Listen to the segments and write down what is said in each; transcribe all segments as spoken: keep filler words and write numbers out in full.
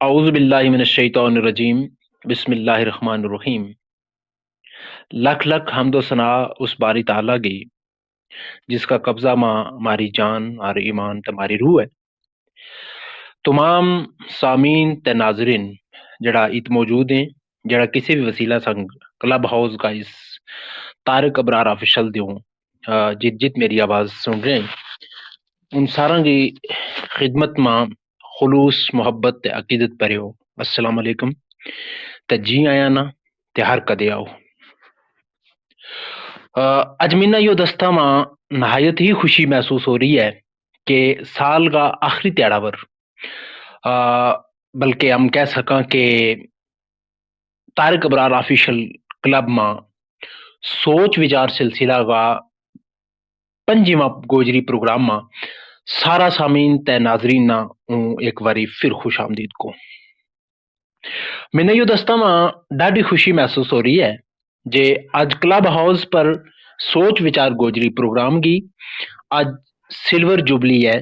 اعوذ باللہ من الشیطان الرجیم۔ بسم اللہ الرحمن الرحیم۔ لکھ لکھ حمد و ثنا اس باری تعالیٰ کی، جس کا قبضہ ما ہماری جان، ہمارے ایمان تے ہماری روح ہے۔ تمام سامعین تے ناظرین جڑا ات موجود ہیں، جڑا کسی بھی وسیلہ سنگ کلب ہاؤس کا اس طارق ابرار آفیشل دیوں، آ، جت جت میری آواز سن رہے ہیں، ان ساراں کی خدمت ما خلوص، محبت تے عقیدت پریو السلام علیکم تے جی آیا نا تے ہر کدے آؤ۔ آ، اج مینا یوہ دستہ ما نہایت ہی خوشی محسوس ہو رہی ہے کہ سال کا آخری تیاڑا پر، آ، بلکہ ہم کہہ سکاں کہ طارق ابرار آفیشل کلب ما سوچ وچار سلسلہ کا پنجیواں گوجری پروگرام ما سارا سامعین تے ناظرین نا ہوں ایک واری پھر خوش آمدید کو۔ مینا یوہ دستہ ما ڈاڈی خوشی محسوس ہو رہی ہے جے اج کلب ہاؤس پر سوچ وچار گوجری پروگرام کی اج سلور جوبلی ہے۔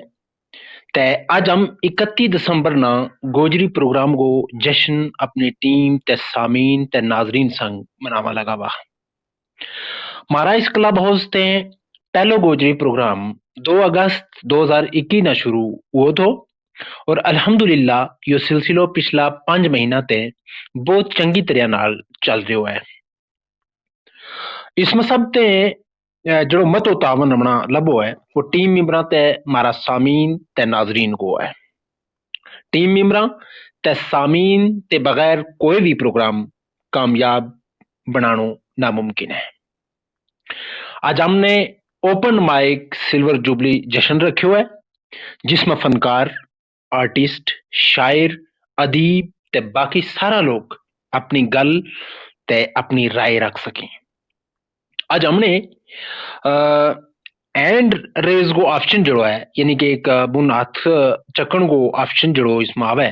تے اج ہم اکتی دسمبر نا گوجری پروگرام کو جشن اپنی ٹیم تے سامعین تے ناظرین سنگ مناواں لگا وا۔ مارا اس کلب ہاؤس تے پہلو گوجری پروگرام دو اگست دو ہزار اکی نا شروع ہو تھو، اور الحمدللہ یوہ سلسلو پچھلا پنج مہینہ تے بہت چنگی طرح نال چل رہیو ہے۔ اس مصب تے جڑو متو تعاون ہمنا لبھو ہے وہ ٹیم ممبراں تے مارا سامعین تے ناظرین کو ہے۔ ٹیم ممبراں تے سامعین تے بغیر کوئی بھی پروگرام کامیاب بنانو ناممکن ہے۔ اج ہم نے اوپن مائک سلور جوبلی جشن رکھیو ہے، جس ما فنکار، آرٹسٹ، شاعر، ادیب تے باقی سارا لوک اپنی گل تے اپنی رائے رکھ سکیں۔ اج ہم نے اینڈ ریز کو آپشن جڑو ہے، یعنی کہ ایک بن ہتھ چکن کو آپشن جڑو اس ما آوے،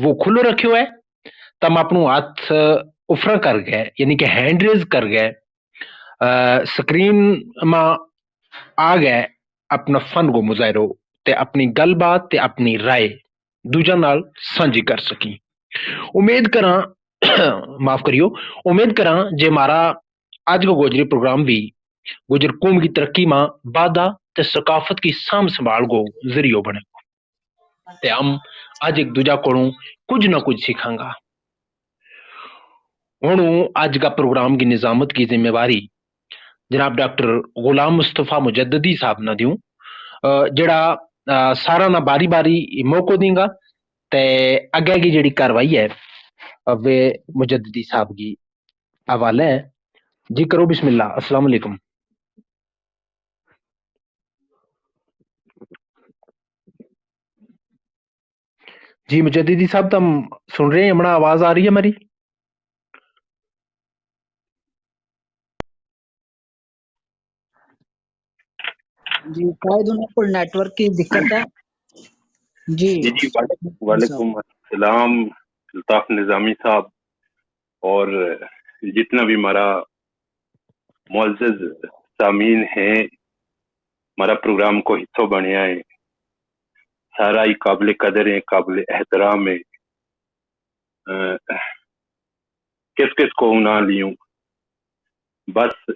وہ کھلو رکھیو ہے۔ تم اپنو ہتھ افرا کر گئے، یعنی کہ ہینڈ ریز کر گئے، سکرین ما آ گئے، اپنا فن کو مظاہرو تے اپنی گل بات تے اپنی رائے دوجا نال سانجھی کر سکیں۔ امید کراں معاف کریو، امید کراں جے مارا اج کو گوجری پروگرام بھی گجر قوم کی ترقی ما بادھا تے ثقافت کی سانبھ سنبھال کو ذریعو بنے۔ تے ہم اج ایک دوجا کولوں کجھ نہ کجھ سیکھاں گا۔ ہن ہوں اج کا پروگرام کی نظامت کی ذمہ واری جناب ڈاکٹر غلام مصطفی مجددی صاحب نا دیوں، جڑا سارا نا باری باری موقع دیں گا۔ تے اگے کی جڑی کاروائی ہے وہ مجددی صاحب کی حوالے ہے۔ جی کرو بسم اللہ، السلام علیکم۔ جی مجددی صاحب، تم سن رہے ہیں؟ ہمنا آواز آ رہی ہے ہماری؟ جی شاید انہوں کو نیٹ ورک کی دقت ہے۔ جی جی جی، وعلیکم السلام۔ الطاف نظامی صاحب اور جتنا بھی ہمارا معزز سامعین ہیں، ہمارا پروگرام کو حصو بنیا ہے، سارا ہی قابل قدر ہیں، قابل احترام ہیں۔ کس کس کو نہ لیوں؟ بس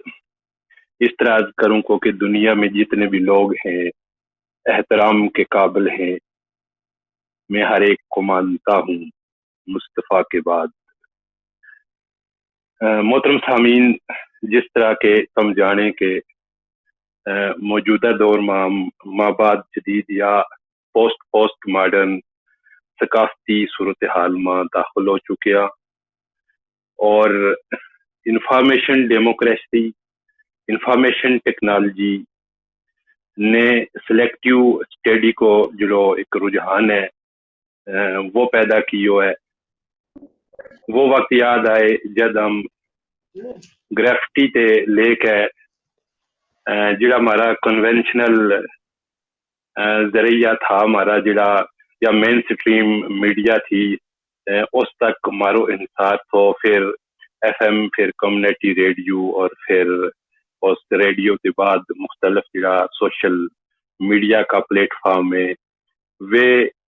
اس طرح عرض کروں کو کہ دنیا میں جتنے بھی لوگ ہیں احترام کے قابل ہیں، میں ہر ایک کو مانتا ہوں مصطفی کے بعد۔ محترم سامعین، جس طرح کے تم جانے کہ موجودہ دور ما ہم مابعد جدید یا پوسٹ پوسٹ ماڈرن ثقافتی صورتحال ما داخل ہو چکے ہاں، اور انفارمیشن ڈیموکریسی، انفارمیشن ٹیکنالوجی نے سلیکٹیو اسٹڈی کو جڑو ایک رجحان ہے، وہ پیدا کیو ہے۔ وہ وقت یاد آئے جد ہم گریفٹی تے لے کے جڑا ہمارا کنونشنل ذریعہ تھا ہمارا جڑا یا مین سٹریم میڈیا تھی، اس تک مارو انحصار تھو۔ پھر ایف ایم، پھر کمیونٹی ریڈیو اور پھر اس ریڈیو کے بعد مختلف جڑا سوشل میڈیا کا پلیٹ فارم ہے، وہ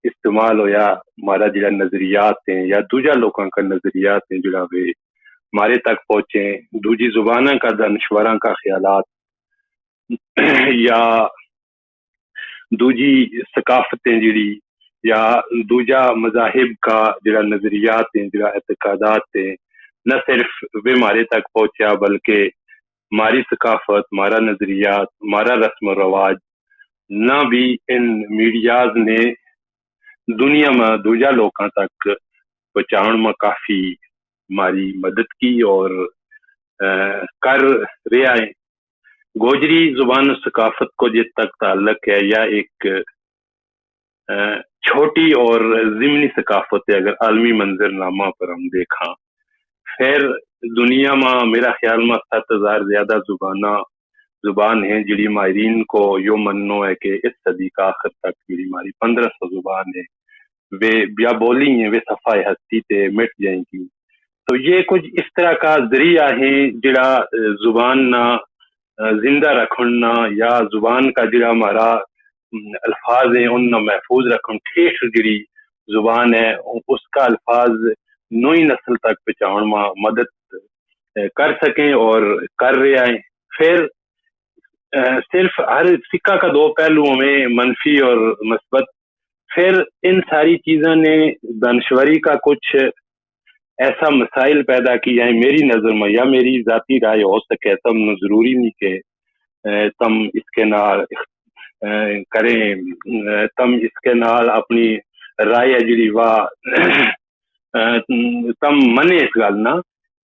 استعمال ہویا۔ ہمارا جڑا نظریات ہیں یا دوجا لوکاں کا نظریات ہیں جڑا وہ ہمارے تک پہنچے، دوجی زباناں کا دانشوراں کا خیالات یا دوجی ثقافتیں جڑی یا دوجا مذاہب کا جڑا نظریات ہیں، جڑا اعتقادات ہیں، نہ صرف وہ ہمارے تک پہنچیا بلکہ ہماری ثقافت، ہمارا نظریات، ہمارا رسم و رواج نہ بھی ان میڈیاز نے دنیا ما دوجا لوکاں تک پہنچاؤن ما کافی ہماری مدد کی اور کر رہا ہے۔ گوجری زبان و ثقافت کو جت تک تعلق ہے یا ایک چھوٹی اور ضمنی ثقافت ہے اگر عالمی منظر نامہ پر ہم دیکھاں، پھر دنیا ما میرا خیال ما ست ہزار زیادہ زباناں زبان ہیں جڑی ماہرین کو یوہ مننو ہے کہ اس صدی کا آخر تک جڑی ہماری پندرہ سو زبان ہیں وہ بیا بولی ہیں وہ صفحہ ہستی تے مٹ جائیں گی۔ تو یہ کچھ اس طرح کا ذریعہ ہیں جڑا زبان نا زندہ رکھن نا یا زبان کا جڑا ہمارا الفاظ ہیں ان نا محفوظ رکھن ٹھیک جڑی زبان ہے، اس کا الفاظ نوئی نسل تک پہنچاؤن ما مدد کر سکیں اور کر رہا ہیں۔ پھر صرف ہر سکہ کا دو پہلو ہمیں منفی اور مثبت، پھر ان ساری چیزاں نے دانشوری کا کچھ ایسا مسائل پیدا کیا ہیں میری نظر میں یا میری ذاتی رائے ہو سکے تم ضروری نہیں کہ تم اس کے نال کریں، تم اس کے نال اپنی رائے جڑی وا تم منے اس گل نا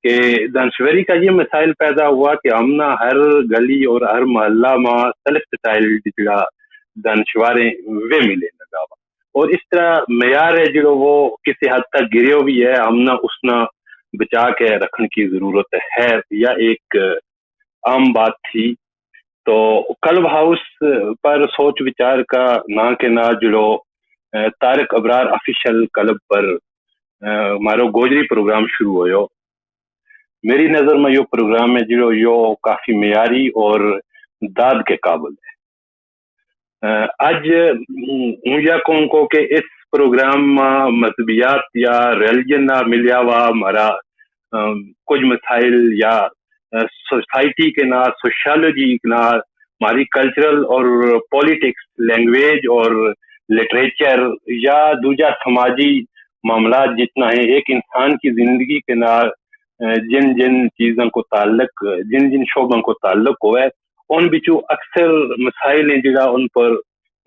کہ دانشوری کا یہ مسائل پیدا ہوا کہ ہم نا ہر گلی اور ہر محلہ ما سیلف سٹائل جڑا دانشواریں وہ ملے لگا ہوا اور اس طرح معیار ہے جڑو وہ کسی حد تک گریو بھی ہے، ہم نا اس نا بچا کے رکھنے کی ضرورت ہے یا ایک عام بات تھی۔ تو کلب ہاؤس پر سوچ وچار کا ناں کے ناں جڑو طارق ابرار آفیشل کلب پر ہمارو گوجری پروگرام شروع ہویو۔ میری نظر ما یوہ پروگرام ہے جڑو یوہ کافی معیاری اور داد کے قابل ہے۔ اج ہوں یا کہوں کو کہ اس پروگرام ما مذہبیات یا ریلیجن نا ملیا ہوا ہمارا کچھ مسائل یا سوسائٹی کے نا، سوشیالوجی کے نا، ہماری کلچرل اور پولیٹکس، لینگویج اور لٹریچر یا دوجا سماجی معاملات جتنا ہیں، ایک انسان کی زندگی کے نا جن جن چیزوں کو تعلق، جن جن شعبوں کو تعلق ہوا ہے، ان بچوں اکثر مسائل ہیں جڑا ان پر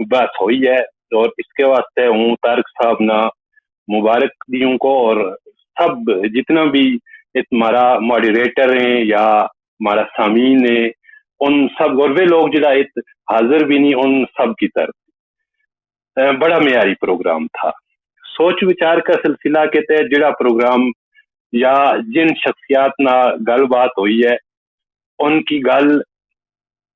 بحث ہوئی ہے۔ اور اس کے واسطے ہوں طارق صاحب نا مبارک دیوں کو، اور سب جتنا بھی اس ہمارا ماڈریٹر ہیں یا ہمارا سامعین ہیں، ان سب اور وہ لوگ جڑا ات حاضر بھی نہیں، ان سب کی طرف بڑا معیاری پروگرام تھا۔ سوچ وچار کا سلسلہ کے تحت جڑا پروگرام یا جن شخصیات نا گل بات ہوئی ہے، ان کی گل،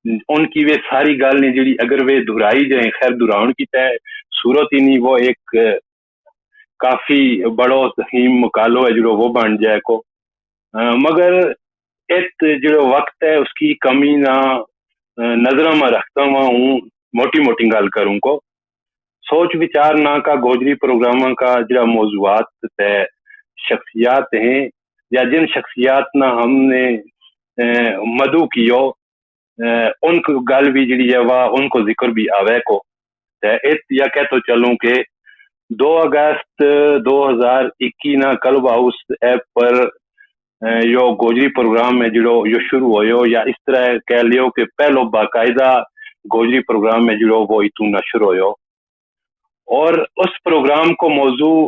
ان کی وہ ساری گل نے جڑی اگر وہ دہرائی جائیں، خیر دہراؤن کی تحت صورت ہی نہیں، وہ ایک کافی بڑو ذہین مقالو ہے جڑو وہ بن جائے کو۔ مگر ات جڑو وقت ہے اس کی کمی نہ نظراں ما رکھتا ہوا ہوں، موٹی موٹی گل کروں کو۔ سوچ وچار نہ کا گوجری پروگراماں کا جڑا موضوعات تے شخصیات ہیں یا جن شخصیات نہ ہم نے مدعو کیو، ان کو گل بھی جڑی ہے وہ ان کو ذکر بھی آوے کو۔ تے ات یا کہتو چلوں کہ دو اگست دو ہزار اکی نا کلب ہاؤس ایپ پر یوہ گوجری پروگرام میں جڑو یوہ شروع ہویو یا اس طرح کہہ لیو کہ پہلو باقاعدہ گوجری پروگرام میں جڑو وہ اتوں نشر ہویو۔ اور اس پروگرام کو موضوع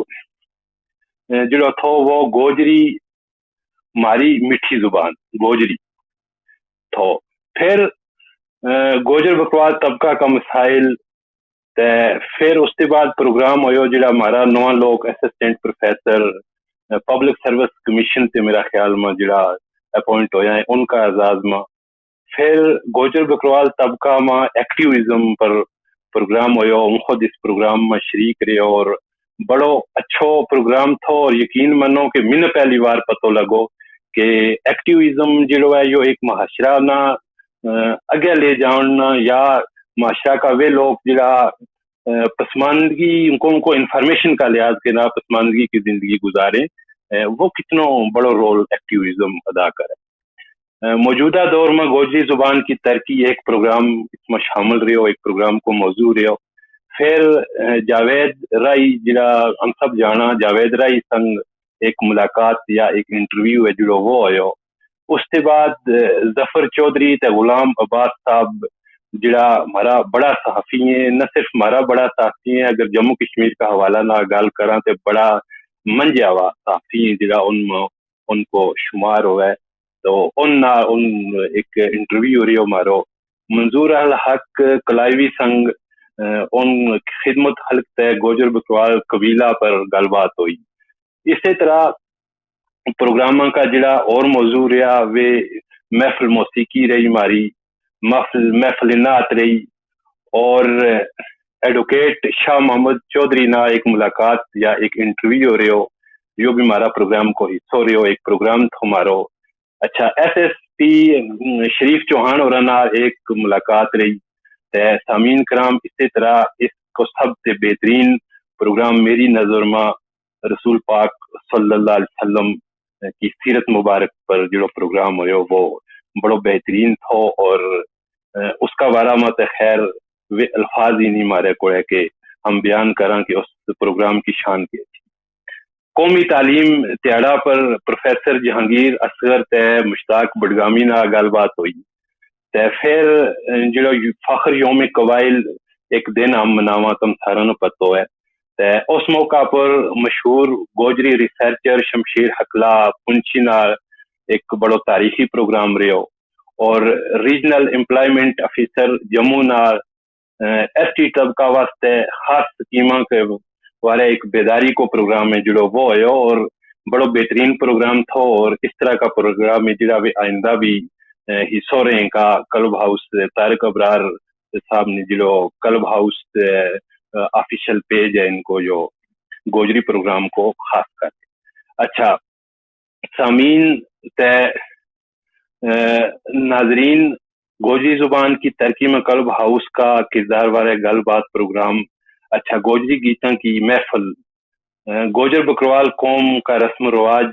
جڑو تھو وہ گوجری، ماری میٹھی زبان گوجری تھو۔ پھر گوجر بکروال طبقہ کا مسائل تے پھر اس کے بعد پروگرام ہویو جڑا ہمارا نواں لوک اسسٹنٹ پروفیسر پبلک سروس کمیشن تے میرا خیال ما جڑا اپوائنٹ ہویا ہیں ان کا اعزاز ما۔ پھر گوجر بکروال طبقہ ما ایکٹیویزم پر پروگرام ہویو، ہوں خود اس پروگرام ما شریک رہیو اور بڑو اچھو پروگرام تھو اور یقین منو کہ منا پہلی وار پتو لگو کہ ایکٹیویزم جڑو ہے یوہ ایک معاشرہ نا اگے لے جاؤن نا یا معاشرہ کا وہ لوگ جڑا پسماندگی ان کو ان کو انفارمیشن کا لحاظ کے نا پسماندگی کی زندگی گزاریں، وہ کتنو بڑو رول ایکٹیویزم ادا کرے۔ موجودہ دور ما گوجری زبان کی ترقی ایک پروگرام اس ما شامل رہیو، ایک پروگرام کو موضوع رہیو۔ پھر جاوید رائی جڑا ہم سب جانا جاوید رائی سنگ ایک ملاقات یا ایک انٹرویو ہے جڑو وہ ہویو۔ اس کے بعد ظفر چوہدری تے غلام عباس صاحب جڑا ہمارا بڑا صحافی ہیں، نہ صرف ہمارا بڑا صحافی ہیں، اگر جموں کشمیر کا حوالہ نہ گل کراں تے بڑا منجھیا ہوا صحافی ہیں جڑا ان ان کو شمار ہووے۔ تو ان نا ان ایک انٹرویو ہو رہی ہو ہمارو منظور الحق کلائیوی سنگ ان خدمت حلق تے گوجر بکروال قبیلہ پر گل بات ہوئی۔ اسی طرح پروگراماں کا جڑا اور موضوع رہیا وہ محفل موسیقی رہی ہماری، محفل محفل نعت رہی، اور ایڈوکیٹ شاہ محمد چوہدری نا ایک ملاقات یا ایک انٹرویو رہیو، یوہ بھی ہمارا پروگرام کو حصو رہیو، ایک پروگرام تھو ہمارو۔ اچھا، ایس ایس پی شریف چوہان اور نا ایک ملاقات رہی۔ تے سامعین کرام، اسی طرح اس کو سب سے بہترین پروگرام میری نظر ما رسول پاک صلی اللہ علیہ وسلم کی سیرت مبارک پر جڑو پروگرام ہویو وہ بڑو بہترین تھو، اور اس کا بارہ ما تے خیر وہ الفاظ ہی نہیں مارے کوڑے کہ ہم بیان کراں کہ اس پروگرام کی شان کے تھی۔ قومی تعلیم تیاڑا پر پروفیسر جہانگیر اصغر تے مشتاق بڑگامی نا گل بات ہوئی۔ تے پھر جڑا فخر یوم قبائل ایک دن ہم مناواں تم سارا نو پتو ہے۔ تے اس موقع پر مشہور گوجری ریسرچر شمشیر حقلہ پنچی نال ایک بڑو تاریخی پروگرام رہیو، اور ریجنل ایمپلائمنٹ آفیسر جموں نال ایس ٹی طبقہ واسطے خاص سکیماں کے بارے ایک بیداری کو پروگرام ہے جڑو وہ ہویو، اور بڑو بہترین پروگرام تھو، اور اس طرح کا پروگرام ہے جڑا بھی آئندہ بھی حصو رہیں کا۔ کلب ہاؤس طارق ابرار صاحب نے جڑو کلب ہاؤس آفیشل پیج ہے ان کو جو گوجری پروگرام کو خاص کر۔ اچھا، سامعین تے ناظرین، گوجری زبان کی ترقی میں کلب ہاؤس کا کردار بارے گل بات پروگرام۔ اچھا، گوجری گیتاں کی محفل، گوجر بکروال قوم کا رسم و رواج،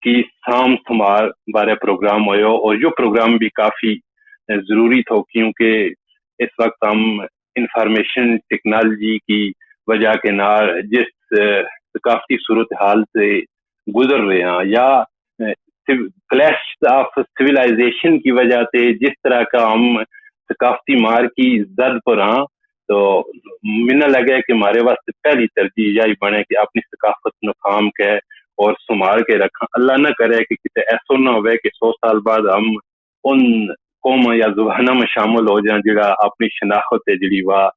کی سام سمار بارے پروگرام ہویو، اور یوہ پروگرام بھی کافی ضروری تھو، کیونکہ اس وقت ہم انفارمیشن ٹیکنالوجی کی وجہ کے نال جس ثقافتی صورتحال سے گزر رہے ہیں یا کلیش آف سویلائزیشن کی وجہ سے جس طرح کا ہم ثقافتی مار کی زد پر ہاں، تو منا لگے کہ ہمارے واسطے پہلی ترجیح یہی بنے کہ اپنی ثقافت نو کام کے اور سنبھال کے رکھاں۔ اللہ نہ کرے کہ کتے ایسو نہ ہوئے کہ سو سال بعد ہم ان قوم یا زباناں میں شامل ہو جائیں جڑا اپنی شناخت ہے جڑی وا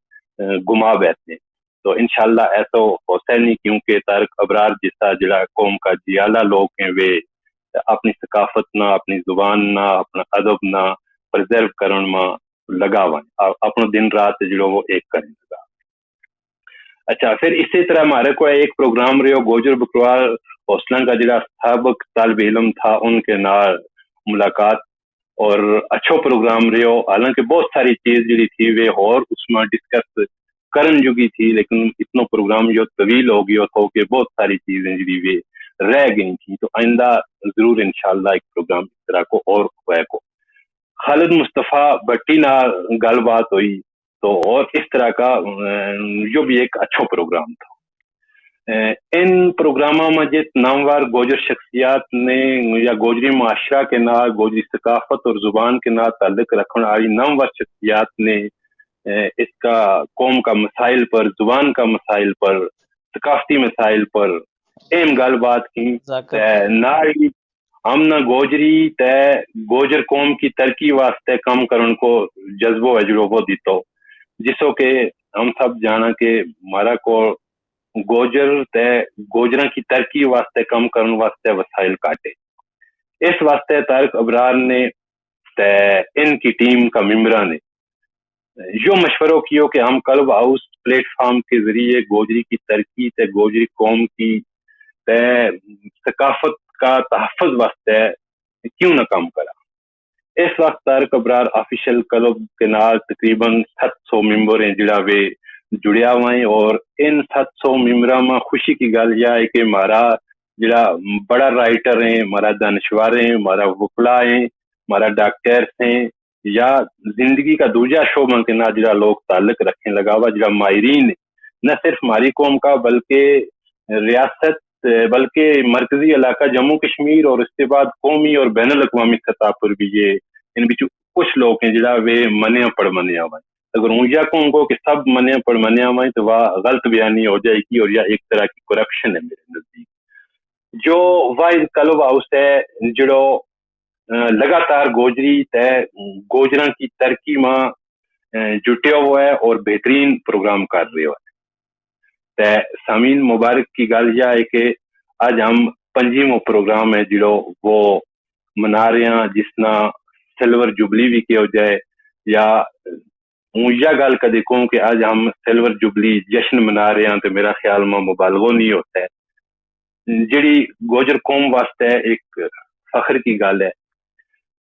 گما بیٹھے۔ تو انشاءاللہ ایسو ہوسے نہیں، کیونکہ طارق ابرار جیسا جڑا قوم کا جیالا لوگ ہیں، وہ اپنی ثقافت نا، اپنی زبان نا، اپنا ادب نا پرزرو کرن ما لگا ہوئے، اپنو دن رات جڑو وہ ایک کرن لگا۔ اچھا، پھر اسی طرح ہمارے کو ایک پروگرام رہیو گوجر بکروال حوصلہ کا جڑا سابق طالب علم تھا، ان کے نال ملاقات، اور اچھو پروگرام رہیو، حالانکہ بہت ساری چیز جڑی تھی وہ اور اس میں ڈسکس کرن جوگی تھی، لیکن اتنو پروگرام یو طویل ہو گیو تھو کہ بہت ساری چیزیں جڑی وہ رہ گئی تھی۔ تو آئندہ ضرور انشاءاللہ ایک پروگرام اس طرح کو اور ہوئے کو۔ خالد مصطفی بھٹی نا گل بات ہوئی، تو اور اس طرح کا یوہ بھی ایک اچھو پروگرام تھو۔ ان پروگراماں ما جت ناموار گوجر شخصیات نے یا گوجری معاشرہ کے نا، گوجری ثقافت اور زبان کے نا تعلق رکھن آئی ناموار شخصیات نے اس کا قوم کا مسائل پر، زبان کا مسائل پر، ثقافتی مسائل پر اہم گل بات کی۔ نال ہی ہم نا گوجری تے گوجر قوم کی ترقی واسطے کم کرن کو جذبو اجڑو وہ دیتو، جسو کہ ہم سب جانا کہ مارا کو گوجر تے گوجراں کی ترقی واسطے کم کرن واسطے وسائل کاٹے۔ اس واسطے طارق ابرار نے تے ان کی ٹیم کا ممبراں نے یوہ مشورو کیو کہ ہم کلب ہاؤس پلیٹ فارم کے ذریعے گوجری کی ترقی تے گوجری قوم کی تے ثقافت کا تحفظ واسطے کیوں نہ کم کرا۔ اس وقت طارق ابرار آفیشل کلب کے نال تقریبا ست سو ممبر ہیں جڑا وے جڑیا ہوئے ہیں، اور ان ست سو ممبراں ما خوشی کی گل یا ہے کہ ہمارا جڑا بڑا رائٹر ہیں، ہمارا دانشور ہیں، ہمارا وکلا ہیں، ہمارا ڈاکٹر ہیں، یا زندگی کا دوجا شعباں کے نال جڑا لوگ تعلق رکھیں لگا ہوا، جڑا ماہرین ہے، نہ صرف ہماری قوم کا بلکہ ریاست، بلکہ مرکزی علاقہ جموں کشمیر اور اس کے بعد قومی اور بین الاقوامی سطح پر بھی یہ ان بچوں کچھ لوگ ہیں جڑا وہ منیا پڑھ منیا ہوا ہے۔ اگر ہوں یا کہوں گو کہ سب منیا پڑھ منیا ہوا ہے تو وہ غلط بیانی ہو جائے گی اور یا ایک طرح کی کرپشن ہے میرے نزدیک۔ جو واحد کلب ہاؤس ہے جڑو لگاتار گوجری تے گوجراں کی ترقی ما جٹیا ہوا ہے اور بہترین پروگرام کر رہی ہوا ہے۔ تے سامین مبارک کی گل یا ہے کہ آج ہم پنجیمو پروگرام ہے جڑو وہ منا رہے ہیں، جس نا سلور جوبلی بھی کہو جائے، یا ہوں یا گل کدی کہوں کہ آج ہم سلور جوبلی جشن منا رہے ہیں تو میرا خیال ما مبالغو نہیں ہوتا ہے۔ جڑی گوجر قوم واسطے ایک فخر کی گل ہے۔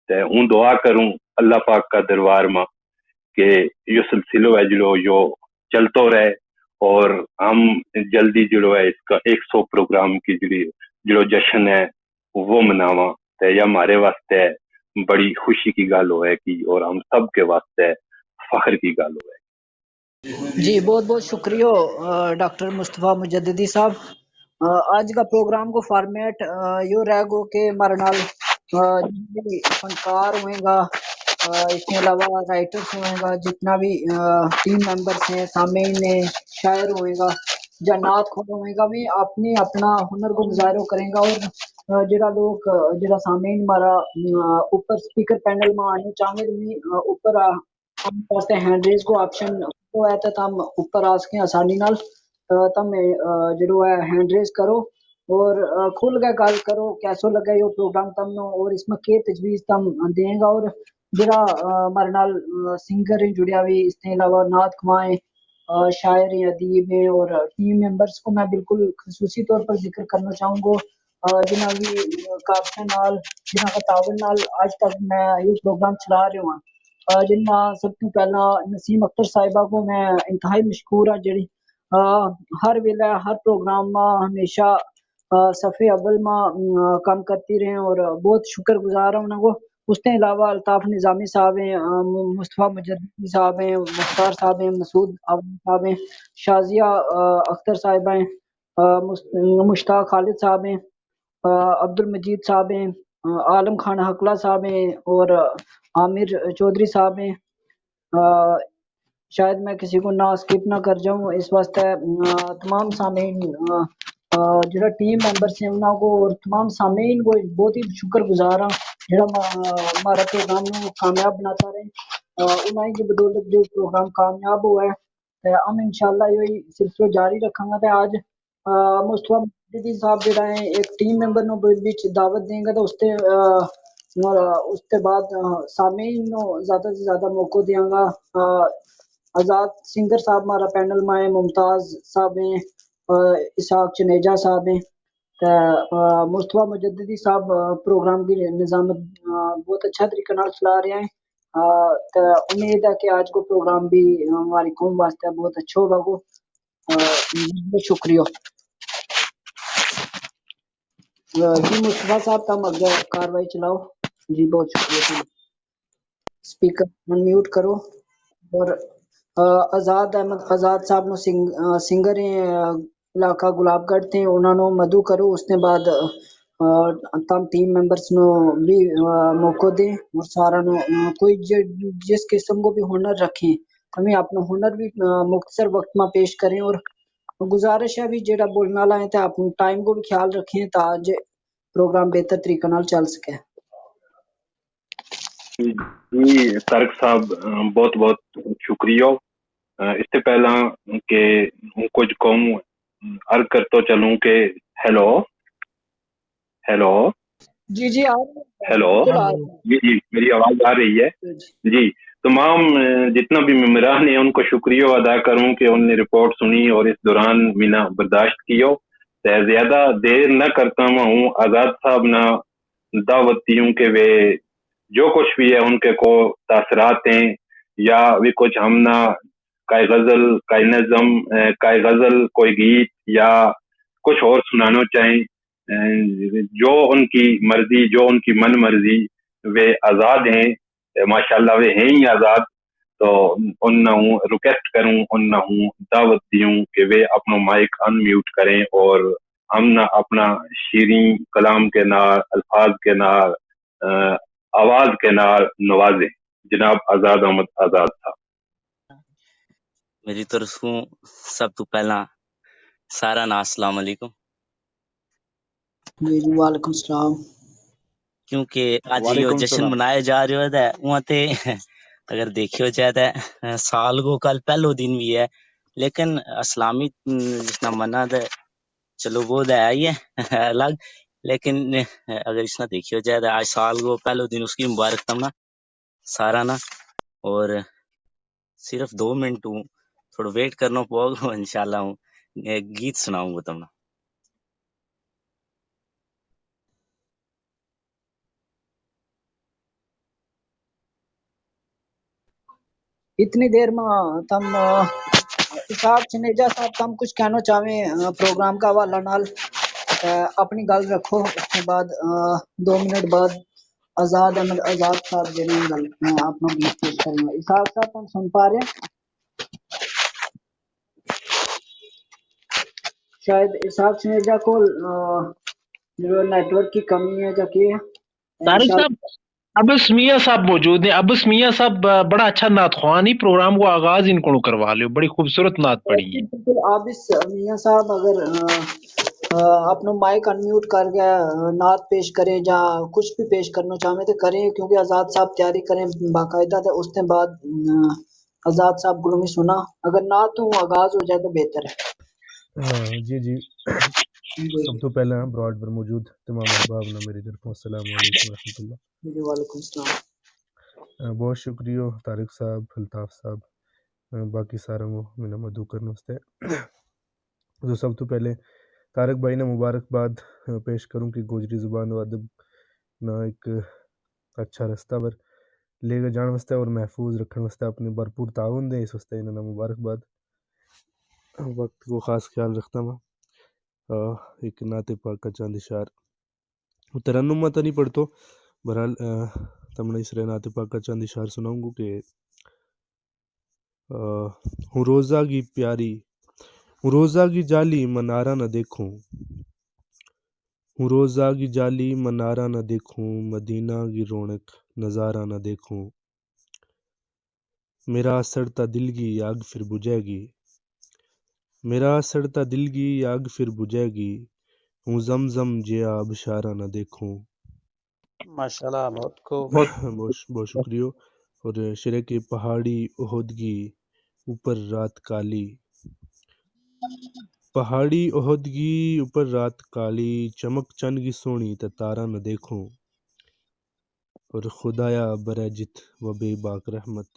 تے ہوں دعا کروں اللہ پاک کا دربار ما کہ یوہ سلسلو ہے جڑو یوہ چلتو رہے، اور ہم جلدی جڑو ہے اس کا ایک سو پروگرام کی جڑو جشن ہے وہ مناواں۔ تے یا ہمارے واسطے بڑی خوشی کی گل ہوئے گی اور ہم سب کے واسطے فخر کی گل ہوئے گی۔ جی بہت بہت شکریہ ڈاکٹر مصطفی مجددی صاحب۔ آج کا پروگرام کو فارمیٹ یوہ رہ گو کہ ہمارے نال فنکار ہوئیں گا، اس کے علاوہ رائٹرز ہوئیں گا، جتنا بھی ٹیم ممبرز ہیں، سامعین ہیں، شاعر ہوئیں گا، جنات کھوڑا ہوئیں گا، بھی اپنی اپنا ہنر کو مظاہرو کریں گا۔ اور جڑا لوگ جڑا سامعین ہمارا اوپر سپیکر پینل ما آنے چاہویں بھی اوپر ہم واسطے ہینڈ ریز کو آپشن ہوتا ہے تو تم اوپر آ سکیں آسانی نال۔ تم جڑو ہے ہینڈ ریز کرو اور کھل کے گل کرو، کیسو لگے یوہ پروگرام تم نو اور اس میں کے تجویز تم دیں گا۔ اور جڑا ہمارے نال سنگر ہیں جڑیا ہوئی، اس کے علاوہ نعت خواہ ہیں، شاعر ہیں، ادیب ہیں، اور ٹیم ممبرز کو میں بالکل خصوصی طور پر ذکر کرنا چاہوں گا، جنہاں کی کاوشاں نال، جنہاں کا تعاون نال اج تک میں یوہ پروگرام چلا رہیو ہاں۔ جنہاں سب تو پہلا نسیم اختر صاحبہ کو میں انتہائی مشکور ہاں، جڑی ہر ویلے ہر پروگرام ما ہمیشہ صف اول ما کم کرتی رہے ہیں اور بہت شکر گزار ہیں انہاں کو۔ اس تے علاوہ الطاف نظامی صاحب ہیں، مصطفی مجدی صاحب ہیں، مختار صاحب ہیں، مسعود عوام صاحب ہیں، شازیہ اختر صاحبہ ہیں، مشتاق خالد صاحب ہیں، عبدالمجید صاحب ہیں، عالم خان حقلہ صاحب ہیں، اور عامر چوہدری صاحب ہیں۔ شاید میں کسی کو نہ اسکپ نہ کر جاؤں، اس واسطے تمام سامعین، جڑا ٹیم ممبرس ہیں انہاں کو اور تمام سامعین کو بہت ہی شکر گزار ہاں، جڑا ہمارا پروگرام نو کامیاب بناتا رہے۔ انہاں کی بدولت جو پروگرام کامیاب ہوا ہے، تے ہم انشاءاللہ یوہی سلسلو جاری رکھاں گا۔ تے آج مصطفی مجدی صاحب جڑا ہیں ایک ٹیم ممبر نو بچ دعوت دیں گا، تو اس تے اس تے بعد سامعین نو زیادہ سے زیادہ موقع دیاں گا۔ آزاد سنگر صاحب ہمارا پینل ما ہیں، ممتاز صاحب ہیں، اسحاق چنیجا صاحب ہیں۔ تے مصطفی مجدی صاحب پروگرام کی نظامت بہت اچھا طریقہ نال چلا رہے ہیں۔ تے امید ہے کہ آج کو پروگرام بھی ہماری قوم واسطے بہت اچھا ہوگا کو۔ بہت شکریہ۔ جی مصطفی صاحب، تم اگے کاروائی چلاؤ۔ جی بہت شکریہ تم۔ سپیکر انمیوٹ کرو۔ اور آزاد احمد آزاد صاحب نو سنگر ہیں، علاقہ گلاب گڑھ تھے، انہاں نو مدعو کرو۔ اس نے بعد تم ٹیم ممبرس نو بھی موقع دیں اور سارا نو کوئی جس قسم کو بھی ہنر رکھیں، ہمیں اپنا ہنر بھی مختصر وقت ما پیش کریں۔ اور گزارش ہے بھی جیڑا بولنا لائیں تے اپنا ٹائم کو بھی خیال رکھیں تاکہ پروگرام بہتر طریقہ نال چل سکے۔ جی طارق صاحب، بہت بہت شکریہ۔ اس تے پہلاں کہ ہوں کچھ کہوں، عرض کرتو چلوں کہ ہیلو، ہیلو، جی جی، آ رہی ہے۔ ہیلو۔ جی جی، میری آواز آ رہی ہے؟ جی۔ جی، تمام جتنا بھی ممبران ہیں ان کو شکریہ ادا کروں کہ ان نے رپورٹ سنی اور اس دوران مینا برداشت کیو۔ تے زیادہ دیر نہ کرتا ہوں، آزاد صاحب نا دعوت دیوں کہ وہ جو کچھ بھی ہے ان کے کو تاثرات ہیں یا بھی کچھ ہم نا کائے غزل، کائے نظم، کائے غزل، کوئی گیت یا کچھ اور سنانو چاہیں، جو ان کی مرضی، جو ان کی من مرضی، وہ آزاد ہیں۔ ماشاءاللہ وہ ہیں ہی آزاد۔ تو ان نا ہوں ریکویسٹ کروں، ان نا ہوں دعوت دیوں کہ وہ اپنو مائک انمیوٹ کریں اور ہم نا اپنا شیریں کلام کے نال، الفاظ کے نال، آواز کے نال نوازیں۔ جناب آزاد احمد آزاد صاحب۔ میری طرفوں سب تو پہلاں سارا نا السلام علیکم۔ جی جی، وعلیکم السلام۔ کیونکہ اج یوہ جشن منایا جا رہیو ہے، تے اواں تے اگر دیکھیو جائے تے سال کو کل پہلو دن بھی ہے، لیکن اسلامی جس نا منا تے چلو وہ تے ہے ہی ہے الگ، لیکن اگر اس نا دیکھیو جائے تے اج سال کو پہلو دن، اس کی مبارک تمنا سارا نا۔ اور صرف دو منٹ ہوں تھوڑو ویٹ کرنو پوگو، انشاءاللہ ہوں گیت سناؤں گو تمنا۔ اتنی دیر ما تم اسحاق چنیجا صاحب تم کچھ کہنو چاہویں پروگرام کا حوالہ نال؟ اپنی گل رکھو، اس کے بعد دو منٹ بعد آزاد احمد آزاد صاحب جیڑے ہیں گل اپنا گیت پیش کریں گے۔ اسحاق صاحب تم سن پا رہے ہیں؟ شاید اسحاق سنیجا کو نیٹ ورک کی کمی ہے جا کے؟ طارق صاحب، ابس میاں صاحب موجود ہیں۔ ابس میاں صاحب بڑا اچھا نعت خوان ہی، پروگرام کو آغاز ان کو کروا لیو، بڑی خوبصورت نعت پڑھی ہے۔ ابس میاں صاحب اگر اپنو مائک انمیوٹ کر کے نعت پیش کریں جا کچھ بھی پیش کرنا چاہویں تو کریں، کیونکہ آزاد صاحب تیاری کریں باقاعدہ، تو اس نے بعد آزاد صاحب گلومی سنا۔ اگر نعت تو آغاز ہو جائے تو بہتر ہے۔ جی جی، سب تو پہلے براڈ پر موجود تمام احباب نا میری طرفوں السلام علیکم ورحمۃ اللہ۔ جی وعلیکم السلام۔ بہت شکریہ طارق صاحب، الطاف صاحب، باقی سارا کو مینا مدعو کرنے واسطے۔ تو سب تو پہلے طارق بھائی نا مبارکباد پیش کروں کہ گوجری زبان و ادب نا ایک اچھا رستہ پر لے کے جان واسطے اور محفوظ رکھن واسطے اپنی بھرپور تعاون دے، اس واسطے انہاں نا مبارکباد۔ وقت کو خاص خیال رکھتا ہوں۔ ایک نعت پاک کا چند اشعار۔ وہ ترنم ما تا نہیں پڑھتو، بہرحال تمنا اس رہے نعت پاک کا چند اشعار سناؤں گو کہ ہوں روزہ کی پیاری، ہوں روزہ کی جالی منارہ نہ دیکھوں، ہوں روزہ کی جالی منارہ نہ دیکھوں، مدینہ کی رونق نظارہ نہ دیکھوں۔ میرا سڑتا دل کی آگ پھر بجھے گی، میرا سڑتا دل کی آگ پھر بجھے گی، ہوں زمزم جیا آبشارہ نہ دیکھوں۔ ماشاءاللہ، بہت خوب۔ بہت بہت شکریہ۔ اور شرے کے پہاڑی عہد کی اوپر رات کالی، پہاڑی عہد کی اوپر رات کالی، چمک چن کی سوہنی تے تاراں نہ دیکھوں۔ اور خدایا برے جت و بے باک رحمت،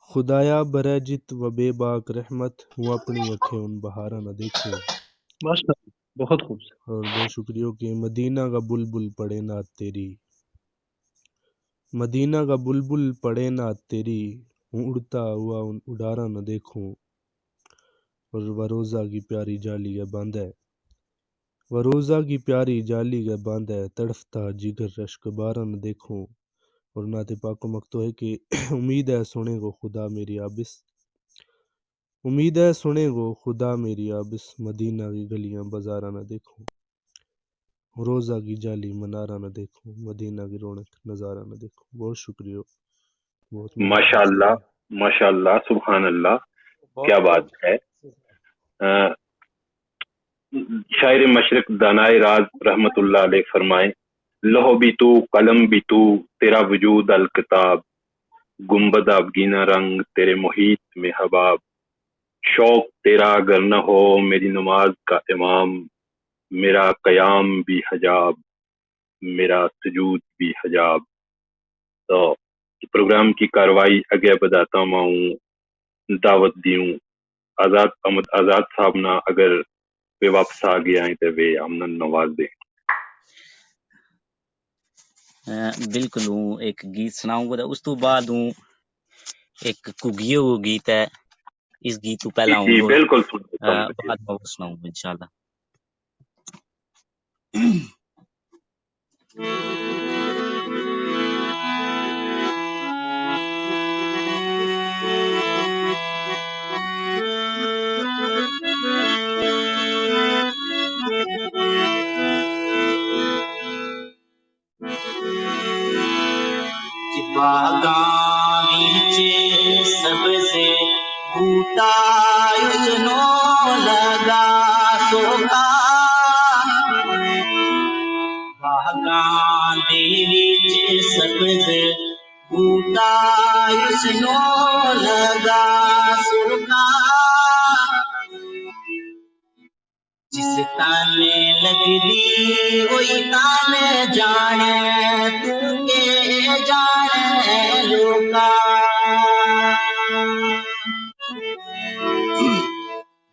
خدایا برے جت و بے باک رحمت، ہوں اپنی اکھیں ان بہاراں نہ دیکھوں۔ بہت خوب۔ اور بہت شکریہ کہ مدینہ کا بلبل پڑھے نعت تیری، مدینہ کا بلبل پڑھے نعت تیری، ہوں اڑتا ہوا ان اڈاراں نہ دیکھوں۔ اور وہ روزہ کی پیاری جالی کے باندھے، وہ روزہ کی پیاری جالی کے باندھے، تڑفتا جگر رشک باراں نہ دیکھوں۔ اور نعت پاک کو مکتو ہے کہ امید ہے سنے کو خدا میری آبس، امید ہے سنے کو خدا میری آبس، مدینہ کی گلیاں بازاراں نہ دیکھوں، روزہ کی جالی منارہ نہ دیکھوں، مدینہ کی رونق نظارہ نہ دیکھوں۔ بہت شکریہ۔ بہت ماشاءاللہ۔ ماشاءاللہ، سبحان اللہ۔ کیا بات ہے۔ شاعر مشرق دانائے راز رحمت اللہ علیہ فرمائے، لوح بھی تو، قلم بھی تو، تیرا وجود الکتاب، گنبد آبگینہ رنگ، تیرے محیط میں حباب، شوق تیرا اگر نہ ہو، میری نماز کا امام، میرا قیام بھی حجاب، میرا سجود بھی حجاب۔ تو پروگرام کی کاروائی اگے بداتا ہوا ہوں، دعوت دیوں آزاد احمد آزاد صاحب نا، اگر ویہ واپس آ گیا ہیں تو ویہ ہم نا نواز دیں۔ بالکل، ہوں ایک گیت سناؤں گا، اس تو بعد ہوں ایک کگیو کو گیت ہے، اس گیت تو پہلا ہوں بالکل سناؤں گا انشاءاللہ۔ باغاں وچ سبز بوٹا اتنو لگا سوکا، باغاں دے وچ سبز بوٹا اتنو لگا سوکا، جس تن لگدی ہوئی تن جانے، تو کے جانے لوکا۔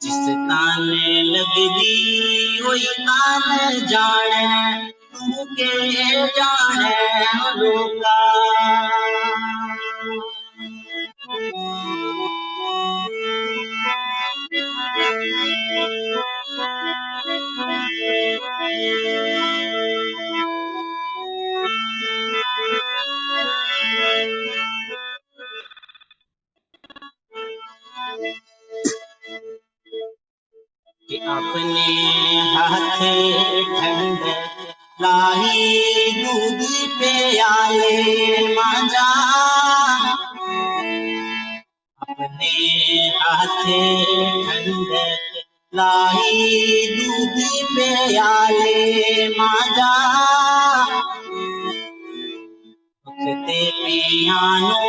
جس تن لگدی ہوئی تن جانے، تو کے جانے لوکا۔ کہ اپنے ہتھ ٹھنڈک لائی، دودھ پیالے مانجا۔ اپنے ہتھ ٹھنڈک لائی، دودھ پیالے مانجا۔ تے پیانو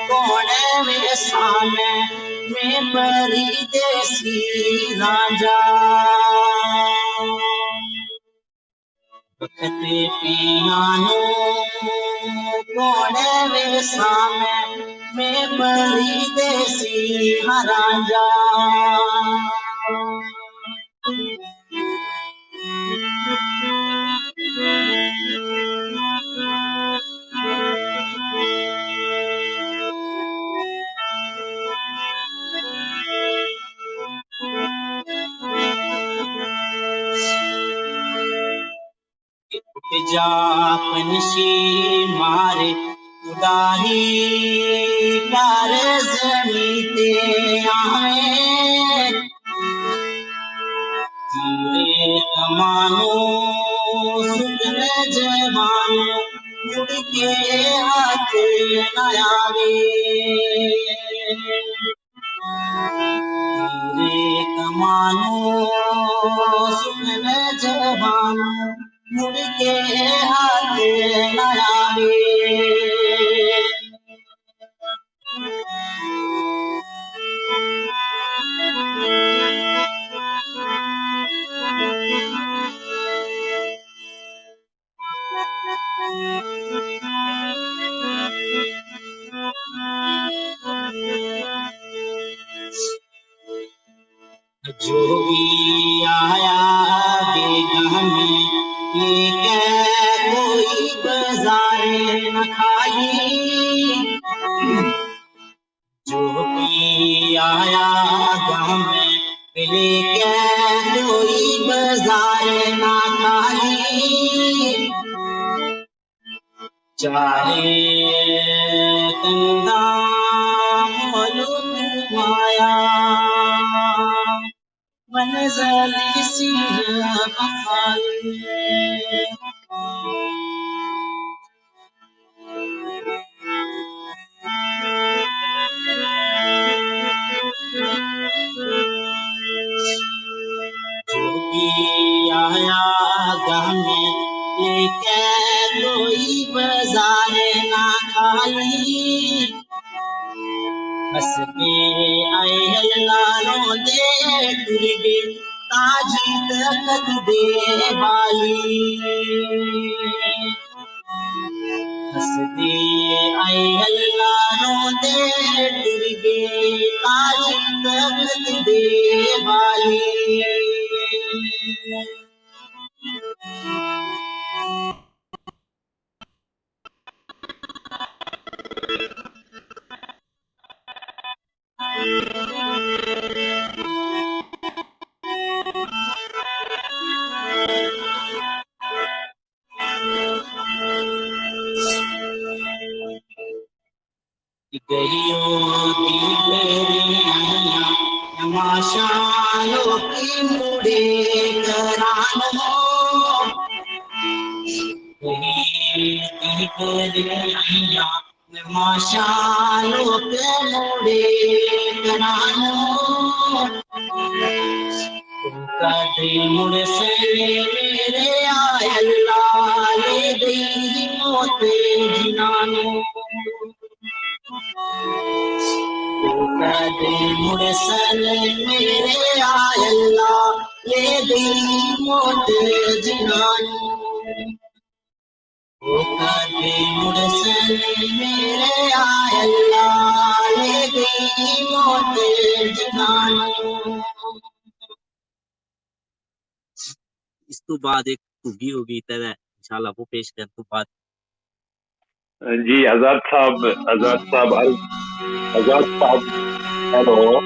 کونے ویساں میں، میں پردیسی رانجا۔ تے پیانو کونے ویساں میں، میں پردیسی رانجا۔ جا پنشی مارے اڈاری کار زمین تے آویں۔ تیرے کمانو سکن جوانو مڑ کے ہاتھ نہ آوے۔ تیرے کمانو سکن جوانو مڑ کے ہاتھ نہ آوے۔ جو بھی آیا بیگاہ میں، یہ کہ کوئی بازار نہ کھائی۔ جو بھی آیا گاہ میں، یہ کہ کوئی بازار نہ کھائی۔ چارے کندا مولود مایا، منزل سیر بخال۔ جو بھی آیا گاہ میں، یہ کہ کوئی بازار نہ کھائی۔ ہسدے اے اللہ روندے ٹر گئے، تاجی تخت دے بالی۔ ہسدے اے اللہ روندے ٹر گئے، تاجی تخت دے بالی۔ گہیو دی تیری آئیاں، تماشالو کی موڑے کرانو۔ گہیو دی تیری آئیاں، تماشالو کی موڑے کرانو۔ کدے مڑ سے میرے آ اللہ، لے گئی موت جنانو۔ کدے مڑ سے میرے آ اللہ، لے گئی موت جنانو۔ او کدے مڑ سے میرے آ اللہ، لے گئی موت جنانو۔ اس تو بعد ایک گھگی ہوگی، تیرا انشاءاللہ وہ پیش کرن تو بعد۔ جی، آزاد صاحب، آزاد صاحب، آزاد صاحب، ہیلو۔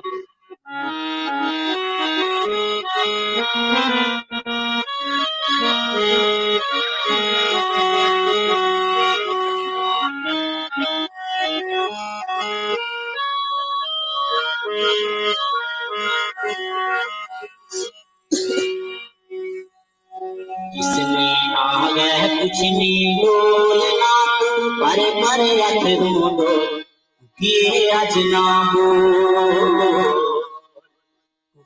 اس نے آگے کچھ نہیں بولنا، پر پر اکھ روندو، کیے اج نہ بول،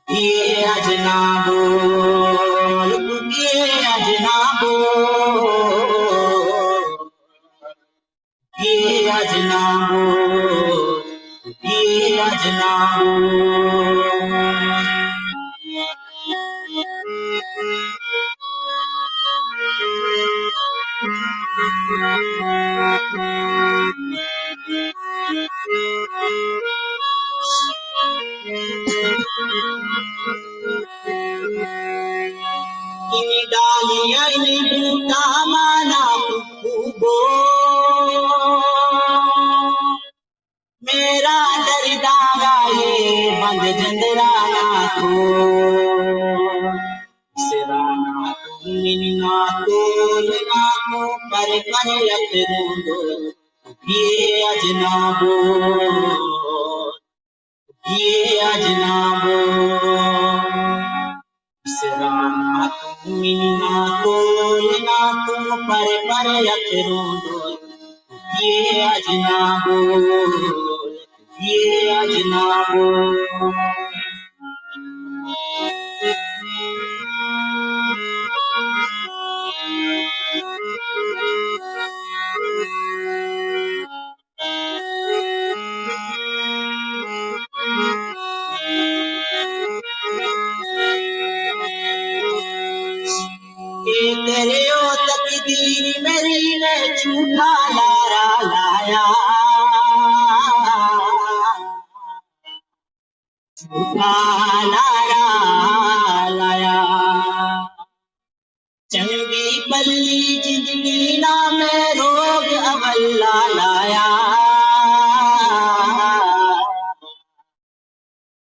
کیے اج نہ بول، کیے اج نہ بول۔ یہ اجنابو، یہ اجنابو۔ انی ڈالیاں نی بوٹا مانا ککو بو، میرا ڈر داغا یہ بند جندرا نا کو، سرا نا کو۔ نہ کول نہ کو پر پر یکروں دو، یہ اجنابو، یہ اجنابو۔ سرا نہ کو منا کول نہ کو پر پر یکروں دو، یہ اجنابو، یہ اجنابو۔ اے تیرے او تقدیر میری نے جھوٹا لارا لایا، جھوٹا لارا لایا۔ چنگی بلی زندگی نا میں روگ اولا لایا،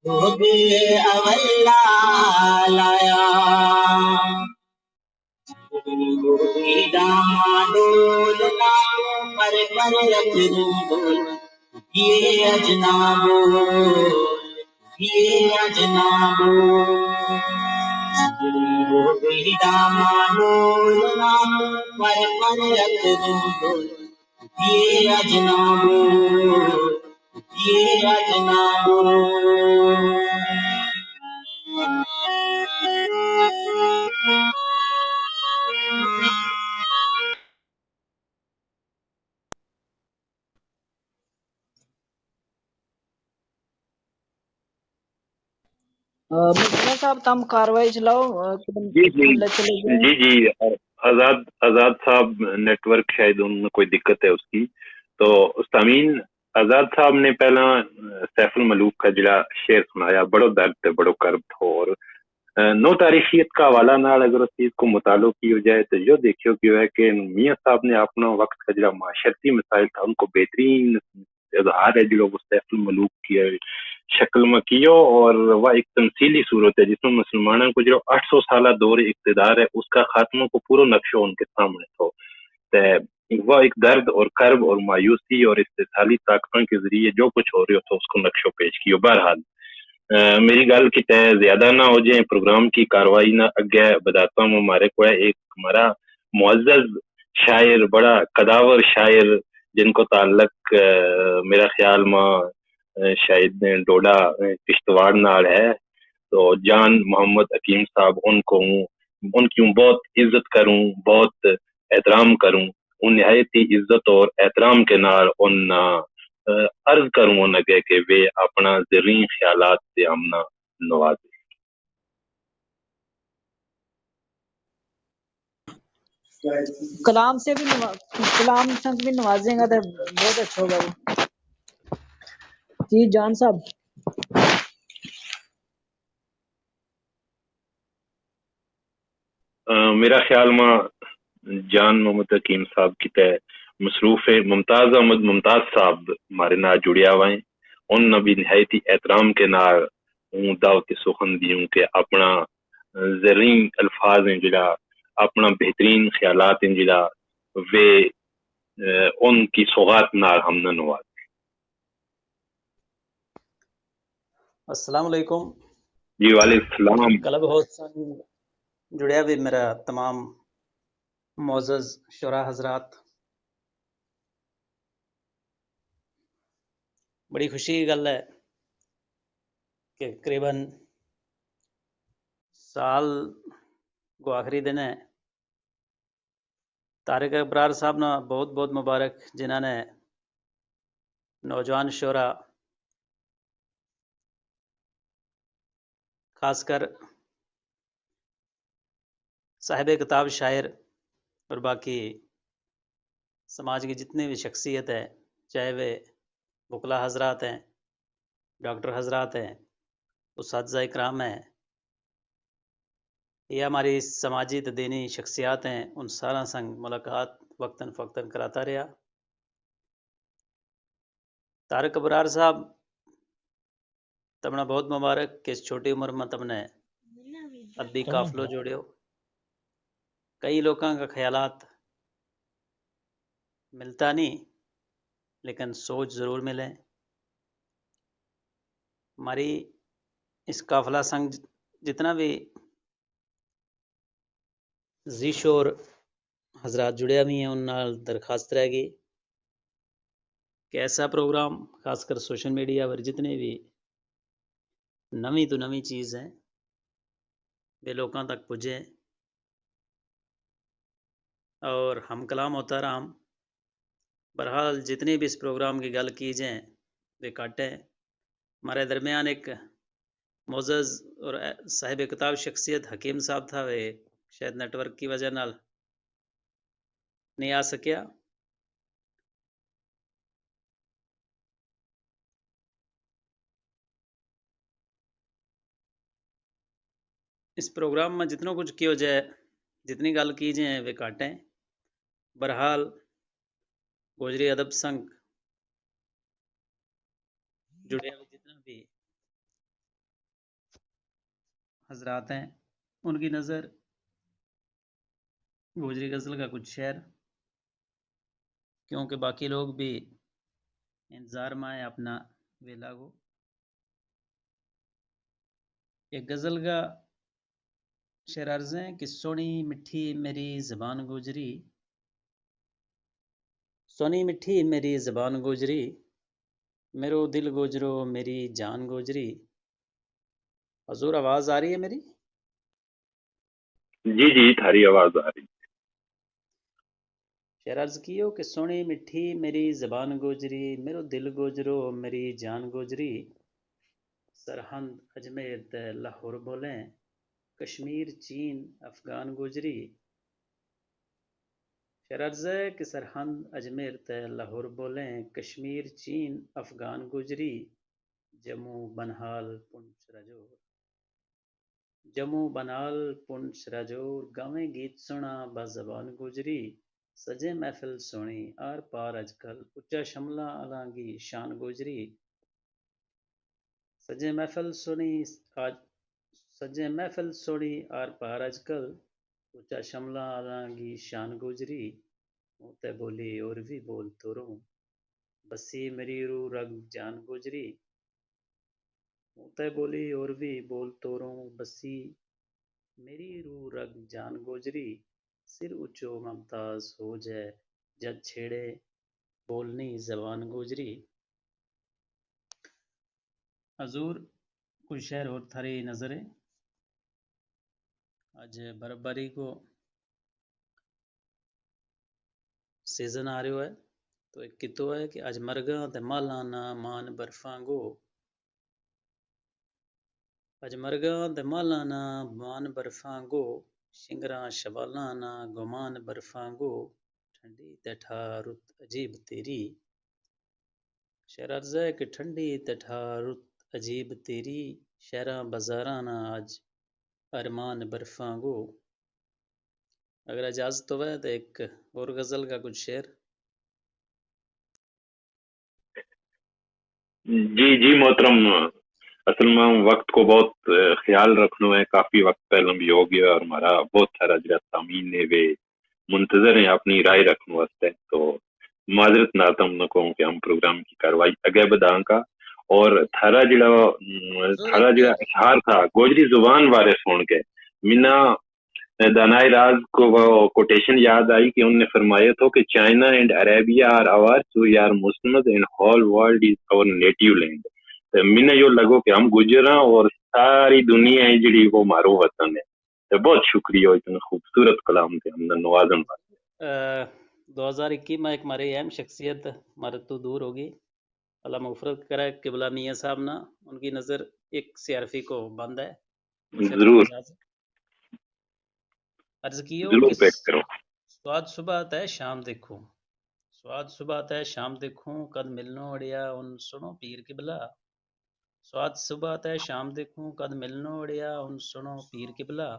روگ اولا لایا۔ ڈاما ڈول نا پر پر رکھ دوں ڈول، یہ اجنابو، یہ اجنابو۔ ڈاما ڈول نا پر پر رکھ دوں ڈول، یہ اجنابو، یہ اجنابو۔ آ، مرتضی صاحب، تم کاروائی چلاؤ، آ، کہ تم جی جی۔ کھلے چلے جاؤ۔ جی جی۔ آزاد، آزاد صاحب، نیٹ ورک شاید ان میں کوئی دقت ہے اس کی۔ تو سامعین، آزاد صاحب نے پہلا سیف الملوک کا جڑا شعر سنایا، بڑو درد تھے، بڑو کرب تھو۔ اور نو تاریخیت کا حوالہ نال اگر اس چیز کو مطالعو کیو جائے تو یوہ دیکھیو گیو ہے کہ میاں صاحب نے اپنا وقت کا جڑا معاشرتی مسائل تھا، ان کو بہترین اظہار ہے جڑو وہ سیف الملوک کی شکل ما کیو۔ اور وہ ایک تمثیلی صورت ہے جس میں مسلمانوں کو جڑو اٹھ سو سالہ دور اقتدار ہے، اس کا خاتمہ کو پورو نقشو ان کے سامنے تھو۔ تے وہ ایک درد اور کرب اور مایوسی اور استحصالی طاقتوں کے ذریعے جو کچھ ہو رہیو تھو اس کو نقشو پیش کیو۔ بہرحال، میری گل کی تے زیادہ نہ ہو جائیں، پروگرام کی کاروائی نا اگے بداتا ہوں۔ ہمارے کو ایک ہمارا معزز شاعر، بڑا قداور شاعر، جن کو تعلق میرا خیال ما شاید ڈوڈا، کشتواڑ نال ہے، تو جان محمد حکیم صاحب، ان کو ہوں، ان کی ہوں بہت عزت کروں، بہت احترام کروں۔ ان نہایت ہی عزت اور احترام کے نال ان عرض کروں ان اگے کہ وہ اپنا زرین خیالات سے ہم نا نواز۔ کلام سے بھی نوا-، کلام سنگ بھی نوازیں گا تو بہت اچھا ہوگا وہ۔ جی جان صاحب۔ میرا خیال ما جان محمد حکیم صاحب کی تے مصروف ہے۔ ممتاز احمد ممتاز صاحب ہمارے نال جڑیا ہوا ہیں، ان نا بھی نہایت ہی احترام کے نال ہوں دعوت سخن دیوں کہ اپنا زرین الفاظ ہیں جڑا، اپنا بہترین خیالات ہیں جڑا، وے ان کی سوغات نال ہم نا نواز۔ السلام علیکم۔ جی وعلیکم السلام۔ کلب ہاؤس سنگ جڑیا بھی میرا تمام معزز شعراء حضرات، بڑی خوشی کی گل ہے کہ قریباً سال کو آخری دن ہے۔ طارق ابرار صاحب نا بہت بہت مبارک، جنہاں نے نوجوان شعراء، خاص کر صاحب کتاب شاعر اور باقی سماج کی جتنی بھی شخصیت ہے، چاہے وہ وکلا حضرات ہیں، ڈاکٹر حضرات ہیں، اساتذہ کرام ہیں، یہ ہماری سماجی تے دینی شخصیات ہیں، ان سارا سنگ ملاقات وقتاً فوقتاً کراتا رہیا۔ طارق ابرار صاحب، تمنا بہت مبارک کہ اس چھوٹی عمر ما تم نے ادبی قافلو جوڑیو۔ کئی لوکاں کا خیالات ملتا نہیں، لیکن سوچ ضرور ملے۔ ہماری اس قافلہ سنگ جتنا بھی ذی شعور حضرات جڑیا ہوئی ہیں، ان نال درخواست رہ گئی کہ ایسا پروگرام، خاص کر سوشل میڈیا پر جتنے بھی نویں تو نویں چیز ہیں، وہ لوکاں تک پجے۔ اور ہم کلام ہوتا رہا ہم۔ بہرحال، جتنی بھی اس پروگرام کی گل کی جائیں، وہ کاٹیں۔ ہمارے درمیان ایک معزز اور صاحب کتاب شخصیت حکیم صاحب تھا، وہ شاید نیٹ ورک کی وجہ نال نہیں آ سکیا۔ اس پروگرام ما جتنو کچھ کیو جائے، جتنی گل کی جائے، ویہ کاٹیں۔ بہرحال، گوجری ادب سنگ جڑیا ہوئے جتنا بھی حضرات ہیں، ان کی نظر گوجری غزل کا کچھ شعر، کیونکہ باقی لوگ بھی انتظار ما ہیں اپنا ویلا کو۔ ایک غزل کا شعر عرض ہیں کہ سونی مٹھی میری زبان گوجری، سونی مٹھی میری زبان گوجری، میرو دل گوجرو، میری جان گوجری۔ حضور، آواز آ رہی ہے میری؟ جی جی، تھاری آواز آ رہی۔ شعر عرض کیو کہ سونی مٹھی میری زبان گوجری، میرو دل گوجرو، میری جان گوجری۔ سرحند اجمیر تے لاہور بولیں، کشمیر چین افغان گوجری۔ شعر عرض ہے کہ سرحند اجمیر تے لاہور بولیں، کشمیر چین افغان گوجری۔ جموں بنہال پنچ رجور، جموں بنہال پنچ رجور، گاویں گیت سنا با زبان گوجری۔ سجے محفل سونی آر پار اج کل، اچا شملہ آلاں گی شان گوجری۔ سجے محفل سونی آج، سجے محفل سونی آر پار اج کل، اچا شملہ آلاں گی شان گوجری۔ ہوں تے بولی اور بھی بول توروں، بسی میری روح رگ جان گوجری۔ ہوں تے بولی اور بھی بول توروں، بسی میری روح رگ جان گوجری۔ سر اچو ممتاز ہو جائے، جد چھیڑے بولنی زبان گوجری۔ حضور، کوئی شعر اور تھاری نظر ہے؟ اج برف باری کو سیزن آ رہیو ہے، تو ایک کتو ہے کہ اج مرگاں تے مالاں نا مان برفاں گو۔ اج مرگاں تے مالاں نا مان برفاں گو، شنگراں شوالاں نا گمان برفاں گو۔ ٹھنڈی تے ٹھار رت عجیب تیری۔ شعر عرض ہے کہ ٹھنڈی تے ٹھار رت عجیب تیری، شہراں بازاراں نا اج ارمان برفاں گو۔ اگر اجازت ہووے تو ایک اور غزل کا کچھ شعر۔ جی جی محترم، اصل میں وقت کو بہت خیال رکھنو ہے، کافی وقت پہلے بھی ہو گیا اور ہمارا بہت سارا جڑا سامعین نے ویہ منتظر ہیں اپنی رائے رکھنو واسطے۔ تو معذرت نال تم نے کہوں کہ ہم پروگرام کی کاروائی اگے بدھاں کا۔ اور تھارا جڑا تھارا جڑا اشعار تھا گوجری زبان بارے سن کے، منا دانائے راز کو وہ کوٹیشن یاد آئی کہ انہوں نے فرمایا تھو کہ China and Arabia are our two یار مسلمز and whole world is our native land۔ تو منا یوہ لگو کہ ہم گجراں اور ساری دنیا ہے جڑی وہ مارو وطن ہے۔ تو بہت شکریہ ہو اتنے خوبصورت کلام تے ہم نے نوازن بات۔ دو ہزار اکی ما ایک مارے اہم شخصیت مارے تو دور ہوگی، اللہ مغفرت کرے، قبلہ میاں صاحب نا، ان کی نظر ایک سیارفی کو بند ہے۔ ضرور۔ عرض کیو کہ سواد صبح تے شام دیکھوں، سواد صبح تے شام دیکھوں، کد ملنو اڑیا ان سنو پیر قبلہ۔ سواد صبح تے شام دیکھوں، کد ملنو اڑیا ان سنو پیر قبلہ۔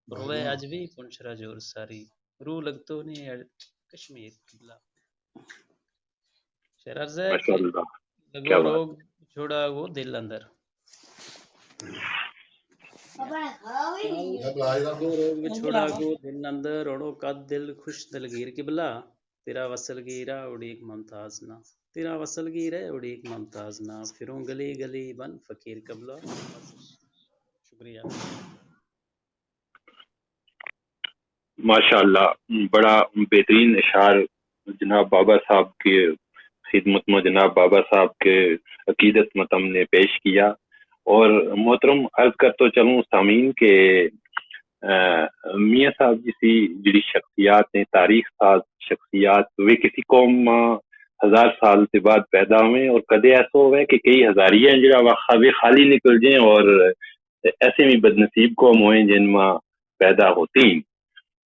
روئے اج بھی پنچ رجور ساری، روح لگتو نہیں اڑ کشمیر قبلہ۔ شعر عرض ہے کہ لگو روگ چھوڑا وہ دل اندر۔ روگ وچھوڑا کو دن اندر روڑو قد دل خوش دلگیر قبلہ۔ تیرا وصل گیر ہے اڑیک ممتاز نا۔ تیرا وصل گیر ہے اڑیک ممتاز نا۔ پھروں گلی گلی بن فقیر قبلہ۔ شکریہ۔ ماشاءاللہ، بڑا بہترین اشعار جناب بابا صاحب کے خدمت میں، جناب بابا صاحب کے عقیدت میں تم نے پیش کیا۔ اور محترم، عرض کرتا چلوں سامعین کہ میاں صاحب جی سی جڑی شخصیات ہیں، تاریخ ساز شخصیات، وہ کسی قوم میں ہزار سال کے بعد پیدا ہوئے اور کدے ایسا ہوئے کہ کئی ہزاریاں جڑا وہ خالی نکل جائیں اور ایسے بھی بدنصیب قوم ہوئیں جن میں پیدا ہوتی ہیں۔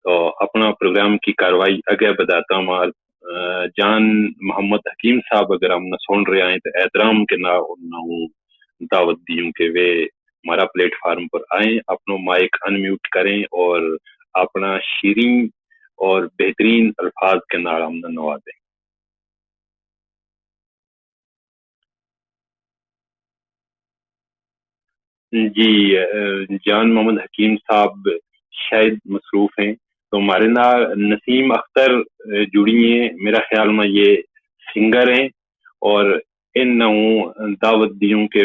تو اپنا پروگرام کی کاروائی اگے بداتا ہوں۔ جان محمد حکیم صاحب اگر ہم نہ سن رہے ہیں تو احترام کے نہ انہوں دعوت دیوں کہ وہ ہمارا پلیٹ فارم پر آئیں، اپنو مائک ان میوٹ کریں اور اپنا شیریں اور بہترین الفاظ کے نال ہم نہ نوازیں۔ جی، جان محمد حکیم صاحب شاید مصروف ہیں، تو ہمارے نال نسیم اختر جڑی ہیں، میرا خیال میں یہ سنگر ہیں اور ان نہ ہوں دعوت دیوں کہ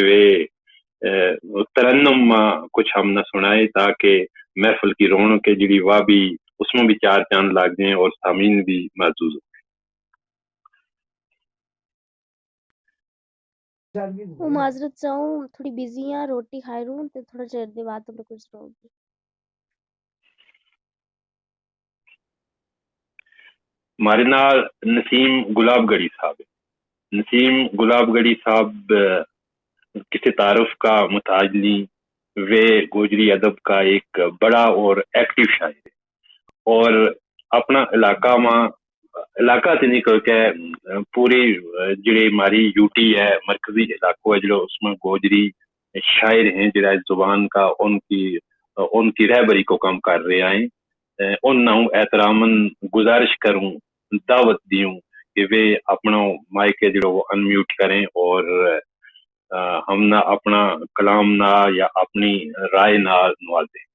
وہ ترنم ما کچھ ہم نہ سنائے تاکہ محفل کی رونق کے جڑی واہ بھی اس میں بھی چار چاند لاگ جائیں اور سامین بھی محسوس ہو۔ ہوں معذرت چاہوں، تھوڑی بزی ہاں، روٹی کھائی رہوں تے تھوڑا چیر دے بعد تمنا کچھ سناؤں گی۔ ہمارے نال نسیم گلاب گڑھی صاحب ہے۔ نسیم گلاب گڑھی صاحب کسی تعارف کا محتاج نہیں، وہ گوجری ادب کا ایک بڑا اور ایکٹیو شاعر ہے۔ اور اپنا علاقہ ما علاقہ سے نکل کے پوری جڑی ہماری یوٹی ہے، مرکزی علاقوں ہے جڑا اس میں گوجری شاعر ہیں جڑا اس زبان کا ان کی ان کی رہبری کو کم کر رہے ہیں۔ ان نہ احترامن گزارش کروں، دعوت دیوں کہ وہ اپنا مائک ہے جڑا وہ ان میوٹ کریں اور ہم نہ اپنا کلام نہ یا اپنی رائے نہ نوازیں۔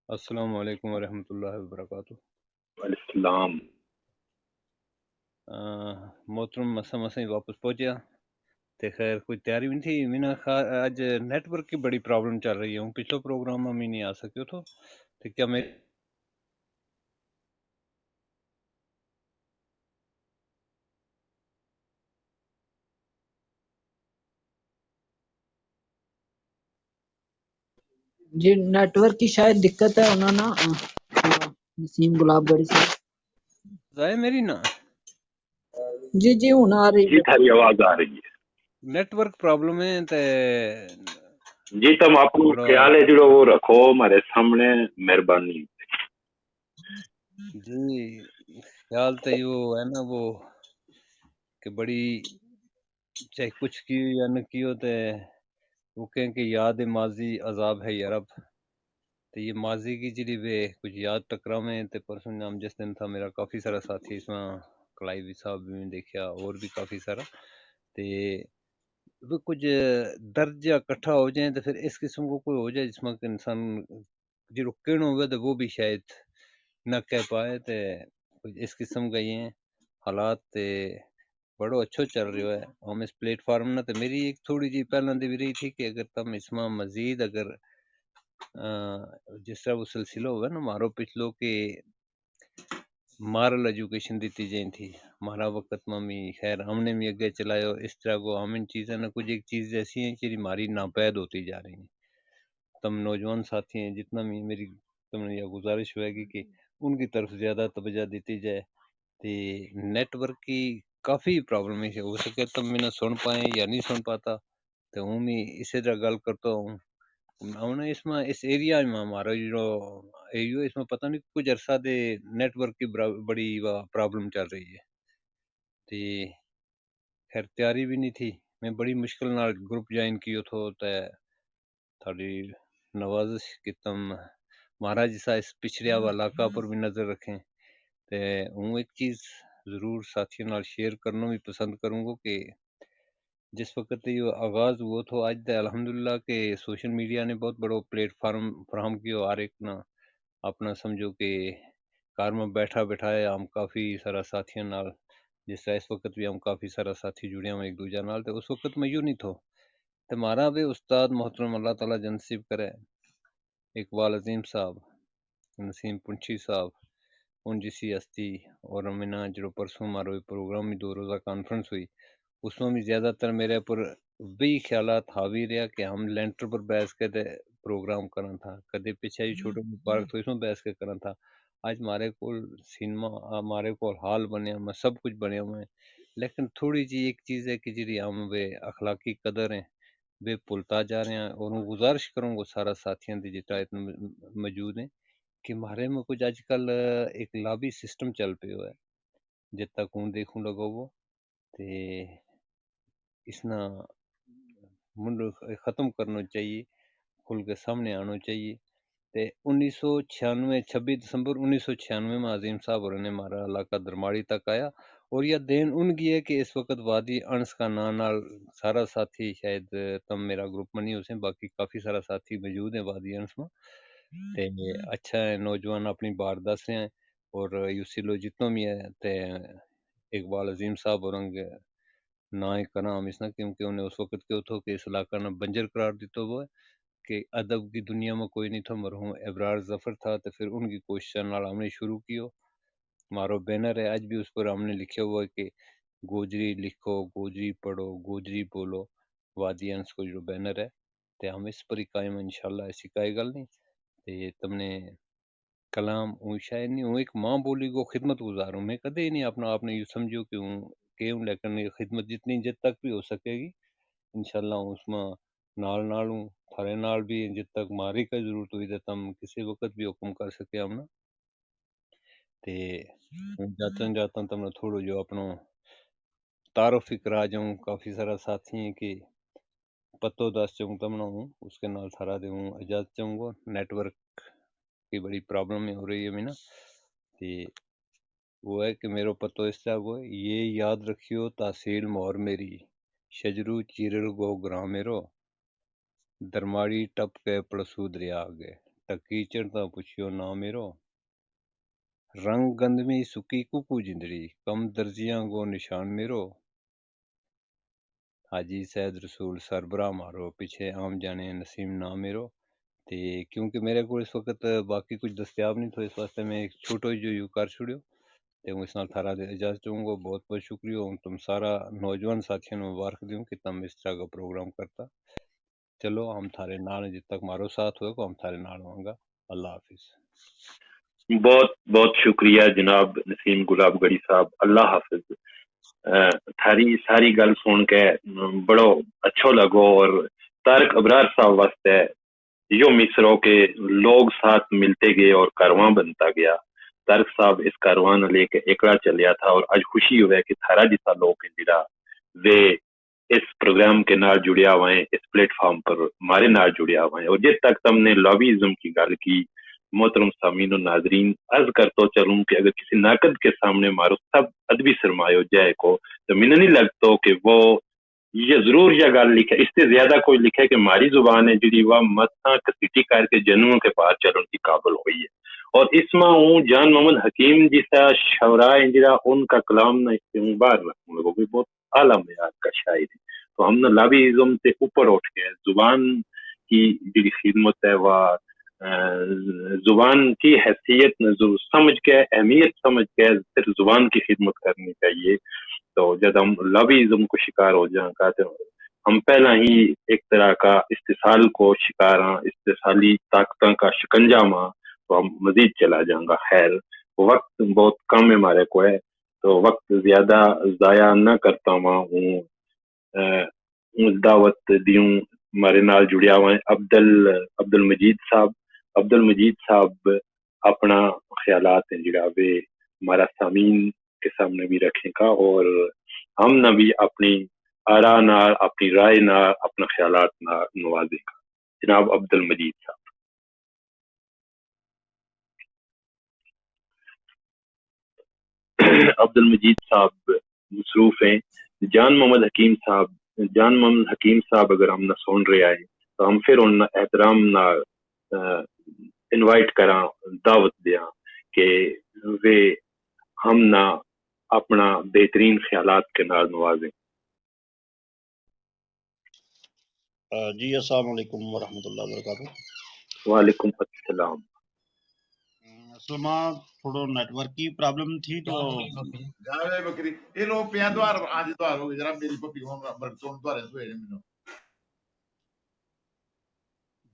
السلام علیکم ورحمۃ اللہ وبرکاتہ۔ وعلیکم السلام۔ محترم، مسا مسا ہی واپس پہنچیا۔ تے خیر کوئی تیاری بھی نہیں تھی مینا خا-، اج نیٹ ورک کی بڑی پرابلم چل رہی ہے، ہوں پچھلو پروگرام میں بھی نہیں آ سکیو تھو۔ تے کیا میری جی نیٹ ورک کی شاید دقت ہے انہوں نا۔ نسیم گلاب گڑھی سے۔ ظاہر میری نا۔ جی جی ہوں آ رہی ہے، تھاری آواز آ رہی ہے۔ نیٹ ورک پرابلم ہے تے جی تم اپنا خیال ہے جڑو وہ رکھو ہمارے سامنے، مہربانی۔ جی خیال تے یو ہے نا وہ کہ بڑی چاہے کچھ کیو یا نہ کیو تے وہ کہیں کہ یاد ماضی عذاب ہے یارب۔ تے یہ ماضی کی جڑی وے کچھ یاد ٹکراویں تے پرسوں نام جس دن تھا میرا کافی سارا ساتھی اس میں کلائی بھی صاحب بھی دیکھیا اور بھی کافی سارا تے وہ کچھ درد جا کٹھا ہو جائیں تو پھر اس قسم کو کوئی ہو جائے جس میں کہ انسان جڑو کہنو ہوئے تو وہ بھی شاید نہ کہہ پائے تے کچھ اس قسم کا یہ حالات تے بڑو اچھو چل رہیو ہے۔ ہم اس پلیٹ فارم نا تے میری ایک تھوڑی جی پہلاں دی بھی رہی تھی کہ اگر تم اس ما مزید اگر جس طرح وہ سلسلو ہوئے نا مارو پچھلو کہ مارل ایجوکیشن دتی جائیں تھی، مارا وقت ما می خیر ہم نے می اگے چلایو۔ اس طرح کو ہم ان چیزاں نا کچھ ایک چیز ایسی ہیں کہ ماری ناپید ہوتی جا رہی ہیں۔ تم نوجوان ساتھی ہیں جتنا می میری تم نے یا گزارش ہوئے گی کہ ان کی طرف زیادہ توجہ دتی جائے۔ تے نیٹ ورک کی کافی پرابلم ہے، ہو سکے تم مینا سن پائیں یا نہیں سن پاتا۔ تے ہوں می اسے طرح گل کرتا ہوں۔ ہن اس ما اس ایریا ما ہمارا جو ایریا اس ما پتہ نہیں کچھ عرصہ دے نیٹ ورک کی بڑی پرابلم چل رہی ہے۔ تے خیر تیاری بھی نہیں تھی، میں بڑی مشکل نال گروپ جوائن کیو تھو تے تھوڑی نوازش کہ تم مہاراج سا اس پچھڑیا ہوا علاقہ پر بھی نظر رکھیں۔ تے ہوں ایک چیز ضرور ساتھیوں نال شیئر کرنو بھی پسند کروں گو کہ جس وقت یوہ آغاز ہوو تھو، اج تے الحمدللہ کہ سوشل میڈیا نے بہت بڑو پلیٹ فارم فراہم کیو، ہر ایک نا اپنا سمجھو کہ گھر ما بیٹھا بیٹھا ہے ہم کافی سارا ساتھیاں نال، جس طرح اس وقت بھی ہم کافی سارا ساتھی جڑیا ہوں ایک دوجا نال، تے اس وقت ما یوہ نہیں تھو۔ تے مارا بھی استاد محترم اللہ تعالی جنت نصیب کرے، اقبال عظیم صاحب، نسیم پنچھی صاحب، ان جیسی ہستی، اور ہم انا جیڑو پرسوں مارو پروگرام میں دو روزہ کانفرنس ہوئی، اس ما بھی زیادہ تر میرے پر وہی خیالات حاوی رہیا کہ ہم لینٹر پر بیس کے تے پروگرام کرنا تھا، کدے پچھے ہی چھوٹو مبارک تھو اس ما بیس کے کرنا تھا۔ اج مارے کول سینما، مارے کول ہال بنیا ہوا ہے، سب کچھ بنیا ہوا ہے، لیکن تھوڑی جی ایک چیز ہے کہ جیڑی ہم وے اخلاقی قدر ہیں، وے بھلتا جا رہے ہیں۔ اور ہوں گزارش کروں گو سارا ساتھیاں دی جتنا اتنا موجود ہیں کہ مارے ما کچھ اج کل ایک لابی سسٹم چل پیو ہے، جت تک ہوں دیکھوں لگو وہ تے اس نا منڈو ختم کرنو چاہیے، کھل کے سامنے آنو چاہیے۔ تے انیس سو چھیانوے، چھبی دسمبر انیس سو چھیانوے ما عظیم صاحب اور نے مارا علاقہ درماڑی تک آیا، اور یہ دین ان کی ہے کہ اس وقت وادی انس کا ناں نال سارا ساتھی، شاید تم میرا گروپ ما نہیں ہو سیں، باقی کافی سارا ساتھی موجود ہیں وادی انس ما۔ تے اچھا ہے، نوجوان اپنی بار دس رہے ہیں، اور یوسی لو جتنو بھی ہے تے اقبال عظیم صاحب اور انگ نہ ہی کراں ہم اس نا، کیونکہ انہیں اس وقت کہیو تھو کہ اس علاقہ نا بنجر قرار دیتو ہوا ہے کہ ادب کی دنیا ما کوئی نہیں تھو، مرحوم ابرار ظفر تھا، تے پھر ان کی کوششاں نال ہم نے شروع کیو۔ مارو بینر ہے، اج بھی اس پر ہم نے لکھیا ہوا ہے کہ گوجری لکھو، گوجری پڑھو، گوجری بولو، وادی انس کو جو بینر ہے، تے ہم اس پر ہی قائم ہیں، انشاءاللہ ایسی کائی گل نہیں۔ تے تم نے کلام ہوں شاعر نہیں ہوں، ایک ماں بولی کو خدمت گزار ہوں۔ میں کدے ہی نہیں اپنا آپ نے یوں سمجھو کہ ہوں کہ ہوں، لیکن یہ خدمت جتنی جد تک بھی ہو سکے گی، انشاءاللہ ہوں اس ما نال نال ہوں، تھارے نال بھی جد تک ماری کا ضرورت ہوئی تے تم کسی وقت بھی حکم کر سکے ہم نا۔ تے ہوں جاتاں جاتاں تم نے تھوڑو جو اپنو تعارف ہی کرا جاؤں، کافی سارا ساتھی ہیں کہ پتو دس چاہوں تم نا ہوں، اس کے نال تھارا دے ہوں اجازت چاہوں گو، نیٹ ورک کی بڑی پرابلم ہو رہی ہے مینا۔ تے وہ ہے کہ میرو پتو اس طرح کو ہے، یہ یاد رکھیو تحصیل مور میری، شجرو چیرل گو گراں میرو، درماڑی ٹپ کے پڑسو دریا آگے، ٹکی چڑھتا پچھیو ناں میرو، رنگ گندمی سکی کوکو جندڑی، کم درزیاں گو نشان میرو، حاجی سید رسول سربراہ مارو، پچھے عام جانے نسیم ناں میرو۔ تے کیونکہ میرے کو اس وقت باقی کچھ دستیاب نہیں تھو، اس واسطے میں ایک چھوٹو جو یو کر چھوڑیو۔ تے ہوں اس نال تھارا دے اجازت چاہوں گو۔ بہت بہت شکریہ ہوں، تم سارا نوجوان ساتھیوں نے مبارک دیوں کہ تم اس طرح کا پروگرام کرتا۔ چلو ہم تھارے نال ہیں، جت تک مارو ساتھ ہوئے کو ہم تھارے نال ہوں گا۔ اللہ حافظ۔ بہت بہت شکریہ جناب نسیم گلاب گڑھی صاحب، اللہ حافظ۔ تھاری ساری گل سن کے بڑو اچھو لگو، اور طارق ابرار صاحب واسطے یوہ مصرو کہ لوگ ساتھ ملتے گئے اور کارواں بنتا گیا۔ طارق صاحب اس کارواں نا لے کے ایکڑا چلیا تھا، اور اج خوشی ہوئے کہ تھارا جیسا لوگ ہیں جیڑا ویہ اس پروگرام کے نال جڑیا ہوئے ہیں، اس پلیٹ فارم پر مارے نال جڑیا ہوئے ہیں۔ اور جس تک تم نے لابی ازم کی گل کی، محترم سامین و ناظرین، عرض کرتو چلوں کہ اگر کسی ناقد کے سامنے مارو سب ادبی سرمایو جائے کو، تو مینہ نہیں لگتو کہ وہ یہ ضرور یا گل لکھے، اس سے زیادہ کوئی لکھے کہ ماری زبان ہے جڑی وہ مستاں کسیٹی کر کے جنوں کے پار چلن کی قابل ہوئی ہے۔ اور اس ما ہوں جان محمد حکیم جیسا شعراء ہیں جڑا ان کا کلام نہ اس سے ہوں باہر رکھوں لگو کہ بہت اعلیٰ معیار کا شاعر ہے۔ تو ہم نہ لابی ازم سے اوپر اٹھ کے زبان کی جڑی خدمت ہے وہ زبان کی حیثیت نظر سمجھ کے، اہمیت سمجھ کے، صرف زبان کی خدمت کرنی چاہیے۔ تو جب ہم لابی ازم کو شکار ہو جائیں کا تو ہم پہلا ہی ایک طرح کا استحصال کو شکار ہیں، استحصالی طاقتوں کا شکنجہ ماں، تو ہم مزید چلا جائیں گا۔ خیر، وقت بہت کم ہے ہمارے کو ہے، تو وقت زیادہ ضائع نہ کرتا ہوا ہوں۔ دعوت دیوں، ہمارے نال جڑیا ہوا ہے عبدل عبدالمجید صاحب۔ عبدالمجید صاحب اپنا خیالات ہیں جڑا وے ہمارا سامعین کے سامنے بھی رکھیں کا، اور ہم نہ بھی اپنی آرا نال، اپنی رائے نال، اپنا خیالات نال نوازیں کا۔ جناب عبدالمجید صاحب۔ عبدالمجید صاحب مصروف ہیں۔ جان محمد حکیم صاحب جان محمد حکیم صاحب اگر ہم نا سن رہیا ہے، تو ہم پھر ان نا احترام نال انوائٹ کراں، دعوت دیاں کہ ویہ ہم نا اپنا بہترین خیالات کے نال نوازیں۔ جی السلام علیکم ورحمۃ اللہ وبرکاتہ۔ وعلیکم السلام۔ اسلما، تھوڑو نیٹ ورک کی پرابلم تھی تو جاوے بکری، یہ لوگ پیاں دوار آج دوار ہو گئی ذرا میری پپی ہوں برتون دوارے سوئے نے مینوں۔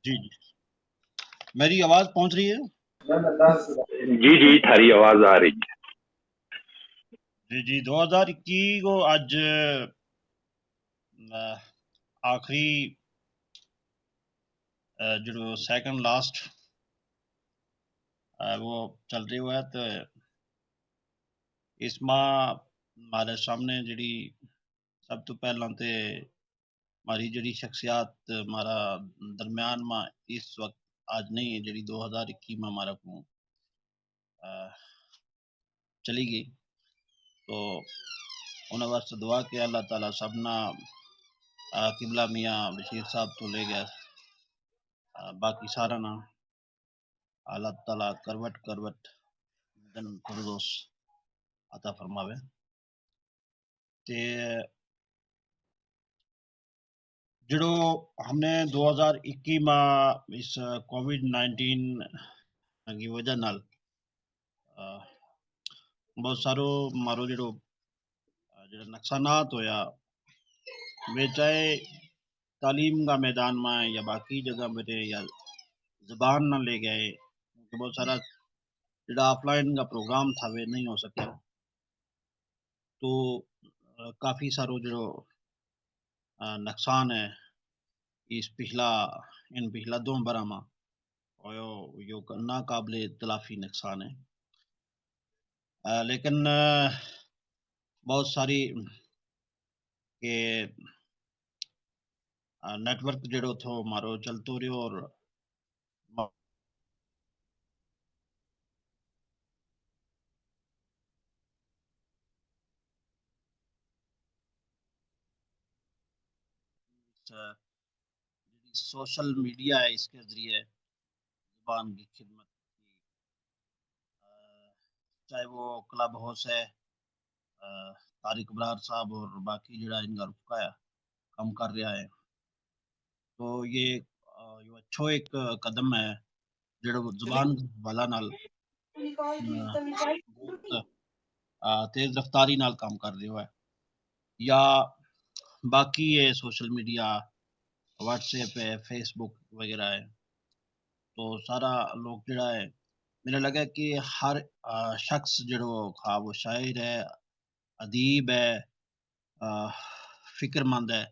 جی جی، میری آواز پہنچ رہی ہے؟ جی جی، تھاری آواز آ رہی ہے۔ جی جی، دو ہزار اکی کو اج آخری جڑو سیکنڈ لاسٹ وہ چل رہی ہوا ہے تو اس ماہ ہمارے سامنے جڑی سب تو پہلاں تے ہماری جڑی شخصیات ہمارا درمیان ما اس وقت آج نہیں ہے، جڑی دو ہزار اکی ما ہمارا کو چلی گئی۔ تو انہاں واسطے دعا کہ اللہ تعالی سب نا قبلہ میاں بشیر صاحب تو لے گیا، باقی سارا نا اللہ تعالی کروٹ کروٹ دن فردوس عطا فرماوے۔ تے جڑو ہم نے دو ہزار اکی ما اس کووڈ نائنٹین کی وجہ نال بہت سارو مارو جڑو جڑا نقصانات ہویا، ویہ چاہے تعلیم کا میدان ما یا باقی جگہ بیٹھے یا زبان نہ لے گئے، بہت سارا جڑا آف لائن کا پروگرام تھا ویہ نہیں ہو سکیا۔ تو کافی سارو جڑو نقصان ہے اس پچھلا ان پچھلا دو براہما ہویو، یوہ ناقابل تلافی نقصان ہے۔ لیکن بہت ساری کہ نیٹ ورک جڑو تھو مارو چلتو رہیو اور سوشل میڈیا ہے اس کے ذریعے زبان کی خدمت کی، چاہے وہ کلب ہاؤس ہے، طارق ابرار صاحب اور باقی جڑا ان کا رکا ہے کم کر رہیا ہے۔ تو یہ اچھو ایک قدم ہے جڑو زبان کے حوالہ نال تیز رفتاری نال کم کر رہیو ہے۔ یا باقی ہے سوشل میڈیا، واٹس ایپ ہے، فیس بک وغیرہ ہے، تو سارا لوگ جڑا ہے میرا لگا کہ ہر شخص جڑو خواہ وہ شاعر ہے، ادیب ہے، فکر مند ہے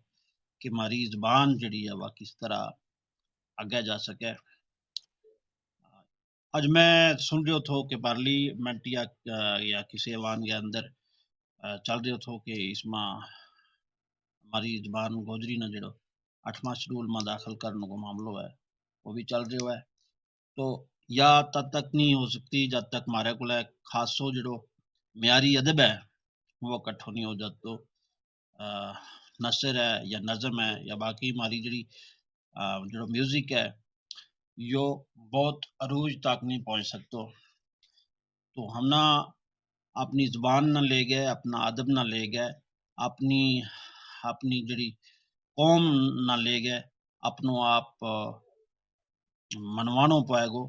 کہ ماری زبان جڑی ہے وہ کس طرح اگے جا سکے۔ اج میں سن رہیو تھو کہ پارلیمنٹ یا کسی ایوان کے اندر چل رہیو تھو کہ اس ما ہماری زبان گوجری نا جڑو اٹھواں شیڈول ما داخل کرنے کو معاملو ہے، وہ بھی چل رہیو ہے۔ تو یا تد تک نہیں ہو سکتی جد تک مارے کولے خاصو جڑو معیاری ادب ہے وہ اکٹھو نہیں ہو جاتو۔ نثر ہے یا نظم ہے یا باقی ہماری جڑی جڑو میوزک ہے، یوہ بہت عروج تک نہیں پہنچ سکتو۔ تو ہم نا اپنی زبان نا لے گئے، اپنا ادب نا لے گئے، اپنی اپنی جڑی قوم نا لے گئے، اپنو آپ منوانو پائے گو۔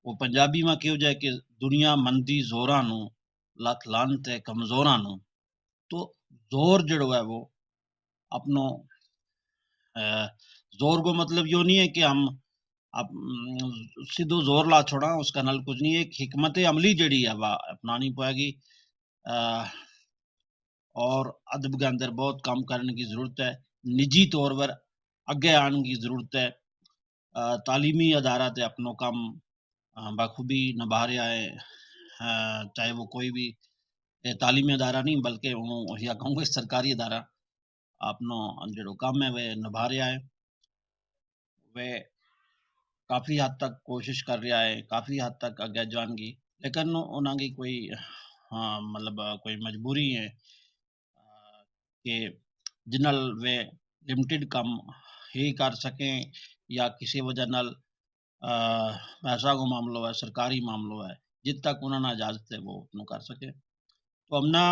وہ پنجابی ما کہیو جائے کہ دنیا مندی زوراں نو، لت لانت ہے کمزوراں نو۔ تو زور جڑو ہے وہ اپنو زور کو مطلب یوہ نہیں ہے کہ ہم سیدھو زور لا چھوڑاں، اس کا نال کچھ نہیں ہے۔ ایک حکمت عملی جڑی ہے وہ اپنانی پائے گی۔ اور ادب کے اندر بہت کم کرنے کی ضرورت ہے، نجی طور پر اگے آنے کی ضرورت ہے۔ تعلیمی ادارہ تے اپنو کم بخوبی نبھا رہیا ہے، چاہے وہ کوئی بھی تعلیمی ادارہ نہیں بلکہ یا کہوں گے سرکاری ادارہ اپنو جڑو کم ہے وہ نبھا رہیا ہے۔ وہ کافی حد تک کوشش کر رہیا ہے، کافی حد تک اگے جان گی، لیکن انہاں کی کوئی مطلب کوئی مجبوری ہے کہ جنہاں نال ویہ لمیٹڈ کم ہی کر سکیں، یا کسی وجہ نال پیسہ کو معاملو ہے، سرکاری معاملو ہے، جد تک انہاں نا اجازت ہے وہ نو کر سکیں۔ تو ہم نا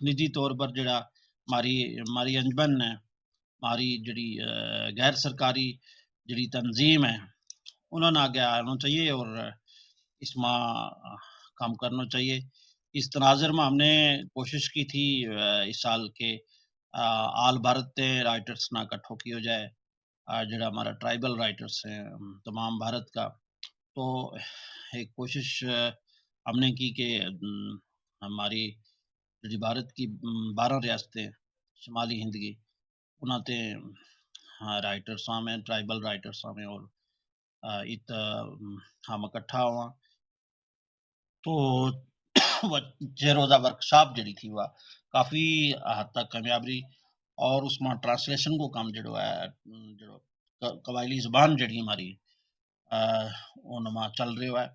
نجی طور پر جیہڑا ہماری انجمن نے ہماری جیہڑی غیر سرکاری جیہڑی تنظیم ہے، انہاں نا آگے آنو چاہیے اور اس ما کم کرنو چاہیے۔ اس تناظر ما ہم نے کوشش کی تھی اس سال کے آل بھارت تے رائٹرز نا اکٹھو کیو جائے، جیہڑا ہمارا ٹرائبل رائٹرز ہیں تمام بھارت کا۔ تو ایک کوشش ہم نے کی کہ ہماری جیہڑی بھارت کی بارہ ریاستیں شمالی ہند کی، انہاں تے رائٹرز آویں، ٹرائبل رائٹرز آویں اور ات ہم اکٹھا ہواں۔ تو چھ روزہ ورکشاپ جیہڑی تھی وہ کافی حد تک کامیاب رہی، اور اس ما ٹرانسلیشن کو کم جیہڑو ہے، جیہڑو قبائلی زبان جیہڑی ہماری ان ما چل رہیو ہے۔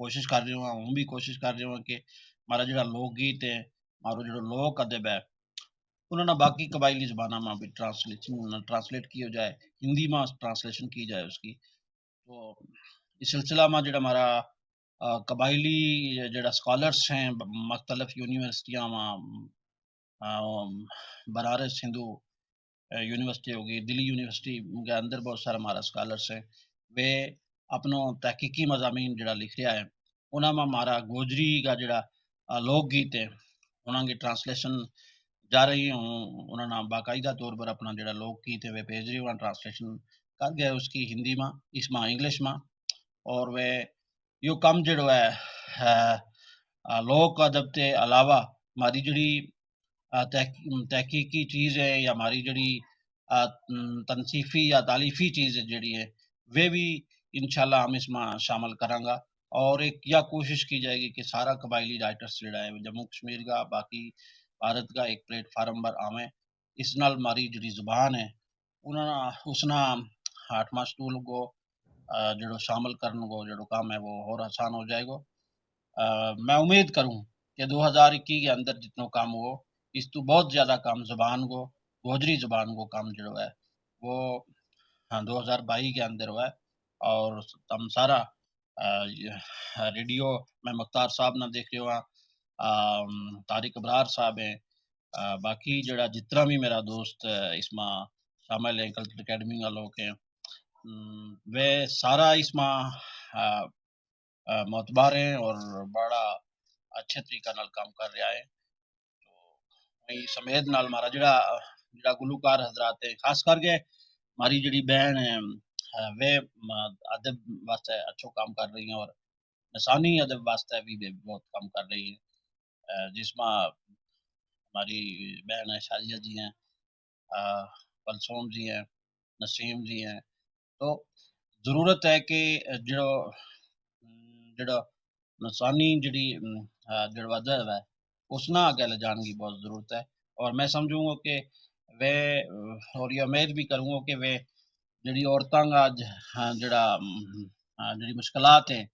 کوشش کر رہیو ہاں، ہوں بھی کوشش کر رہیو ہاں کہ ہمارا جیہڑا لوک گیت ہے، ہمارو جیہڑو لوک ادب ہے، انہاں نا باقی قبائلی زباناں ما بھی ٹرانسلیشن ٹرانسلیٹ کیو جائے، ہندی ما ٹرانسلیشن کی جائے اس کی۔ تو اس سلسلہ ما جیہڑا ہمارا قبائلی جیہڑا سکالرز ہیں، مختلف یونیورسٹیاں ما بنارس ہندو یونیورسٹی ہو گئی، دلی یونیورسٹی کے اندر بہت سارا ہمارا سکالرز ہیں، ویہ اپنو تحقیقی مضامین جیہڑا لکھ رہیا ہے، انہاں ما ہمارا گوجری کا جیہڑا لوک گیت ہے، انہاں کی ٹرانسلیشن جا رہی ہوں۔ انہاں نا باقاعدہ طور پر اپنا جیہڑا لوک گیت ہے وہ بھیج رہی ہوں، ٹرانسلیشن کر گیا اس کی ہندی ما، اس ما انگلش ما۔ اور وہ یوہ کم جیہڑو ہے لوک ادب تے علاوہ ہماری جیہڑی تحقیقی چیز ہے یا ہماری جیہڑی تنصیفی یا تالیفی چیز جیہڑی ہے، وہ بھی انشاءاللہ ہم اس ما شامل کراں گا۔ اور ایک یا کوشش کی جائے گی کہ سارا قبائلی رائٹرز جیہڑا ہے جموں کشمیر کا، باقی بھارت کا ایک پلیٹ فارم پر آویں، اس نال ہماری جیہڑی زبان ہے انہاں اس نا ہاٹھ ماہ شتول کو جیہڑو شامل کرن کو جیہڑو کم ہے وہ ہور آسان ہو جائے گو۔ میں امید کروں کہ دو ہزار اکی کے اندر جتنو کم ہو، اس تو بہت زیادہ کم زبان کو، گوجری زبان کو کم جیہڑو ہے وہ دو ہزار بائی کے اندر ہوا ہے۔ اور تم سارا ریڈیو میں مختار صاحب نا دیکھ رہیو ہاں، طارق ابرار صاحب ہیں، باقی جیہڑا جتنا بھی میرا دوست اس ما شامل ہیں، کلچر اکیڈمی کا لوک ہیں، وہ سارا اس ما معتبر ہیں اور بڑا اچھے طریقہ نال کم کر رہیا ہے۔ تو اس امید نال ہمارا جیہڑا جیہڑا گلوکار حضرات ہیں، خاص کر کے ہماری جیہڑی بہن ہیں، وہ ادب واسطے اچھو کام کر رہی ہیں اور لسانی ادب واسطے بھی بہت کم کر رہی ہیں، جس ما ہماری بہن ہیں شازیہ جی ہیں، کلثوم جی ہیں، نسیم جی ہیں۔ تو ضرورت ہے کہ جیہڑو جیہڑو لسانی جیہڑی جیہڑو ادب ہے، اس نا اگے لے جان کی بہت ضرورت ہے۔ اور میں سمجھوں گا کہ وہ اور یہ امید بھی کروں گا کہ وہ جیہڑی عورتاں کا اج جیہڑا جیہڑی مشکلات ہیں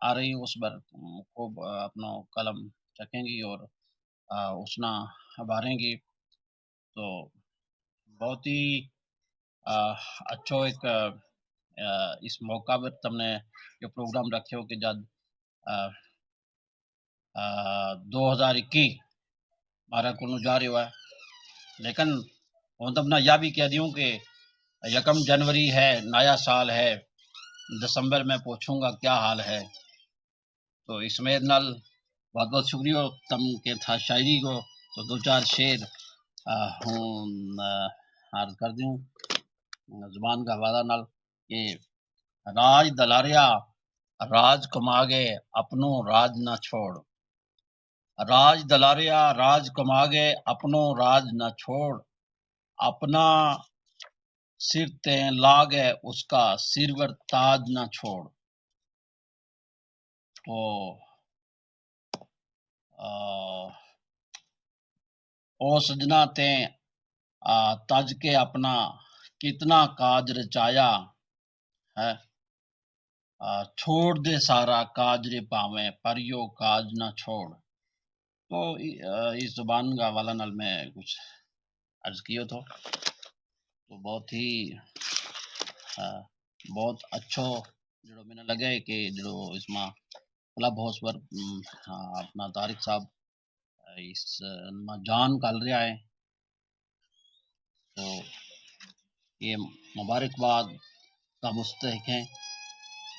آ رہی، اس پر خوب اپنا قلم چکیں گی اور اس نا ابھاریں گی۔ تو بہت ہی اچھو ایک اس موقع پر تم نے یہ پروگرام رکھیو کہ جد دو ہزار اکی مارا کونو جا رہیو ہے، لیکن ہوں تم نا یا بھی کہہ دیوں کہ یکم جنوری ہے، نایا سال ہے، دسمبر میں پوچھوں گا کیا حال ہے۔ تو اس امید نال بہت بہت شکریہ۔ تم کے تھا شاعری کو تو دو چار شعر ہوں عرض کر دیوں زبان کا حوالہ نال کہ راج دلاریا، راج کما گئے، اپنو راج نہ چھوڑ۔ راج دلاریا، راج کما گئے، اپنو راج نہ چھوڑ۔ اپنا سر تے لا گئے، اس کا سرور تاج نہ چھوڑ۔ او او سجنا تے تج کے اپنا کتنا کاج رچایا ہے۔ چھوڑ دے سارا کاج رے پاویں، پر یوہ کاج نہ چھوڑ۔ تو اس زبان کا حوالہ نال میں کچھ عرض کیو تھو، تو بہت ہی بہت اچھو جڑو میں نے لگا ہے کہ جڑو اس ما کلب ہاؤس پر اپنا طارق صاحب اس ما جان کال رہیا ہے، تو یہ مبارکباد کا مستحق ہیں۔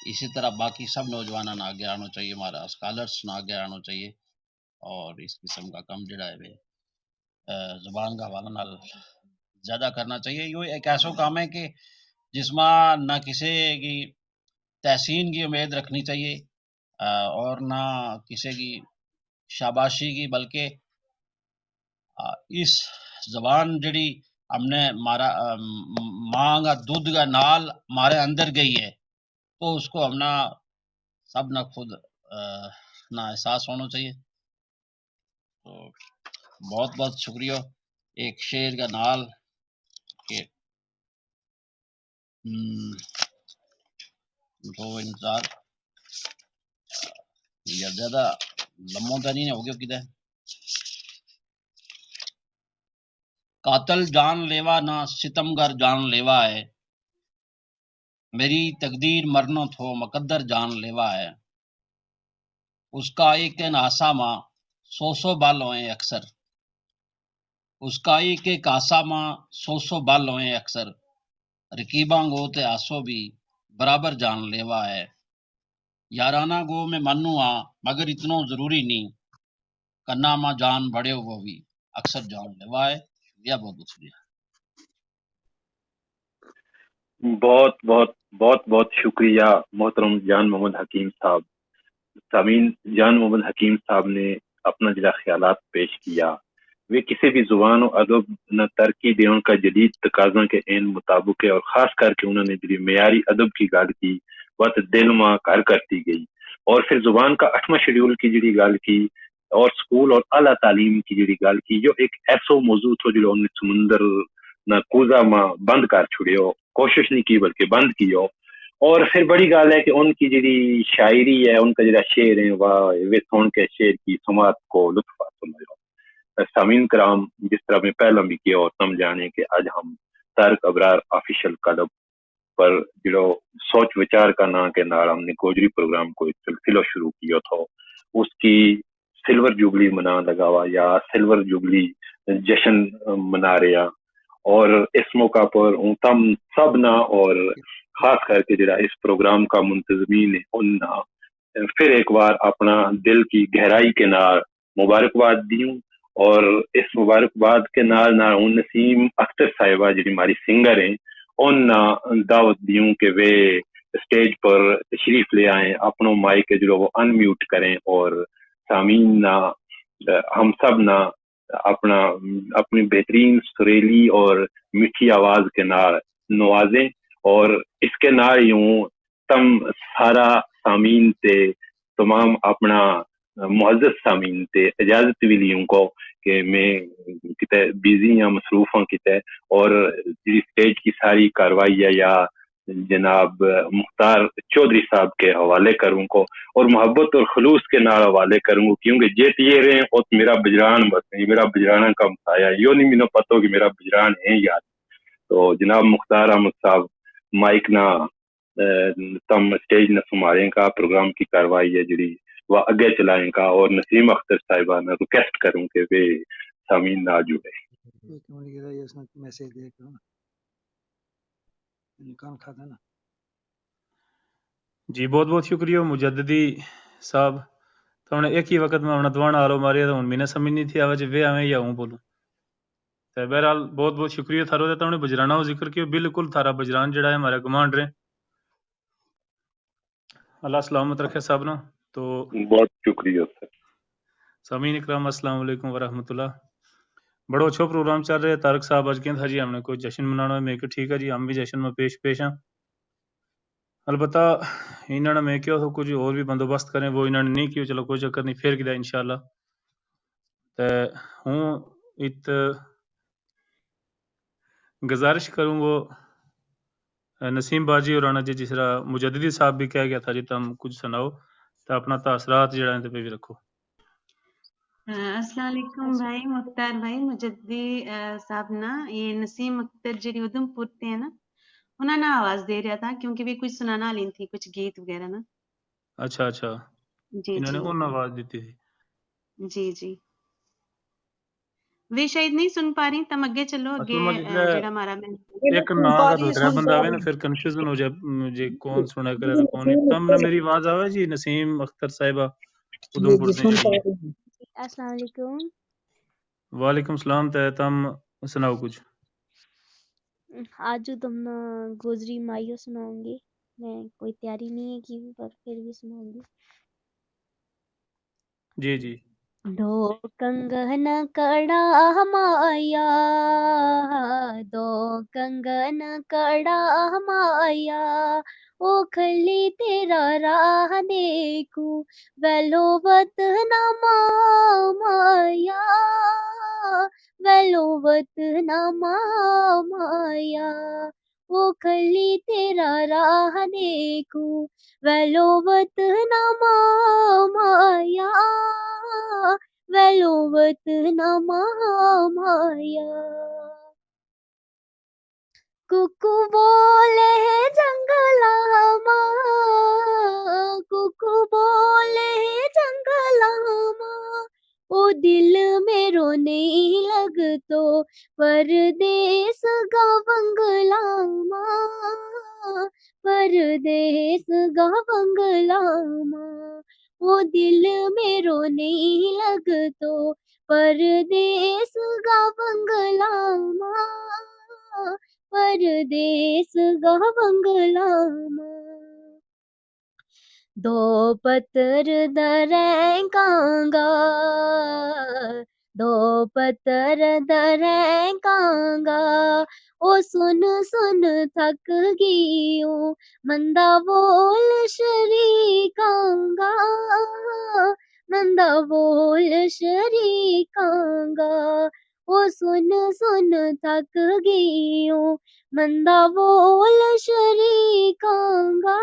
اسی طرح باقی سب نوجوانوں نا آگے آنو چاہیے، ہمارا اسکالرس نا آگے آنو چاہیے، اور اس قسم کا کم جڑا ہے زبان کا حوالہ نال زیادہ کرنا چاہیے۔ یوہ ایک ایسو کم ہے کہ جس ما نہ کسے کی تحسین کی امید رکھنی چاہیے، اور نہ کسے کی شاباشی کی، بلکہ اس زبان جڑی ہم نے مارا ماں کا دودھ کا نال مارے اندر گئی ہے، تو اس کو ہم نا سب نا خود نا احساس ہونو چاہیے۔ تو بہت بہت شکریہ۔ ایک شعر کا نال کہ تو انتظار یا زیادہ لمو تو نہیں ہو گیا کدھر؟ قاتل جان لیوا نہ ستمگر جان لیوا ہے۔ میری تقدیر مرنو تھو مقدر جان لیوا ہے۔ اس کا ایک ایک آسا ما سو سو بل ہوئیں اکثر۔ اس کا ایک ایک آسا ما سو سو بل ہوئیں اکثر۔ رقیباں گو تے آسو بھی برابر جان لیوا ہے۔ یارانا گو میں منوں ہاں، مگر اتنو ضروری نہیں۔ کنا ما جان بڑے ہو وہ بھی اکثر جان لیوا ہے۔ شکریہ، بہت بہت شکریہ۔ بہت بہت بہت بہت شکریہ محترم جان محمد حکیم صاحب۔ سامین، جان محمد حکیم صاحب نے اپنا جڑا خیالات پیش کیا، وہ کسے بھی زبان و ادب نا ترقی دیون کا جدید تقاضاں کے عین مطابق ہے اور خاص کر کے انہوں نے جڑی معیاری ادب کی گل کی، وہ تو دل ما گھر کرتی گئی۔ اور پھر زبان کا اٹھواں شیڈیول کی جڑی گل کی اور سکول اور اعلیٰ تعلیم کی جڑی گل کی، یوہ ایک ایسو موضوع تھو جڑو انہوں نے سمندر نا کوزہ ما بند کر چھڑیو، کوشش نہیں کی بلکہ بند کیو۔ اور پھر بڑی گل ہے کہ ان کی جڑی شاعری ہے، ان کا جڑا شعر ہیں، وہ سن کے شعر کی سماعت کو لطف حاصل ہویو۔ سامین کرام، جس طرح میں پہلا بھی کیا اور سمجھانے کہ آج ہم طارق ابرار آفیشل کلب پر جڑو سوچ وچار کا ناں کے نال ہم نے گوجری پروگرام کو ایک سلسلو شروع کیو تھو، اس کی سلور جوبلی منا لگاوا یا سلور جوبلی جشن منا رہیا۔ اور اس موقع پر ہوں تم سب نا اور خاص کر کے جڑا اس پروگرام کا منتظمین ہیں ان نا پھر ایک بار اپنا دل کی گہرائی کے نال مبارکباد دیوں۔ اور اس مبارکباد کے نال نال ہوں نسیم اختر صاحبہ جڑی ہماری سنگر ہیں ان نا دعوت دیوں کہ وہ اسٹیج پر تشریف لے آئیں، اپنو مائک جڑو وہ ان میوٹ کریں اور سامین نا ہم سب نا اپنا اپنی بہترین سریلی اور میٹھی آواز کے نال نوازیں۔ اور اس کے نال یوں تم سارا سامین تے تمام اپنا معزز سامین تے اجازت بھی لیوں کو کہ میں کتے بیزی یا مصروف ہوں کتے اور جی اسٹیج کی ساری کاروائی ہے یا جناب مختار چوہدری صاحب کے حوالے کروں کو اور محبت اور خلوص کے نال حوالے کروں کو کیونکہ جیت یہ رہے ہیں اور میرا بجران بس نہیں، میرا بجرانا کا مسایا یو نہیں مینا پتو کہ میرا بجران ہے یاد۔ تو جناب مختار احمد صاحب مائک نا تم اسٹیج نا سنبھالیں کا پروگرام کی کاروائی ہے جڑی وہ اگے چلائیں کا اور نسیم اختر صاحبہ نا ریکویسٹ کروں کہ وہ سامین نہ جڑے۔ جی بہت بہت شکریہ مجددی صاحب۔ تو ہن ایک ہی وقت میں ہن دوان آلو ماریا تو ہن مینا سمجھ نہیں تھی آوے جے وے آویں یا ہوں بولوں۔ تے بہرحال بہت بہت شکریہ تھارو تے تاں نے بجرانا ہو ذکر کیو، بالکل تھارا بجران جڑا ہے ہمارا گمانڈ رہے۔ اللہ سلامت رکھے سب نا۔ تو بہت شکریہ سر۔ سامعین اکرام السلام علیکم ورحمۃ اللہ۔ بڑو اچھو پروگرام چل رہے طارق صاحب اج کہندھا جی ہم نے کوئی جشن منانا ہے میں کہ ٹھیک ہے جی ہم بھی جشن میں پیش پیش ہیں۔ البتہ انہاں نے میں کہیو تھو کچھ ہور بھی بندوبست کریں وہ انہاں نے نہیں کیو چلو کوئی چکر نہیں پھر کدھا انشاءاللہ۔ تے ہوں ات گزارش کروں گو نسیم باجی اور آنا جی جس طرح مجددی صاحب بھی کہہ گیا تھا جی تم کچھ سناؤ۔ تے اپنا تاثرات جڑا ہیں تے پہ بھی رکھو۔ السلام علیکم بھائی مختار بھائی، مجدی صاحب نا، یہ نسیم اختر جیڑی ادھم پور تے ہیں نا، انہاں نا آواز دے رہیا تھا کیونکہ ویہ کچھ سنانا لین تھی، کچھ گیت وغیرہ نا۔ اچھا اچھا، جی انہوں نے جی۔ ان آواز دیتی تھی۔ جی جی۔ ویہ شاید نہیں سن پا رہی، تم اگے چلو اگے۔ جیڑا ہمارا میں ایک نام کا دو ترے بندہ آوے نا، پھر کنفیوژن ہو جائے جی کون سنا کرے تو کون نہیں۔ تم نا میری آواز آوے جی؟ نسیم اختر صاحبہ ادھم پور سے۔ السلام علیکم۔ وعلیکم السلام۔ تے تم سناؤ کچھ۔ آج تم نا گوزری مائیو سناؤں گی۔ میں کوئی تیاری نہیں ہے کی، پر پھر بھی سناؤں گی۔ جی جی۔ دو کنگن کڑا مایا، دو کنگن کڑا مایا، او کھلی تیرا راہ دیکھوں، ویلو وطن مایا، ویلو وطن مایا۔ او کھلی تیرا راہ دیکھوں، ویلو وطن مایا، ویلو وطن مایا۔ کوکو بولے جنگلاں ما، کوکو بولے جنگلاں ما، او دل میرو نہیں لگتو، پردیس گا بنگلاں ما، پردیس گا بنگلاں ما، او دل میرو نہیں لگتو، پردیس گا بنگلاں ما، پردیس گا بنگلاں ما۔ دو پتر دریں کانگا، دو پتر دریں کانگا، او سن سن تھک گیوں، مندا بول شریکاں گا، مندا بول شریکاں گا۔ او سن سن تھک گیوں، مندا بول شریکاں گا،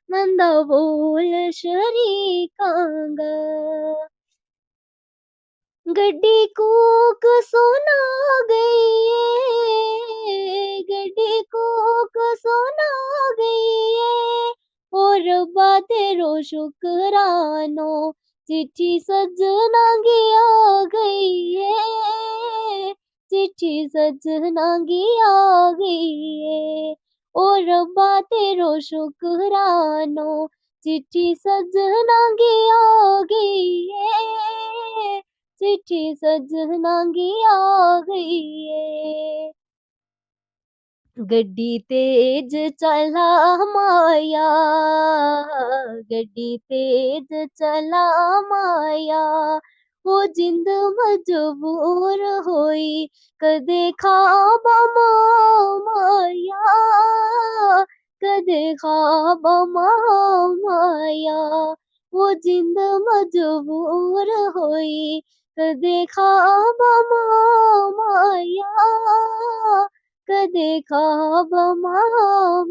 مندا بول شریکاں گا۔ گڈی کوک سونا گئی ہے، گڈی کوک سونا گئی ہے، او ربا تیرو شکرانو، چٹھی سجنا گیا گئی ہے، چٹھی سجنا گیا گئی ہے۔ او ربا تیرو شکرانو، چٹھی سجنا گیا گئی ہے، چٹھی سجنا گیا گئی ہے۔ گڈی تیز چلا مایا، گڈی تیز چلا مایا، او جند مجبور ہوئی، کدے خواب مایا، کدے خواب مایا، او جند مجبور ہوئی، کدے خواب مایا، کدے خواب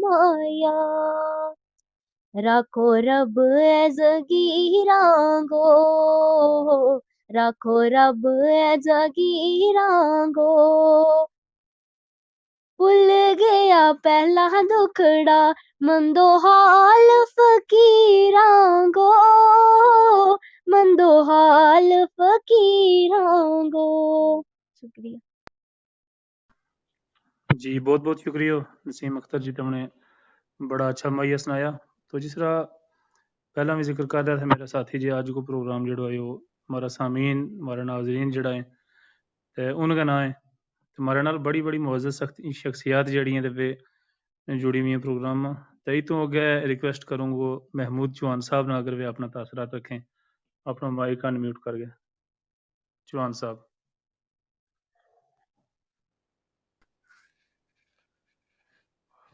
مایا۔ راکھو رب اے زگیراں گو، راکھو رب اے زگیراں گو۔ بھل گیا پہلا دکھڑا، مندو حال فقیراں گو، مندو حال فقیراں گو۔ شکریہ۔ جی بہت بہت شکریہ نسیم اختر جی، تم نے بڑا اچھا ماہیا سنایا۔ تو جس طرح پہلاں بھی ذکر کر رہا تھا میرا ساتھی جی، اج کو پروگرام جڑو ہے وہ ہمارا سامعین، ہمارا ناظرین جڑا ہے، تے ان کا نام ہے، تے ہمارے نال بڑی بڑی معزز شخصیات جڑی ہیں تے پہ جڑی ہوئی ہیں پروگرام ما۔ تے اتوں اگے ریکویسٹ کروں گو محمود چوہان صاحب نا، اگر وہ اپنا تاثرات رکھیں، اپنا مائک انمیوٹ کر گئے۔ چوہان صاحب۔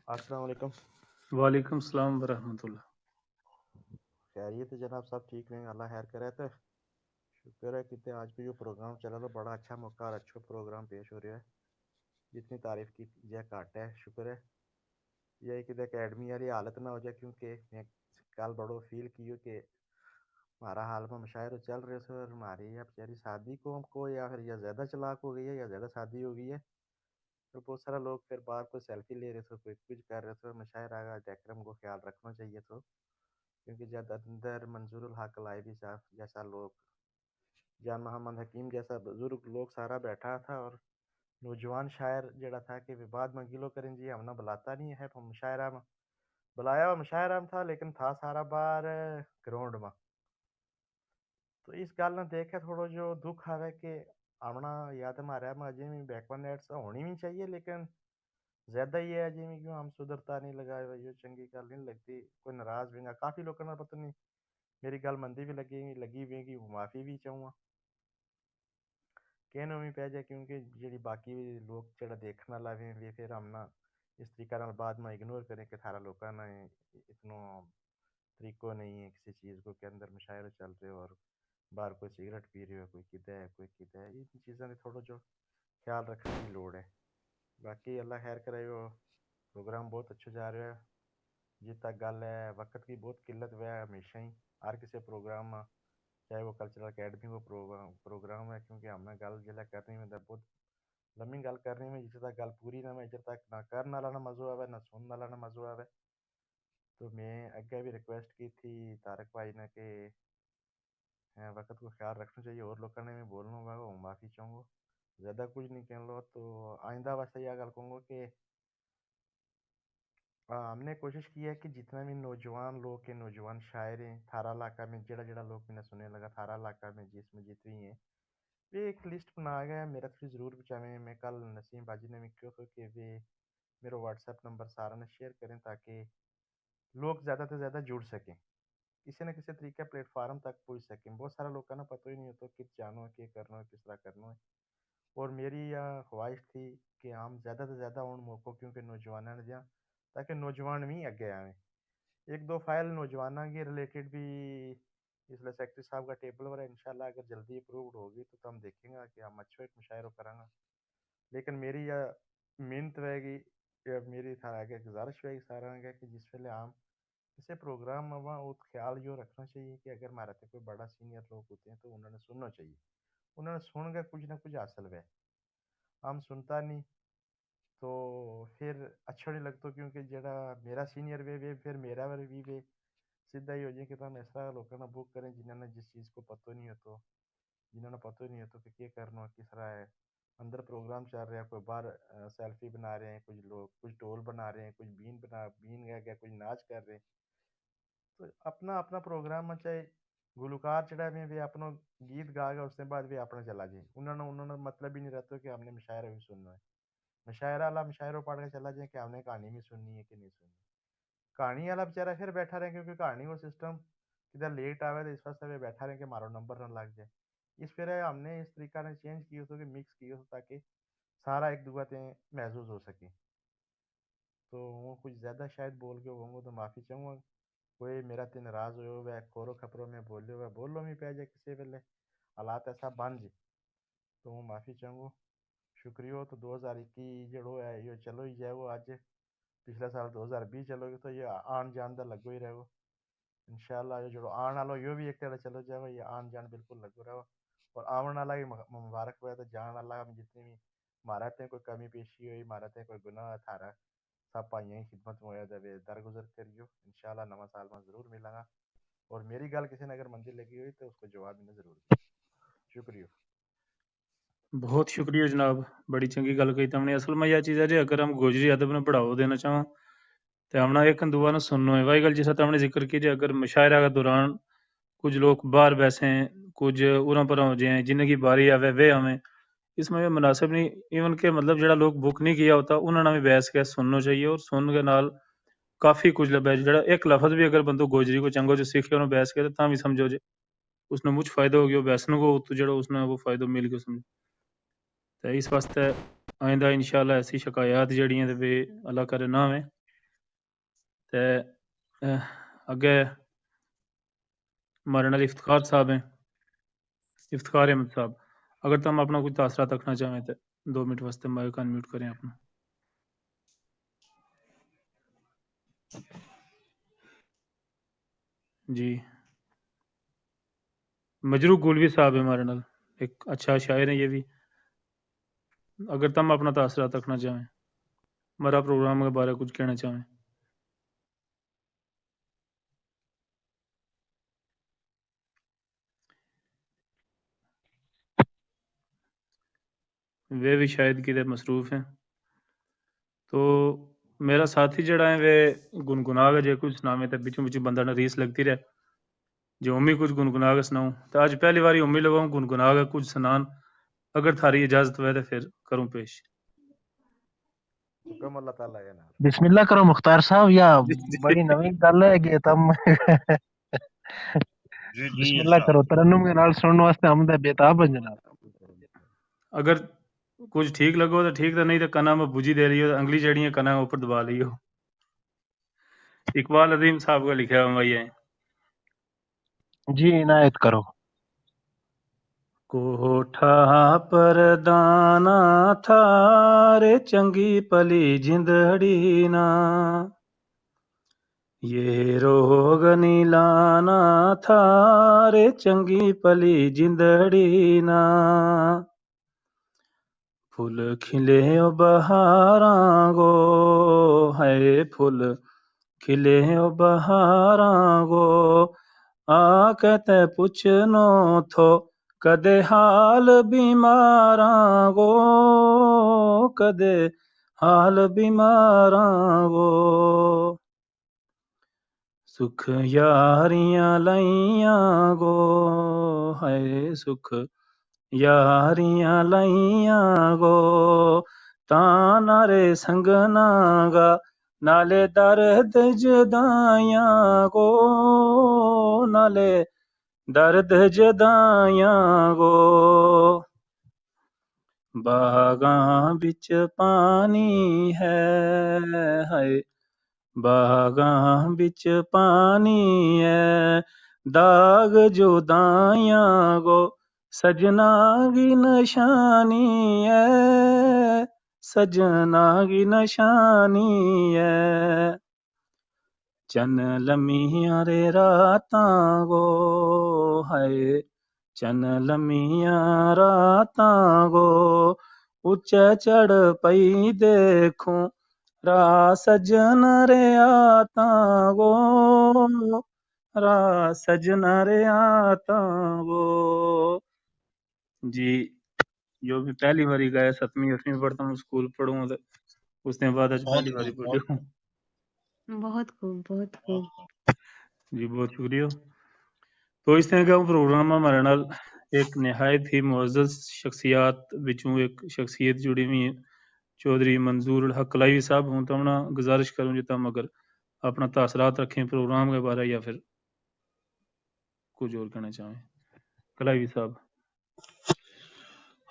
السلام علیکم۔ وعلیکم السلام ورحمۃ اللہ۔ خیریت ہے جناب صاحب، ٹھیک ہیں، اللہ خیر کرے۔ تو شکر ہے کہ تے آج کو یہ پروگرام چلا تو بڑا اچھا موقع اور اچھا پروگرام پیش ہو رہا ہے۔ جتنی تعریف کی جائے گھٹ ہے، شکر ہے۔ یہ کہ اکیڈمی والی حالت نہ ہو جائے، کیونکہ میں کل بڑو فیل کیو کہ مہارا حال ما مشاعرو چل رہیو تھو، اور مہاری یا بچاری سادی قوم کو یا پھر یا زیادہ چلاک ہو گئی ہے یا زیادہ سادی ہو گئی ہے۔ تو بہت سارا لوگ پھر باہر کوئی سیلفی لے رہیو تھو، کوئی کچھ کر رہیو تھو، مشاعرہ کا ڈیکرم کو خیال رکھنو چاہیے تھو۔ کیونکہ جد اندر منظور الحق لائے بھی صاحب جیسا لوگ، جان محمد حکیم جیسا بزرگ لوگ سارا بیٹھا تھا، اور نوجوان شاعر جیڑا تھا کہ وی بعد ما گلو کریں جی ہم نا بلاتا نہیں ہے، ہم مشاعرہ ما بلایا ہوا مشاعرہ ما تھا، لیکن تھا سارا باہر گراؤنڈ ما۔ تو اس گل نا دیکھ کے تھوڑو جو دکھ آوے کہ آونا یاد ہمارے ما اجے وی بیکورڈ نیٹس ہونی وی چاہیے، لیکن زیادہ ہی ہے اجے وی کیوں ہم سدھرتا نہیں لگا ہوا، یوہ چنگی گل نہیں لگتی۔ کوئی ناراض وینگا، کافی لوکاں نا پتہ نہیں، میری گل مندی وی لگی لگی وینگی، معافی وی چاہوں گا۔ کہنو وی پے جائے، کیونکہ جیڑی باقی لوگ جیڑا دیکھن والا وے وے پھر ہم نا اس طریقہ نال بعد ما اگنور کریں کہ تھارا لوکاں نا اتنو طریقو نہیں ہے کسی چیز کو کہ اندر مشاعرو چل رہے ہو اور باہر کوئی سگریٹ پی رہے ہو، کوئی کدھے ہے، کوئی کدھے ہے۔ ان چیزاں دے تھوڑو جو خیال رکھنے کی لوڑ ہے۔ باقی اللہ خیر کرے، وہ پروگرام بہت اچھو جا رہا ہے۔ جی تک گل ہے وقت کی بہت قلت ہوئے ہمیشہ ہی ہر کسی پروگرام ما، چاہے وہ کلچرل اکیڈمی کو پروگرام ہے، کیونکہ ہم نے گل جلے کرنی میں بہت لمبی گل کرنی میں، جتھے تک گل پوری نہ ہوئے، جتھے تک نہ کرن والا نا مزو آوے نہ سنن والا نا مزو آوے۔ تو میں اگے بھی ریکویسٹ کی تھی طارق بھائی نے کہ وقت کو خیال رکھنو چاہیے، اور لوکاں نے میں بولنو ہوگا وہ معافی چاہوں گو، زیادہ کچھ نہیں کہن لو۔ تو آئندہ واسطے یہ گل کہوں گو کہ ہم نے کوشش کی ہے کہ جتنا بھی نوجوان لوگ ہیں، نوجوان شاعر ہیں، تھارا علاقہ میں جیڑا جیڑا لوگ میں نے سننے لگا، تھارا علاقہ میں جس میں جتنی ہیں، یہ ایک لسٹ بنا گیا ہے، میرا تھوڑی ضرور بچاویں۔ میں کل نسیم باجی نے بھی کہیو تھو کہ وہ میرو واٹس ایپ نمبر سارا نے شیئر کریں تاکہ لوگ زیادہ تے زیادہ جڑ سکیں، کسے نہ کسے طریقے پلیٹ فارم تک پہنچ سکیں۔ بہت سارا لوکاں نا پتو ہی نہیں ہوتو کت جانو ہے، کے کرنو ہے، کس طرح کرنو ہے۔ اور میری یا خواہش تھی کہ ہم زیادہ تے زیادہ ان موقعو کیونکہ نوجواناں نے دیاں، تاکہ نوجوان وی اگے آویں۔ ایک دو فائل نوجواناں کے ریلیٹڈ بھی اس لے سیکرٹری صاحب کا ٹیبل پر ہے، انشاءاللہ اگر جلدی اپرووڈ ہوگی تو ہم دیکھیں گا کہ ہم اچھو ایک مشاعرو کراں گا۔ لیکن میری یا محنت ہوئے گی، یا میری تھارا اگے گزارش ہوئے گی سارا اگے کہ جس ویلے ہم کسے پروگرام ما ہواں، ات خیال یوہ رکھنو چاہیے کہ اگر مارا تے کوئی بڑا سینئر لوگ ہوتے ہیں تو انہوں نے سننو چاہیے۔ انہوں نے سن کے کچھ نہ کچھ حاصل ہوئے۔ ہم سنتا نہیں تو پھر اچھو نہیں لگتو، کیونکہ جیڑا میرا سینئر وے وے پھر میرا وے وی وے۔ سیدھا ہی ہو جائے کہ تم اس طرح لوکاں نا بک کریں جنہاں نا جس چیز کو پتو نہیں ہوتو، جنہاں نا پتو نہیں ہوتو کہ کیا کرنو ہے، کس طرح ہے۔ اندر پروگرام چل رہا ہے، کوئی باہر سیلفی بنا رہے ہیں، کچھ لوگ کچھ ڈول بنا رہے ہیں، کچھ بین بنا بین گیا گیا، کچھ ناچ کر رہے ہیں۔ تو اپنا اپنا پروگرام ہے، چاہے گلوکار چڑھا بھی بھی اپنا گیت گا گیا، اس نے بعد بھی اپنا چلا جائے۔ انہوں نے انہوں نے مطلب ہی نہیں رہتا کہ ہم نے مشاعرہ بھی سننا ہے۔ مشاعرہ والا مشاعرہ پڑھ کے چلا جائے کہ ہم نے کہانی بھی سننی ہے کہ نہیں سننی۔ کہانی والا بیچارہ پھر بیٹھا رہے، کیونکہ کہانی وہ سسٹم کدھر لیٹ آوے تو اس واسطے وہ بیٹھا رہے کہ مارو نمبر نہ لگ جائے۔ اس پھر ہم نے اس طریقہ نے چینج کیو تھو کہ مکس کیو تھو تاکہ سارا ایک دوگا تے محظوظ ہو سکے۔ تو ہوں کچھ زیادہ شاید بول کے ہوں گو تو معافی چاہوں گا۔ کوئی میرا تے ناراض ہوئے ہوئے کھورو کھپرو میں بولے ہوئے بولو میں پہ جائے کسے ویلے حالات ایسا بن جائے تو ہوں معافی چاہوں گو۔ شکریہ ہو تو دو ہزار اکی جڑو ہے یوہ چلو ہی جائے وہ اج۔ پچھلا سال دو ہزار بیس چلو گیا تو یہ آن جان دا لگو ہی رہے گو۔ انشاءاللہ یوہ جڑو آن آلو یوہ بھی ایک تیڑا چلو جائے گو، یہ آن جان بالکل لگو رہے گو۔ اور آون آلا بھی مبارک ہوئے تو جان آلا ہم جتنی بھی مہارا تے کوئی کمی پیشی ہوئی، مہارا تے کوئی گناہ ہے تھارا سب پائیاں کی خدمت میں ہویا جائے درگزر کریو۔ انشاءاللہ نواں سال ما ضرور ملاں گا۔ اور میری گل کسے نے اگر مندی لگی ہوئی تو اس کو جواب میں نے ضرور دیا۔ شکریہ۔ بہت شکریہ جناب، بڑی چنگی گل کہی تم نے۔ اصل ما یہ چیز ہے جی اگر ہم گوجری ادب نے بڑھاؤ دینا چاہواں تے ہم نا ایک دوا نا سننو ہے۔ واہی گل جس طرح تم نے ذکر کیتی اگر مشاعرہ کا دوران کچھ لوگ باہر بیسیں، کچھ اراں پراں ہو جائیں، جنہیں کی باری آوے وہ آویں، اس ما یہ مناسب نہیں۔ ایون کہ مطلب جیڑا لوگ بک نہیں کیا ہوتا انہوں نے بھی بیس کے سننو چاہیے اور سن کے نال کافی کچھ لبھے۔ جیڑا ایک لفظ بھی اگر بندو گوجری کو چنگو جو سیکھے انہوں بیس کے تو تاں بھی سمجھو جے اس نا مچ فائدہ ہو گیو بیسنو کو تو جیڑا اس نا وہ فائدہ مل گیو سمجھو۔ تے اس واسطے آئندہ انشاءاللہ ایسی شکایات جیڑی ہیں تے اللہ کرے نہ ہوئیں۔ تے اگے ہمارے نال افتخار صاحب ہیں، افتخار احمد صاحب، اگر تم اپنا کچھ تاثرات رکھنا چاہیں تو دو منٹ واسطے مائیک انمیوٹ کریں اپنا۔ جی۔ مجروح گولوی صاحب ہے ہمارے نال، ایک اچھا شاعر ہے یہ بھی۔ اگر تم اپنا تاثرات رکھنا چاہیں، ہمارا پروگرام کے بارے کچھ کہنا چاہیں۔ ویہ وی شاید کدے مصروف ہیں۔ تو میرا ساتھی جیہڑا ہے ویہ گنگنا کے جے کچھ سناویں تے بچوں بچوں بندہ نا ریس لگتی رہے۔ جے ہوں وی کچھ گنگنا کے سناؤں تے اج پہلی واری ہوں وی لگاؤں گنگنا کے کچھ سنان۔ اگر تھاری اجازت ہوئے تے فیر کروں پیش۔ حکم اللہ تعالیٰ ہے نا۔ بسم اللہ کرو مختار صاحب، یا بڑی نوی گل ہے کہ تم جی جی بسم اللہ کرو، ترنم کے نال سنن واسطے ہم تے بے تاب ہیں جناب۔ اگر کچھ ٹھیک لگو تو ٹھیک، تو نہیں تو کنا میں بجی دے لیو، انگلی جیڑی ہے کنا اوپر دبا لیو۔ اقبال عظیم صاحب کا لکھیا ہوا یہ ہے۔ جی عنایت کرو۔ کوٹھا پر دانا تھارے چنگی پلی جندڑی نا، یہ روگ نیلانا تھارے چنگی پلی جندڑی نا۔ پھل کھلے او بہاراں گو، ہے پھل کھلے او بہاراں گو، آ کے تے پچھنو تھو، کدے حال بیماراں گو، کدے حال بیماراں گو۔ سکھ یاریاں لائیاں گو، ہائے سکھ یاریاں لائیاں گو، تاں نارے سنگنا گا، نالے درد جدائیاں گو، نالے درد جدائیاں گو۔ باغاں بچ پانی ہے، ہائے باغاں بچ پانی ہے، داغ جدائیاں گو، سجنا کی نشانی ہے، سجنا کی نشانی ہے۔ چن لمیاں رے راتاں گو، ہائے چن لمیاں راتاں گو، اچے چڑھ پئی دیکھوں، را سجن رے آتاں گو، را سجن رے آتاں گو۔ جی، یوہ بھی پہلی واری گایا، ستویں اٹھویں پڑھتا ہوں، سکول پڑھوں ہوں تے اس نے بعد اج پہلی واری پڑھیو۔ بہت خوب، بہت خوب۔ جی بہت شکریہ۔ تو اس طرح کا پروگرام ہمارے نال ایک نہایت ہی معزز شخصیات وچوں ایک شخصیت جڑی ہوئی ہے، چوہدری منظور الحق کلائی صاحب۔ ہوں تو انہاں گزارش کروں جی تم اگر اپنا تاثرات رکھیں پروگرام کے بارے یا پھر کچھ اور کہنا چاہیں۔ کلائی صاحب۔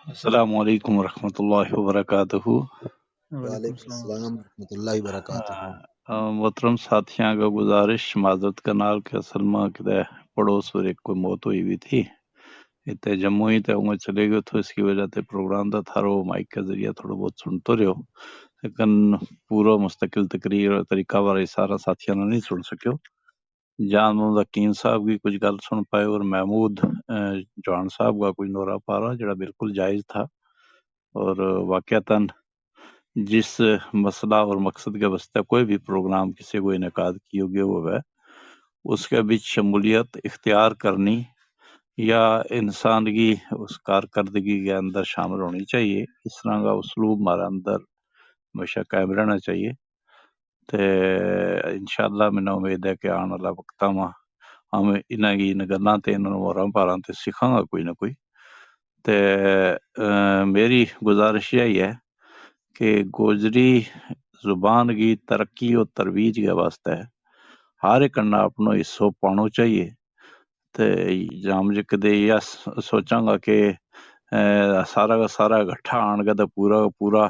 السلام علیکم ورحمۃ اللہ وبرکاتہ۔ وعلیکم السلام ورحمۃ اللہ وبرکاتہ۔ محترم ساتھیاں کا گزارش معذرت کا نال کہ اصل ما کدے پڑوس پر ایک کوئی موت ہوئی ہوئی تھی، اتے جموں ہی تے ہوں چلے گیو تھو، اس کی وجہ تے پروگرام دا تھارو مائک کا ذریعہ تھوڑو بہت سنتو رہیو، لیکن پورو مستقل تقریر اور طریقہ وارا سارا ساتھیاں نا نہیں سن سکیو۔ جان محمد حکیم صاحب کی کچھ گل سن پائے اور محمود جوان صاحب کا کچھ نورا پارا جڑا بالکل جائز تھا۔ اور واقعتا جس مسئلہ اور مقصد کے واسطے کوئی بھی پروگرام کسی کو انعقاد کیو گیو ہووے، اس کے بچ شمولیت اختیار کرنی یا انسان کی اس کارکردگی کے اندر شامل ہونی چاہیے۔ اس طرح کا اسلوب ہمارے اندر ہمیشہ قائم رہنا چاہیے۔ تے انشاءاللہ منا امید ہے کہ آن والا وقتاں ما ہم انہاں کی ان گلاں تے انہاں نوں ہوراں پاراں تے سکھاں گا کوئی نہ کوئی۔ تے میری گزارش یہی ہے کہ گوجری زبان کی ترقی و ترویج کے واسطے ہر ایک کنا اپنو حصو پانو چاہیے۔ تے جام جے کدے یا سوچاں گا کہ سارا کا سارا گھٹا آن گا تے پورا کا پورا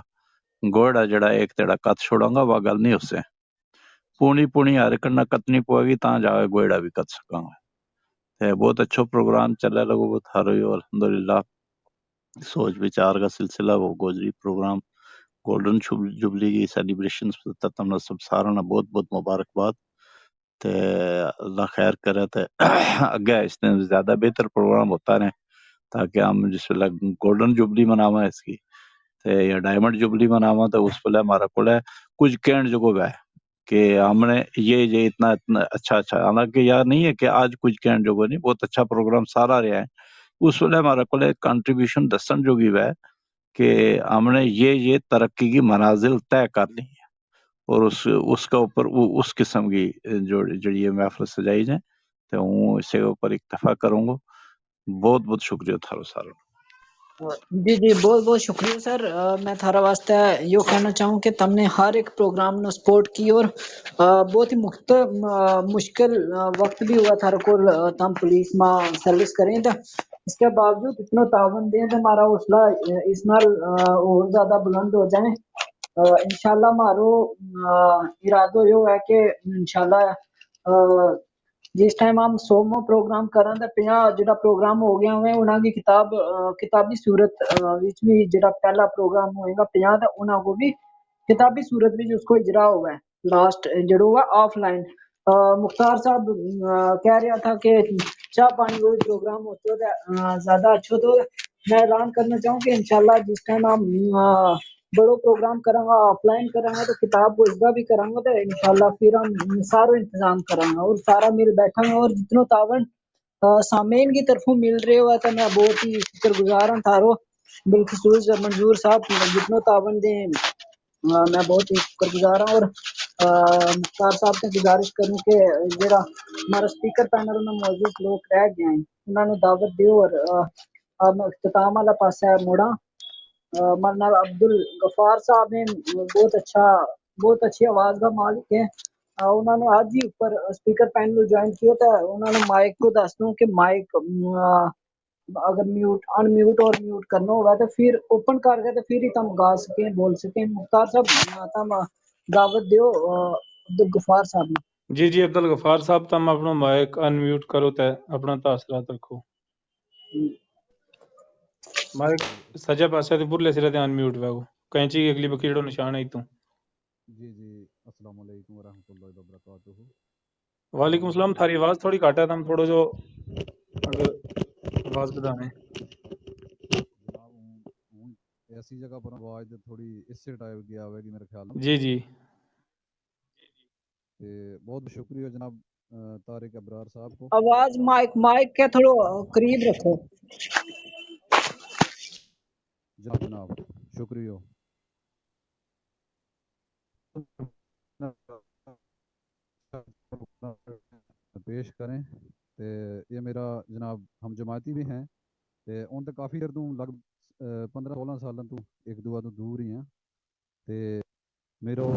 گوہڑا جیڑا ایک تیڑا کت چھوڑاں گا، واہ گل نہیں ہوسے۔ پونی پونی ہر کنڈا کتنی پوے گی تاں جا کے گوہڑا بھی کت سکاں گا۔ تے بہت اچھو پروگرام چلے لگو، بہت ہر ہوئی الحمدللہ۔ سوچ وچار کا سلسلہ وہ گوجری پروگرام گولڈن جوبلی کی سیلیبریشن تم سب سارا نا بہت بہت مبارکباد۔ تے اللہ خیر کرے تے اگے اس نے زیادہ بہتر پروگرام ہوتا رہے، تاکہ ہم جس ویلے گولڈن جوبلی مناواں اس کی، تے یا ڈائمنڈ جوبلی مناواں، تو اس ویلے ہمارا کول ہے کچھ کہن جو کو ہے کہ ہم نے یہ یہ اتنا اتنا اچھا اچھا، حالانکہ یار نہیں ہے کہ آج کچھ کہن جو کو نہیں، بہت اچھا پروگرام سارا رہیا ہے۔ اس ویلے ہمارا کول ایک کنٹریبیوشن دسن جو کی ہے کہ ہم نے یہ یہ ترقی کی منازل طے کر لی ہیں، اور اس اس کا اوپر وہ اس قسم کی جو جو یہ محفل سجائی جائیں، تو ہوں اسے اوپر اکتفا کروں گا۔ بہت بہت شکریہ تھارو سارا۔ جی جی، بہت بہت شکریہ سر۔ میں تھارا واسطے یوہ کہنا چاہوں کہ تم نے ہر ایک پروگرام نا سپورٹ کی اور بہت ہی مشکل وقت بھی ہوا تھارا کول، تم پولیس ما سروس کریں تھا۔ اس کے باوجود اتنا تعاون دیں تو ہمارا حوصلہ اس نال اور زیادہ بلند ہو جائیں۔ انشاءاللہ ہمارو ارادو یوہ ہے کہ انشاءاللہ جس ٹائم ہم سومو پروگرام کراں تے پنجاہ جیہڑا پروگرام ہو گیا ہوئے انہاں کی کتاب کتابی صورت وچ بھی جیہڑا پہلا پروگرام ہوئے گا پنجاہ تے انہاں کو بھی کتابی صورت وچ اس کو اجرا ہوئے۔ لاسٹ جیہڑو ہوا آف لائن مختار صاحب کہہ رہیا تھا کہ چاہ پانی کو بھی پروگرام ہوتا ہے زیادہ اچھو تو میں اعلان کرنا چاہوں کہ انشاءاللہ جس ٹائم ہم بڑو پروگرام کراں گا آف لائن کراں گا تو کتاب کو اس کا بھی کراں گا تو انشاءاللہ پھر ہم سارو انتظام کراں گا اور سارا مل بیٹھاں گا اور جتنو تعاون سامعین کی طرفوں مل رہے ہوا تو میں بہت ہی شکر گزار ہاں تھارو۔ بالخصوص منظور صاحب جتنو تعاون دیں میں بہت ہی شکر گزار ہاں اور مختار صاحب سے گزارش کروں کہ جیہڑا ہمارا سپیکر پینل انہاں معزز لوگ رہ گیا ہیں انہاں نے دعوت دیو اور اختتام والا پاسا ہے موڑا۔ مانا عبدالغفار صاحب ہیں، بہت اچھا، بہت اچھی آواز کا مالک ہیں۔ انہوں نے آج ہی اوپر سپیکر پینل جوائن کیو تھا۔ انہوں نے مائک کو دس دوں کہ مائک اگر میوٹ ان میوٹ اور میوٹ کرنا ہوگا تو پھر اوپن کر کے تو پھر ہی تم گا سکیں، بول سکیں۔ مختار صاحب، تم دعوت دیو عبدالغفار صاحب نے۔ جی جی، عبدالغفار صاحب تم اپنا مائک ان میوٹ کرو تے اپنا تاثرات رکھو۔ مائک سجا پاسے تے برلے سرے تے ان میوٹ ویگو۔ کینچی کی اگلی بکیڑو نشان ہے تو۔ جی جی، السلام علیکم ورحمۃ اللہ وبرکاتہ۔ وعلیکم السلام، تھاری آواز تھوڑی گھٹ ہے، تم تھوڑو جو اگر آواز بدھانے۔ جناب، ہوں ایسی جگہ پر آواز تھوڑی اس سے ٹائپ گیا ہوئے گی میرے خیال میں۔ جی جی۔ تے بہت شکریہ جناب، طارق ابرار صاحب کو۔ آواز مائک مائک کے تھوڑو قریب رکھو۔ جناب جناب، شکریہ۔ پیش کریں تے یہ میرا جناب ہم جماعتی بھی ہیں تے ان تے کافی دیر تو لگ پندرہ سولہ سالاں تو ایک دعا تو دور ہی ہیں۔ تے میرو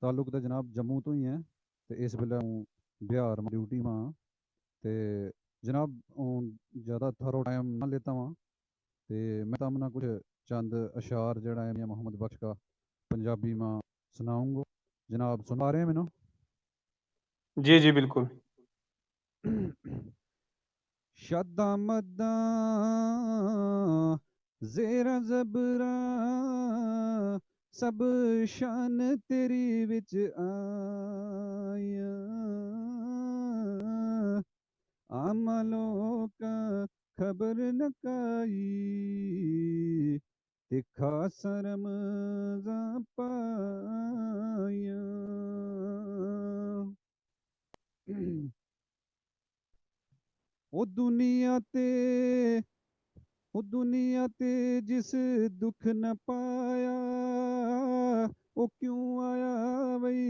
تعلق تے جناب جموں تو ہی ہیں۔ تے اس ویلے ہوں بہار ما ڈیوٹی ما ہاں۔ تے جناب، ہوں زیادہ تھارو ٹائم نہ لیتا ہاں۔ تے میں تمنا کچھ چند اشعار جڑا ہے میاں محمد بخش کا پنجابی ما سناؤں گو۔ جناب سنا رہے ہیں مینوں؟ جی جی بالکل۔ شاداں مداں زیراں زبراں سب شان تیری وچ آیاں۔ عام لوکاں خبر نہ کائی تے خاص رمضاں پایاں۔ او دنیا تے، او دنیا تے جس دکھ نہ پایا، او کیوں آیا وئی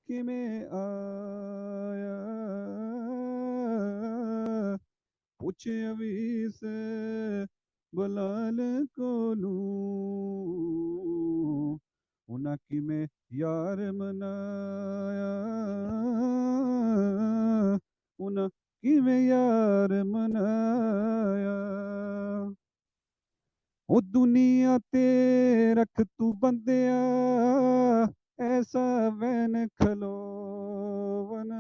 کیویں آیا؟ پچھیا وی سے بلال کولوں، انہاں کیویں یار منایا، انہاں کیویں یار منایا۔ او دنیا تے رکھ تو بندیا ایسا وین کھلوون،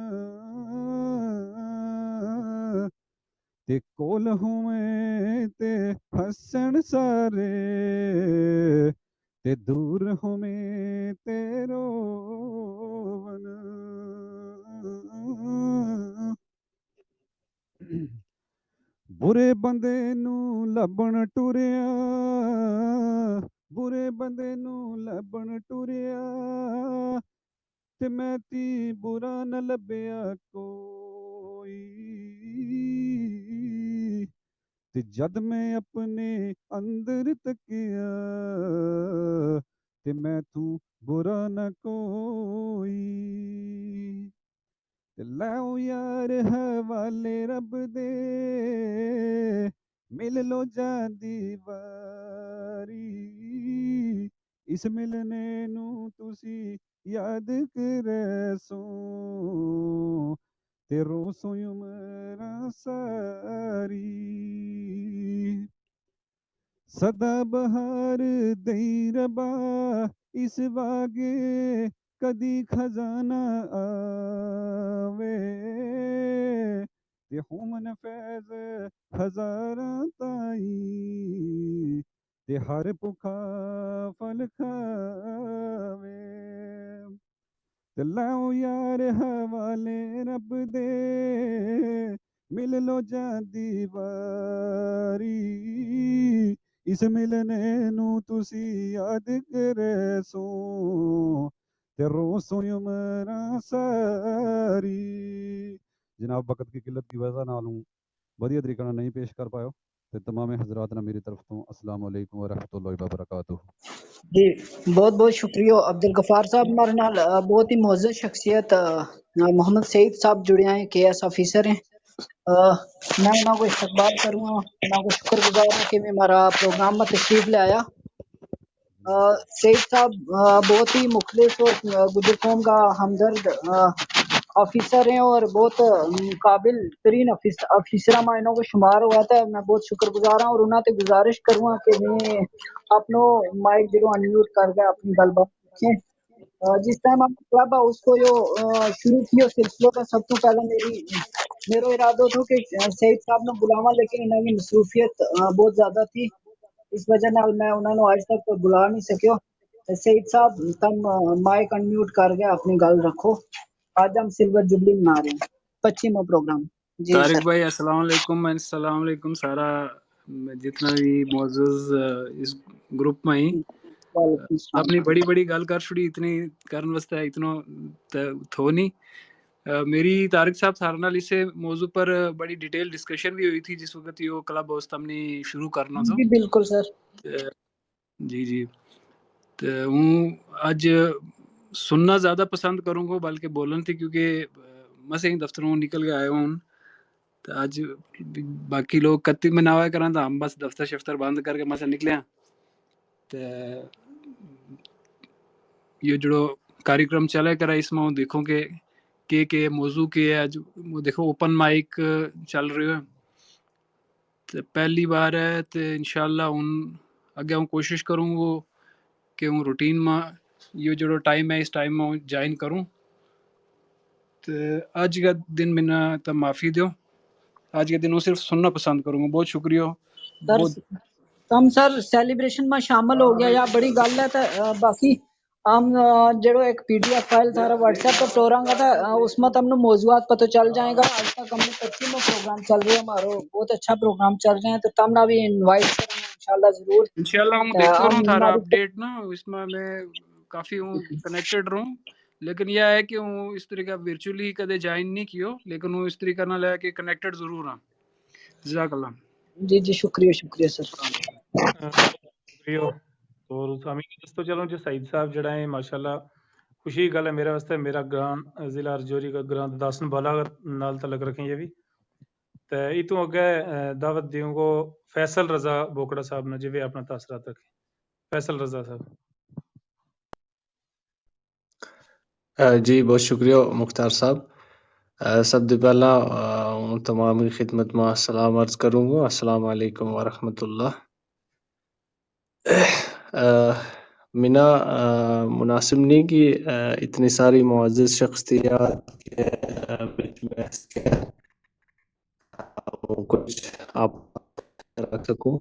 تے کول ہوویں تے ہسن سارے، تے دور ہوویں تے روون۔ برے بندے نوں لبھن ٹریا، برے بندے نوں لبھن ٹریا، تے میں تی برا نہ لبھیا کوئی۔ تے جد میں اپنے اندر تکیا، تے میں تھوں برا نہ کوئی۔ تے لاؤ یار حوالے رب دے، مل لو جاندی واری۔ اس ملنے نوں تسی یاد کرے سوں، تے روسوں عمراں ساری۔ سدا بہار دئی ربا، اس واگے کدی خزانہ آوے، تے ہومن فیض ہزاراں تائی، تے ہر پکھا پھل کھاوے۔ تے لاؤ یار حوالے رب دے، مل لو جاندی واری۔ اس ملنے نوں تسی یاد کرے سوں، تے روسوں عمراں ساری۔ جناب، وقت کی قلت کی وجہ نال ہوں ودھیا طریقے نال نہیں پیش کر پایو۔ تے تمام حضرات نا میری طرف تو السلام علیکم ورحمۃ اللہ وبرکاتہ۔ جی، بہت بہت شکریہ عبدالغفار صاحب، ہمارے نال بہت ہی معزز شخصیت محمد سعید صاحب جڑیا ہیں، کے ایس آفیسر ہیں۔ میں انہاں کو استقبال کروں گا، انہاں کو شکر گزار ہوں کہ میں ہمارا پروگرام میں تشریف لے آیا۔ سعید صاحب بہت ہی مخلص اور گجر قوم کا ہمدرد آفیسر ہیں اور بہت قابل ترین آفیسر میں انہوں کو شمار ہوا تھا۔ میں بہت شکر گزار ہوں اور انہوں تے گزارش کروں گا کہ میں اپنو مائک جیرو انمیوٹ کر کے اپنی گل بات رکھیں۔ جس ٹائم آپ کلب ہاؤس کو جو شروع کیو سلسلو کا سب تو پہلے میری میرو ارادو تھو کہ سعید صاحب نے بلاواں، لیکن انہوں کی مصروفیت بہت زیادہ تھی، اس وجہ نال میں انہوں نے آج تک بلا نہیں سکیو۔ سعید صاحب، تم مائک انمیوٹ کر کے اپنی گل رکھو۔ آج ہم سلور جبلی منا رہے ہیں، پچیس مو پروگرام۔ جی طارق بھائی، السلام علیکم۔ السلام علیکم سارا، جتنا بھی معزز اس گروپ میں ہی۔ اپنی بڑی بڑی گل کر چھڑی، اتنی کرن واسطے اتنو تھو نہیں۔ میری طارق صاحب سارے نال اسے موضوع پر بڑی ڈیٹیل ڈسکشن بھی ہوئی تھی جس وقت یہ کلب ہاؤس تم نے شروع کرنا تھا۔ جی بالکل سر۔ جی جی۔ تو ہوں اج سننا زیادہ پسند کروں گو بلکہ بولن تھی، کیونکہ مسے ہی دفتروں نکل کے آیو ہوں۔ تو اج باقی لوگ کتی مناوا کراں، تو ہم بس دفتر شفتر بند کر کے مسے نکلے ہاں۔ تو یہ جڑو کاریکرم چلے کرا، اس ما ہوں دیکھوں کہ کے کے موضوع کے ہے۔ اج دیکھو، اوپن مائک چل رہی ہے، تے پہلی بار ہے، تے انشاءاللہ ہن اگے ہوں کوشش کروں گو کہ ہوں روٹین ما یوہ جیڑو ٹائم ہے، اس ٹائم ما ہوں جوائن کروں۔ تے اج کا دن منا تا معافی دیو، اج کا دن ہوں صرف سننا پسند کروں گو۔ بہت شکریہ۔ تم سر سیلیبریشن ما شامل ہو گیا یا بڑی گل ہے، تے باقی ہم جیڑو ایک پی ڈی ایف فائل تھارا واٹس ایپ پر ٹوراں گا تھا، اس ما تم نو موضوعات پتو چل جائیں گا۔ اج تک ہم نے پچیس مو پروگرام چل رہے ہیں، ہمارو بہت اچھا پروگرام چل رہے ہیں، تو تم نا بھی انوائٹ کریں گے انشاءاللہ ضرور۔ انشاءاللہ ہوں دیکھتا رہوں تھارا اپڈیٹ نا، اس ما میں کافی ہوں کنیکٹڈ رہوں، لیکن یہ ہے کہ ہوں اس طریقہ ورچولی کدے جوائن نہیں کیو، لیکن ہوں اس طریقہ نال ہے کہ کنیکٹڈ ضرور ہاں۔ جزاک اللہ۔ جی جی، شکریہ، شکریہ سر۔ شکریہ۔ اور سامعین دوستو، چلو جی، سعید صاحب جڑا ہے، ماشاءاللہ خوشی کی گل ہے میرے واسطے، میرا گراں ضلع رجوری کا گراں داسن بالا نال تعلق رکھیں یہ بھی۔ تے اتوں اگے دعوت دیوں گو فیصل رضا بوکڑا صاحب نے، جی ویہ اپنا تاثرات رکھیں۔ فیصل رضا صاحب۔ جی بہت شکریہ مختار صاحب۔ سب دے پہلا ہوں تمام کی خدمت ما سلام عرض کروں گو، السلام علیکم ورحمت اللہ۔ منا مناسب نہیں کہ اتنی ساری معزز شخصیات کے بچ میں کچھ آپ رکھ سکوں۔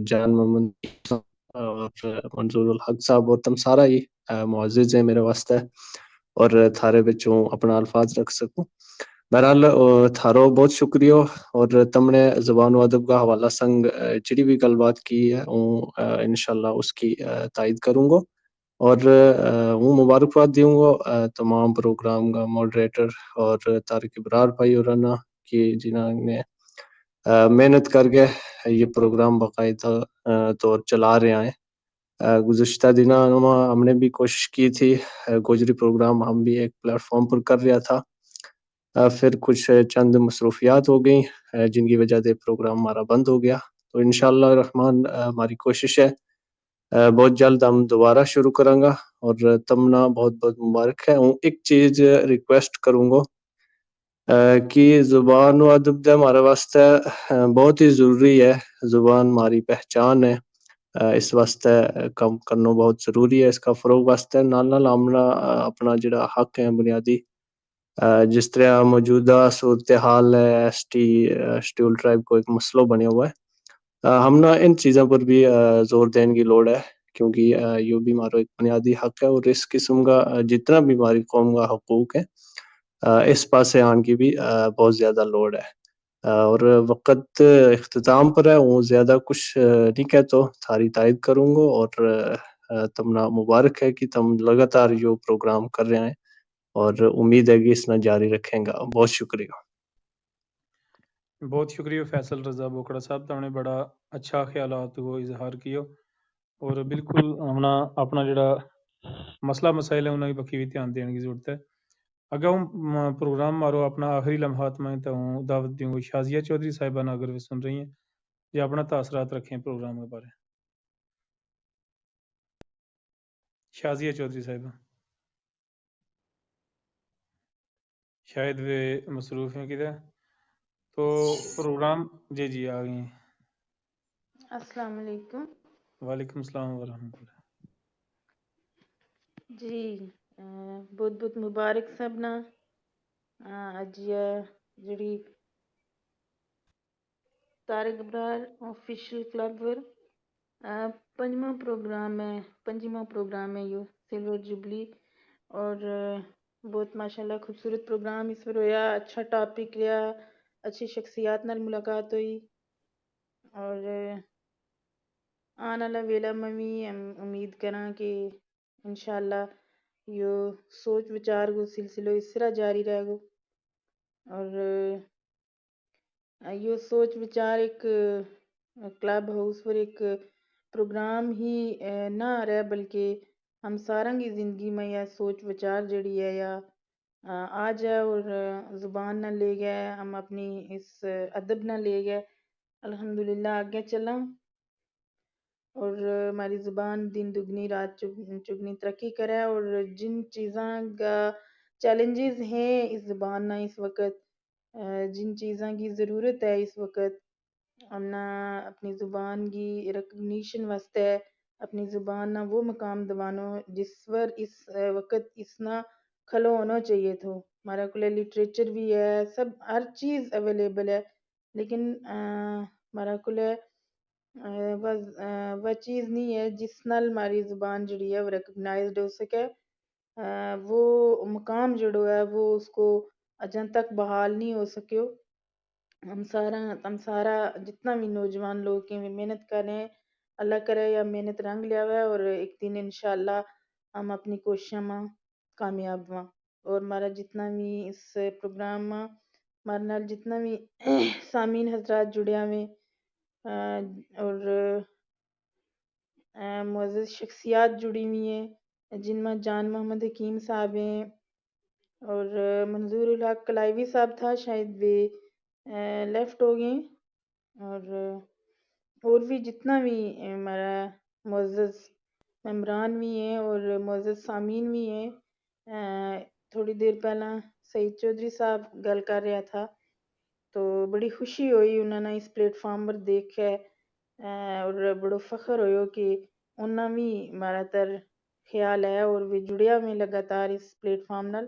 جان محمد اور منظور الحق صاحب اور تم سارا ہی معزز ہیں میرے واسطے، اور تھارے بچوں اپنا الفاظ رکھ سکوں۔ بہرحال، تھارو بہت شکریہ۔ اور تم نے زبان و ادب کا حوالہ سنگ جڑی بھی گل بات کی ہے، ان شاء اللہ اس کی تائید کروں گو۔ اور ہوں مبارکباد دیوں گو تمام پروگرام کا ماڈریٹر اور طارق ابرار بھائی اور رنا کہ جنہاں نے محنت کر کے یہ پروگرام باقاعدہ طور چلا رہے ہیں۔ گزشتہ دنوں ہم نے بھی کوشش کی تھی، گوجری پروگرام ہم بھی ایک پلیٹ فارم پر کر رہا تھا، پھر کچھ چند مصروفیات ہو گئیں جن کی وجہ سے پروگرام ہمارا بند ہو گیا۔ تو ان شاء اللہ رحمان ہماری کوشش ہے بہت جلد ہم دوبارہ شروع کراں گا۔ اور تمنا بہت بہت مبارک ہے۔ ہوں ایک چیز ریکویسٹ کروں گا کہ زبان و ادب دے ہمارے واسطے بہت ہی ضروری ہے۔ زبان ہماری پہچان ہے، اس واسطے کم کرنا بہت ضروری ہے، اس کا فروغ واسطے نال نال ہمنا اپنا جڑا حق ہے بنیادی، جس طرح موجودہ صورتحال ہے ایس ٹی شیڈیول ٹرائب کو ایک مسئلو بنیا ہوا ہے، ہم نا ان چیزاں پر بھی زور دین کی لوڑ ہے، کیونکہ یوہ بھی ہمارو ایک بنیادی حق ہے اور اس قسم کا جتنا بھی ہماری قوم کا حقوق ہے اس پاسے آن کی بھی بہت زیادہ لوڑ ہے۔ اور وقت اختتام پر ہے، وہ زیادہ کچھ نہیں کہتو، تھاری تائید کروں گو اور تمنا مبارک ہے کہ تم لگاتار یوہ پروگرام کر رہے ہیں اور امید ہے کہ اس نا جاری رکھیں گا۔ بہت شکریہ۔ بہت شکریہ فیصل رضا بوکڑا صاحب، تم نے بڑا اچھا خیالات کو اظہار کیو۔ اور بالکل ہمنا اپنا جڑا مسئلہ مسائل ہے انہاں کی پکھی وی دھیان دین کی ضرورت ہے۔ اگا ہوں پروگرام مارو اپنا آخری لمحات میں تو ہوں دعوت دیوں گو شازیہ چوہدری صاحبہ نا اگر وی سن رہی ہیں، یا اپنا تاثرات رکھیں پروگرام کے بارے۔ شازیہ چوہدری صاحبہ شاید ویہ مصروف ہیں کدھر۔ تو پروگرام جی جی آ گئی ہیں۔ السلام علیکم۔ وعلیکم السلام ورحمۃ اللہ۔ جی، بہت بہت مبارک سب نا۔ اجیا جڑی طارق ابرار آفیشل کلب ور پنجواں پروگرام ہے، پنجواں پروگرام ہے یوہ سلور جوبلی۔ اور بہت ماشاءاللہ خوبصورت پروگرام اس پر ہویا، اچھا ٹاپک رہیا، اچھی شخصیات نال ملاقات ہوئی۔ اور آن والا ویلا میں بھی امید کراں کہ انشاءاللہ یوہ سوچ وچار کو سلسلو اس طرح جاری رہے گو۔ اور یوہ سوچ وچار ایک کلب ہاؤس پر ایک پروگرام ہی نہ رہے، بلکہ ہم ساراں کی زندگی میں یا سوچ وچار جڑی ہے یا آ جائے اور زبان نہ لے گئے، ہم اپنی اس ادب نہ لے گئے، الحمدللہ آگے چلاں۔ اور ہماری زبان دن دگنی رات چگنی ترقی کرے۔ اور جن چیزاں کا چیلنجز ہیں اس زبان نا اس وقت، جن چیزاں کی ضرورت ہے اس وقت، ہم نا اپنی زبان کی ریکگنیشن واسطے اپنی زبان نا وہ مقام دوانو جس ور اس وقت اس نا کھلو ہونو چاہیے تھو۔ ہمارا کولے لٹریچر بھی ہے، سب ہر چیز اویلیبل ہے، لیکن ہمارا کولے وہ چیز نہیں ہے جس نال ہماری زبان جڑی ہے وہ ریکگنائزڈ ہو سکے۔ وہ مقام جڑو ہے وہ اس کو اجاں تک بحال نہیں ہو سکیو۔ ہم سارا ہم سارا جتنا بھی نوجوان لوگ ہیں وہ محنت کریں، اللہ کرے یا محنت رنگ لیاوے اور ایک دن انشاءاللہ ہم اپنی کوششاں ما کامیاب ہواں۔ اور ہمارا جتنا بھی اس پروگرام ما ہمارے نال جتنا بھی سامین حضرات جڑیا ہوئے اور معزز شخصیات جڑی ہوئی ہیں، جن ما جان محمد حکیم صاحب ہیں اور منظور الحق کلائیوی صاحب تھا، شاید ویہ لیفٹ ہو گئے ہیں۔ اور اور بھی جتنا بھی ہمارا معزز ممبران بھی ہیں اور معزز سامین بھی ہیں۔ تھوڑی دیر پہلاں سعید چوہدری صاحب گل کر رہیا تھا، تو بڑی خوشی ہوئی انہاں نا اس پلیٹ فارم پر دیکھ کے اور بڑو فخر ہویو کہ انہاں وی مارا تر خیال ہے اور ویہ جڑیا ویہ لگاتار اس پلیٹ فارم نال۔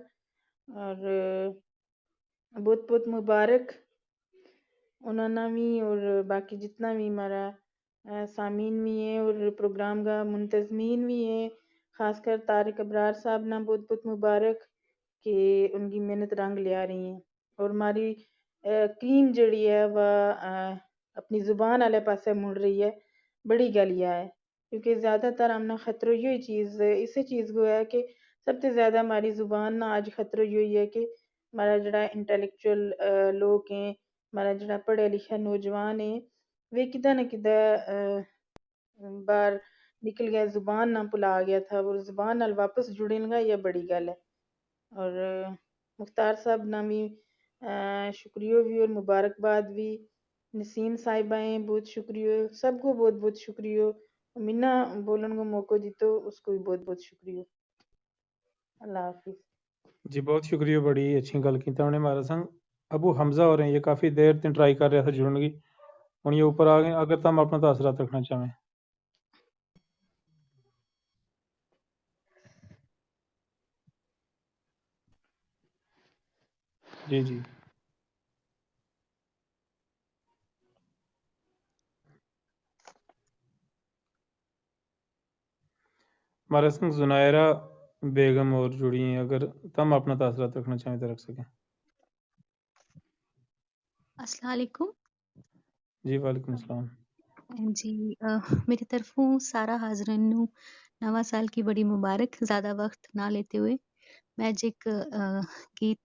اور بہت بہت مبارک انہاں نا وی اور باقی جتنا وی مارا سامین وی ہیں اور پروگرام کا منتظمین وی ہیں، خاص کر طارق ابرار صاحب نا بہت بہت مبارک کہ ان کی محنت رنگ لیا رہی ہیں۔ اور ماری کریم جیڑی ہے وہ اپنی زبان والے پاسے مڑ رہی ہے۔ بڑی گل یا ہے، کیونکہ زیادہ تر ہم نا خطرو یوہی چیز، اسے چیز کو ہے کہ سب تے زیادہ ہماری زبان نا آج خطرو یوہی ہے کہ ہمارا جیڑا انٹیلیکچوئل لوک ہیں، ہمارا جیڑا پڑھیا لکھیا نوجوان ہیں، ویہ کدا نہ کدا باہر نکل گیا، زبان نا بھلا گیا تھا، اور زبان نال واپس جڑن گا، یا بڑی گل ہے۔ اور مختار صاحب نا بھی شکریو بھی اور مبارکباد بھی۔ نسیم صاحبہ ہیں، بہت شکریو۔ سب کو بہت بہت شکریو۔ منا بولن کو موقع دیتو، اس کو بھی بہت بہت شکریو۔ اللہ حافظ۔ جی بہت شکریو، بڑی اچھی گل کیتا انہیں مارا سنگ۔ ابو حمزہ ہو رہے ہیں، یہ کافی دیر تین ٹرائی کر رہا تھا جڑن کی، ہن یہ اوپر آ گئے۔ اگر تم اپنا تاثرات رکھنا چاہیں۔ جی جی۔ مارا سنگ زنائرہ بیگم اور جڑی ہیں، اگر تم اپنا تاثرات رکھنا چاہیں تو رکھ سکیں۔ السلام علیکم۔ جی وعلیکم السلام۔ جی، میری طرفوں سارا حاضرین نو نواں سال کی بڑی مبارک۔ زیادہ وقت نہ لیتے ہوئے میں اج ایک گیت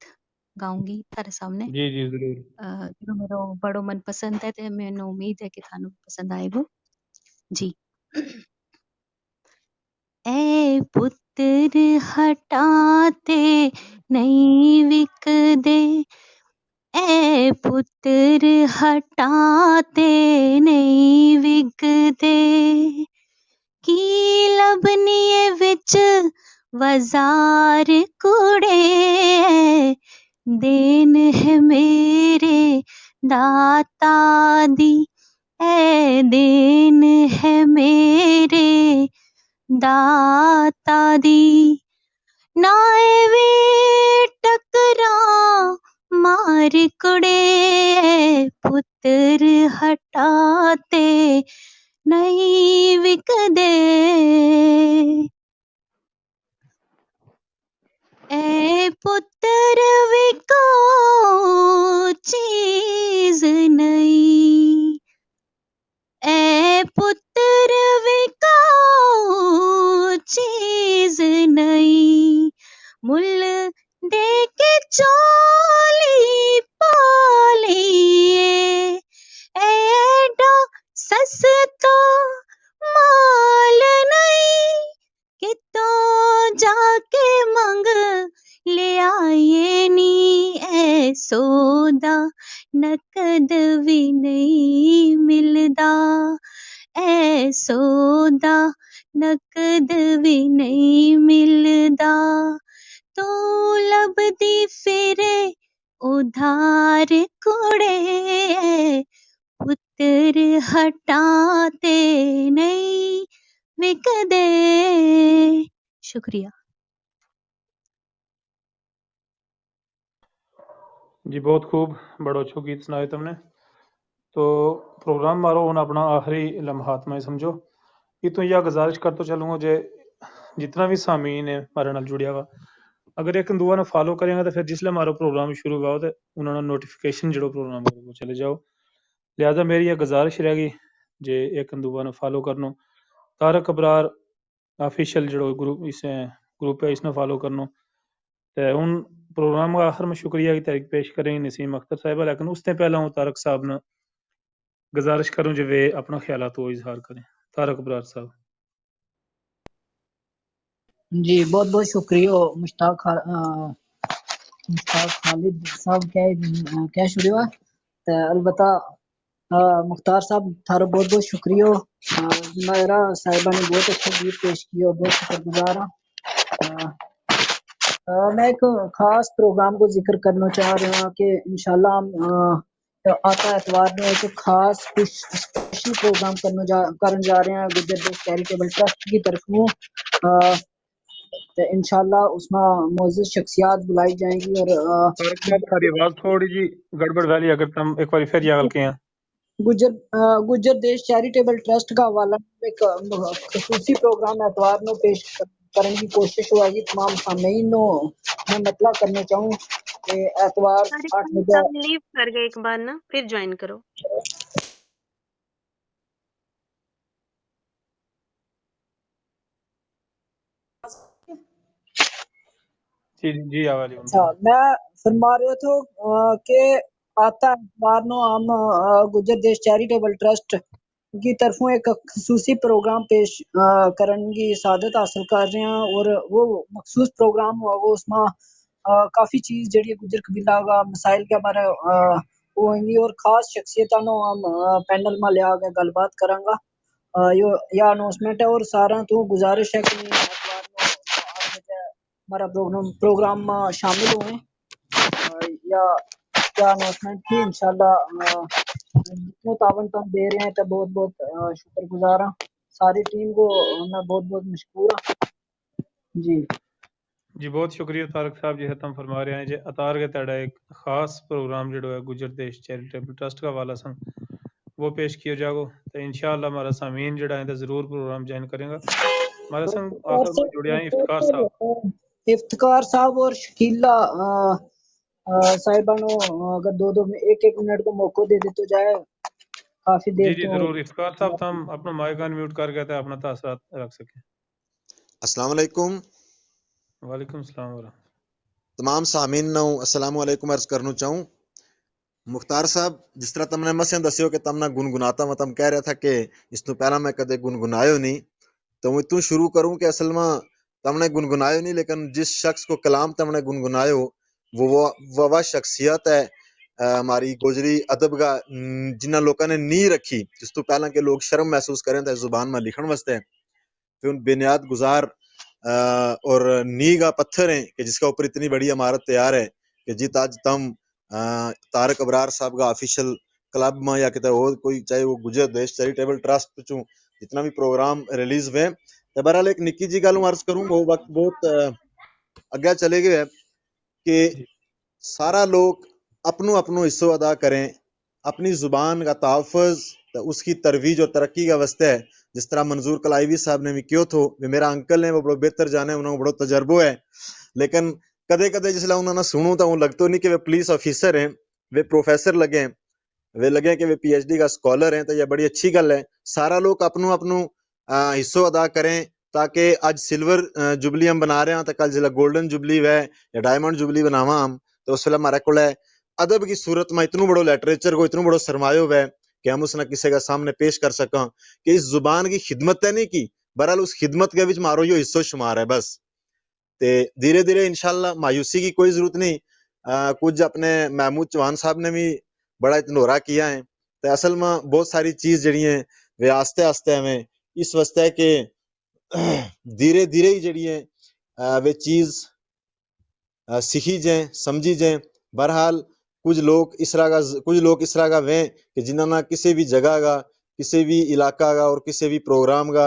گاؤں گی تھارے سامنے۔ جی جی ضرور۔ جو میرو بڑو من پسند ہے تے مینو امید ہے کہ تھانو پسند آئے گو۔ جی۔ اے پتر ہٹا تے نہیں وکدے، اے پتر ہٹا تے نہیں وکدے، کی لبنی اے وچ وزار کڑے، دین ہے میرے داتا دی، اے دین ہے میرے داتا دی۔ نہ ایویں ٹکرا مار کڑے، پتر ہٹا تے نہیں وکدے۔ اے پتر وکو چیز نہیں، اے پتر وکو چیز نہیں، مل دے کے چولی پالی اے، ایڈا سستا مال نہیں، کتوں جا کے منگ لے آئے نی، اے سودا نقد وی نہیں ملدا، اے سودا نقد وی نہیں ملدا۔ تو لبدی پھرے ادھار کڑے، پتر ہٹا تے نہیں وکدے۔ شکریہ۔ جی بہت خوب، بڑو اچھو گیت سنایو تم نے۔ تو پروگرام مارو ہن اپنا آخری لمحات ما سمجھو۔ اتوں یا گزارش کرتو چلوں گو جے جتنا وی سامعین ہے مارے نال جڑیا وا، اگر ایک دوا نا فالو کریں گا تو پھر جس لے مارو پروگرام شروع ہوا ہو تو انہاں نا نوٹیفکیشن جیڑو پروگرام کو چلے جاؤ۔ لہذا میری یا گزارش رہ گئی جے ایک دوا نا فالو کرنو۔ طارق ابرار آفیشل جیڑو گروپ اس گروپ ہے اس نا فالو کرنو۔ تے ہن پروگرام کا آخر ما شکریہ کی تحریک پیش کریں نسیم اختر صاحبہ، لیکن اس تے پہلا ہوں طارق صاحب نا گزارش کروں جے ویہ اپنا خیالات وہ اظہار کریں۔ طارق ابرار صاحب۔ جی بہت بہت شکریہ مشتاق خالد صاحب۔ کہہ شروع ہے تے البتہ مختار صاحب تھارو بہت بہت شکریہ۔ ماہرہ صاحبہ نے بہت اچھا گیت پیش کیو، بہت شکر گزار ہاں۔ میں ایک خاص پروگرام کو ذکر کرنا چاہ رہا ہاں کہ انشاءاللہ ہم آتا اتوار نے ایک خاص کچھ اسپیشل پروگرام کرنا جا کرن جا رہے ہیں گجر دیش چیریٹیبل ٹرسٹ کی طرفوں۔ انشاءاللہ اس ما معزز شخصیات بلائی جائیں گی اور تھوڑی جی گڑبڑ ویلی اگر تم ایک بار پھر یاغل کے ہیں۔ گجر گجر دیش چیریٹیبل ٹرسٹ کا حوالہ ایک خصوصی پروگرام اتوار نو پیش کرنے کی کوشش ہوا ہے جی تمام سامعین نو۔ میں مطلع کرنا چاہوں اتوار آٹھ بجے۔ لیو کر گئے ایک بار نا، پھر جوائن کرو۔ جی جی، آواز۔ اچھا، میں فرما رہے تھو کہ آتا اتوار نو ہم گجر دیش چیریٹیبل ٹرسٹ کی طرفوں ایک خصوصی پروگرام پیش کرن کی سعادت حاصل کر رہے ہیں، اور وہ مخصوص پروگرام ہوا وہ اس ما کافی چیز جیڑی گجر قبیلہ کا مسائل کے بارے ہوئیں گی، اور خاص شخصیتاں نو ہم پینل ما لیا کے گل بات کراں گا۔ یا اناؤنسمنٹ ہے، اور ساراں تو گزارش ہے کہ ہمارا پروگرام پروگرام ما شامل ہوئیں۔ یا کیا اناؤنسمنٹ تھی؟ انشاءاللہ جتنو تعاون تم دے رہے ہیں تو بہت بہت شکر گزار ہاں۔ ساری ٹیم کو میں بہت بہت مشکور ہاں۔ جی جی، بہت شکریہ طارق صاحب جی، ختم فرما رہے ہیں جی۔ اتار کے تیڑا ایک خاص پروگرام جڑو ہے گجر دیش چیریٹیبل ٹرسٹ کا حوالہ سن وہ پیش کیو جاگو۔ تو انشاءاللہ ہمارا سامعین جڑا ہے تو ضرور پروگرام جوائن کریں گا۔ ہمارا سنگ آخر میں جڑیا ہیں افتخار صاحب۔ افتخار صاحب اور شکیلا صاحبانو، اگر دو دو ایک ایک منٹ کو موقع دے دیتا جائے، کافی دیر جی جی، ضرور۔ افتخار صاحب تم اپنا مائیک ان میوٹ کر کے اپنا تاثرات رکھ سکیں۔ السلام علیکم۔ وعلیکم السلام ورحمۃ اللہ۔ تمام سامعین نا ہوں السلام علیکم عرض کرنو چاہوں۔ مختار صاحب، جس طرح تم نے مسیں دسیو کہ تم نا گنگناتا ہوں، تم کہہ رہا تھا کہ اس تو پہلا میں کدے گنگنایو نہیں، تو ہوں اتوں شروع کروں کہ اصل ما تم نے گنگنایو نہیں، لیکن جس شخص کو کلام تم نے گنگنایو وہ وہ شخصیت ہے ہماری گوجری ادب کا، جنہاں لوکاں نے نہیں رکھی، جس تو پہلا کہ لوگ شرم محسوس کریں تھے زبان ما لکھن واسطے، پھر ان بنیاد گزار اور نی کا پتھر ہیں کہ جس کا اوپر اتنی بڑی عمارت تیار ہے کہ جت اج تم طارق ابرار صاحب کا آفیشل کلب ما یا کتے ہور کوئی، چاہے وہ گجر دیش چیریٹیبل ٹرسٹ چوں جتنا بھی پروگرام ریلیز ہوئے، تو بہرحال ایک نکی جی گل ہوں عرض کروں، وہ وقت بہت اگے چلے گئے ہے کہ سارا لوگ اپنو اپنو حصو ادا کریں، اپنی زبان کا تحفظ تے اس کی ترویج اور ترقی کا واسطے۔ جس طرح منظور کلائیوی صاحب نے بھی کہیو تھو، وہ میرا انکل ہیں، وہ بڑو بہتر جانے، انہوں کو بڑو تجربو ہے، لیکن کدے کدے جس لے انہوں نا سنوں تو وہ لگتو نہیں کہ وہ پولیس آفیسر ہیں، وہ پروفیسر لگے ہیں، وہ لگے کہ وہ پی ایچ ڈی کا سکالر ہیں، تو یہ بڑی اچھی گل ہے۔ سارا لوگ اپنو اپنو حصو ادا کریں، تاکہ اج سلور جوبلی ہم بنا رہے ہیں، تو کل جس لے گولڈن جوبلی ہوئے یا ڈائمنڈ جوبلی بناواں ہم، تو اس ویلے ہمارے کول ادب کی صورت ما اتنو بڑو لٹریچر کو اتنو بڑو سرمایو ہوئے کہ ہم اس نا کسے کا سامنے پیش کر سکاں کہ اس زبان کی خدمت تے نہیں کی، بہرحال اس خدمت کے وچ مارو یوہ حصو شمار ہے بس۔ تے دھیرے دھیرے انشاءاللہ مایوسی کی کوئی ضرورت نہیں۔ کچھ اپنے محمود چوہان صاحب نے بھی بڑا اتنورا کیا ہیں۔ تے اصل ما بہت ساری چیز جیڑی ہیں وہ آستے آستے ہوئیں، اس واسطے کہ دھیرے دھیرے ہی جیڑی ہیں وہ چیز سیکھی جائیں، سمجھی جائیں۔ بہرحال کچھ لوگ اس طرح کا کچھ لوگ اس طرح کا ویں کہ جنہاں نا کسے بھی جگہ کا، کسے بھی علاقہ کا اور کسے بھی پروگرام کا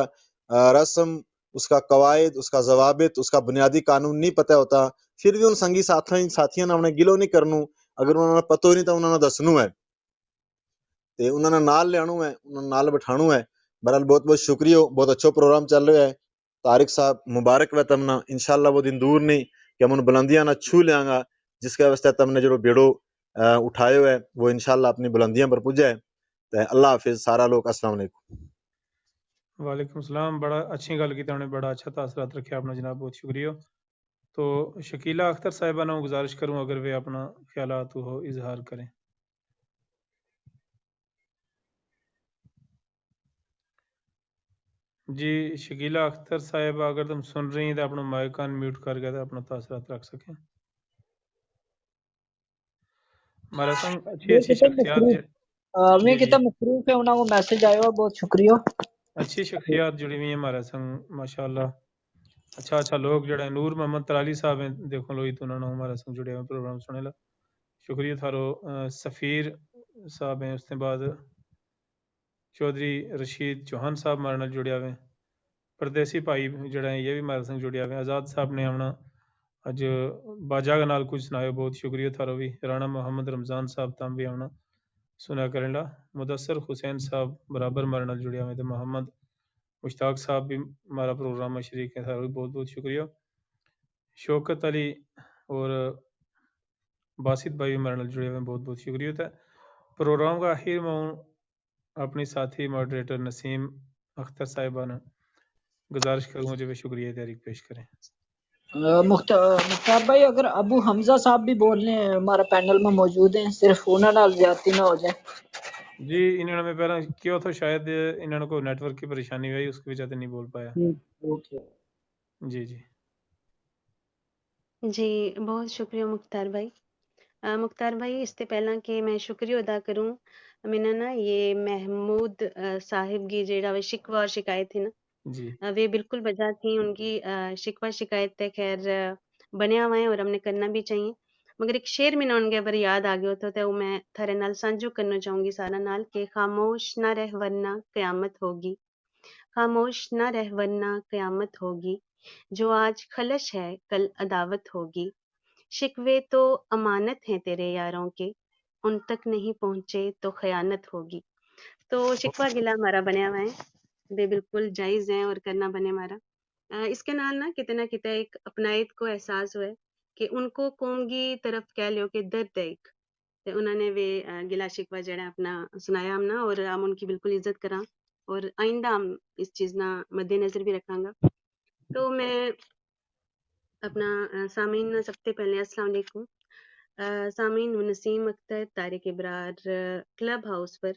رسم، اس کا قواعد، اس کا ضوابط، اس کا بنیادی قانون نہیں پتہ ہوتا، پھر بھی ان سنگی ساتھیاں ساتھیاں نا انہیں گلو نہیں کرنو۔ اگر انہاں نا پتو نہیں تو انہاں نا دسنو ہے، تے انہاں نا نال لیانو ہے، انہاں نا نال بٹھانو ہے۔ بہرحال بہت بہت شکریہ، بہت اچھو پروگرام چل رہیو ہے۔ طارق صاحب، مبارک وے تم نا، انشاءاللہ وہ دن دور نہیں کہ ہم ان بلندیاں نا چھو لیاں گا، جس کے واسطے تم نے جیڑو بیڑو اٹھایو ہے وہ انشاءاللہ اپنی بلندیاں پر پجے۔ تے اللہ حافظ سارا لوگ، السلام علیکم۔ وعلیکم السلام، بڑا اچھی گل کی تم نے، بڑا اچھا تاثرات رکھیا اپنا جناب، بہت شکریہ۔ تو شکیلا اختر صاحبہ نا گزارش کروں اگر وہ اپنا خیالات ہو اظہار کریں۔ جی شکیلا اختر صاحبہ، اگر تم سن رہی ہیں تو اپنا مائیک ان میوٹ کر کے اپنا تاثرات رکھ سکیں۔ ہمارا سنگ اچھی اچھی شخصیات میں کتا مصروف ہے، انہاں کو میسج آیا ہوا، بہت شکریہ۔ اچھی شخصیات جڑی ہوئی ہیں ہمارا سنگ، ماشاءاللہ۔ اچھا اچھا لوگ جڑے ہیں، نور محمد ترالی صاحب ہیں، دیکھو لوئی تو انہوں نے ہمارا سنگ جڑے ہوئے پروگرام سنے لا۔ شکریہ تھارو۔ سفیر صاحب ہیں، اس نے بعد چوہدری رشید چوہان صاحب مارے نال جڑیا ہوئے۔ پردیسی بھائی جڑا ہیں یہ بھی مارے سنگ جڑیا ہوئے۔ آزاد صاحب نے آونا اج باجا کے نال کچھ سنایو، بہت شکریہ تھارو بھی۔ رانا محمد رمضان صاحب تم بھی آونا سنا کریں لا۔ مدثر حسین صاحب برابر مارے نال جڑیا ہوئے، تو محمد مشتاق صاحب بھی مارا پروگرام میں شریک ہیں، تھارو بھی بہت بہت شکریہ۔ شوکت علی اور باسط بھائی بھی میرے نال جڑے ہوئے ہیں، بہت بہت شکریہ ہوتا ہے۔ پروگرام کا آخر میں ہوں اپنی ساتھی ماڈریٹر نسیم اختر صاحبہ نا گزارش کروں گا جب شکریہ تحریک پیش کریں۔ مختار بھائی، اگر ابو حمزہ صاحب بھی بولنے ہیں، ہمارا پینل میں موجود ہیں، صرف انہوں نال زیادتی نہ ہو جائے۔ جی، انہوں نے میں پہلا کیا تھا، شاید انہوں نے کوئی نیٹ ورک کی پریشانی ہوئی، اس کی وجہ سے نہیں بول پایا۔ جی جی۔ جی، بہت شکریہ مختار بھائی۔ مختار بھائی، اس تے پہلاں کہ میں شکریہ ادا کروں، میں نا یہ محمود صاحب کی جیڑا وہ شکوہ اور شکایت تھی نا، جی، وہ بالکل بجا تھی۔ ان کی شکوہ شکایت تے خیر بنیا ہوا ہے اور ہم نے کرنا بھی چاہیے۔ مگر ایک شعر میں نا ان کے پر یاد آ گیا ہوتا، تو میں تھارے نال سانجھو کرنا چاہوں گی سارا نال کہ خاموش نہ رہ ورنہ قیامت ہوگی۔ خاموش نہ رہ ورنہ قیامت ہوگی۔ جو آج خلش ہے کل عداوت ہوگی۔ شکوے تو امانت ہیں تیرے یاروں کے، ان تک نہیں پہنچے تو خیانت ہوگی۔ تو شکوہ گلا ہمارا بنیا ہوا ہے، وہ بالکل جائز ہیں اور کرنا بنے ہمارا۔ اس کے نال نا کتنا کتنا ایک اپنائیت کو احساس ہوئے کہ ان کو قوم کی طرف کہہ لیو کہ درد ہے ایک، تے انہوں نے وہ گلا شکوہ جڑا اپنا سنایا ہم نا، اور ہم ان کی بالکل عزت کراں اور آئندہ ہم اس چیز نا مد نظر بھی رکھاں گا۔ تو میں اپنا سامعین نا سب تے پہلے السلام علیکم۔ سامعین، نسیم اختر طارق ابرار کلب ہاؤس پر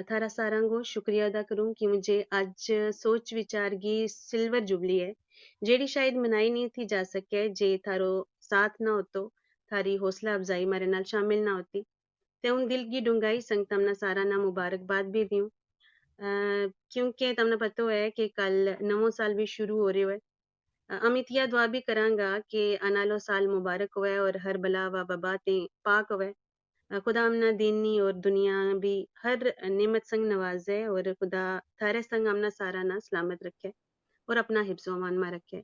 تھارا ساراں کو شکریہ ادا کروں کہ مجھے اج سوچ وچار کی سلور جوبلی ہے، جیڑی شاید منائی نہیں تھی جا سکے جے تھارو ساتھ نہ ہوتو، تھاری حوصلہ افزائی مارے نال شامل نہ ہوتی۔ تے ان دل کی ڈونگائی سنگت ہم نا سارا نا مبارکباد بھی دیوں۔ کیونکہ تم نا پتو ہے کہ کل نووں سال بھی شروع ہو رہیو ہے۔ ہم اتیا دعا بھی کراں گا کہ آنالو سال مبارک ہوئے اور ہر بلا و وبا تے پاک ہوئے۔ خدا ہم نا دینی اور دنیا بھی ہر نعمت سنگ نوازے اور خدا تھارے سنگ ہم نا سارا نا سلامت رکھے اور اپنا حفظ و امان ما رکھے۔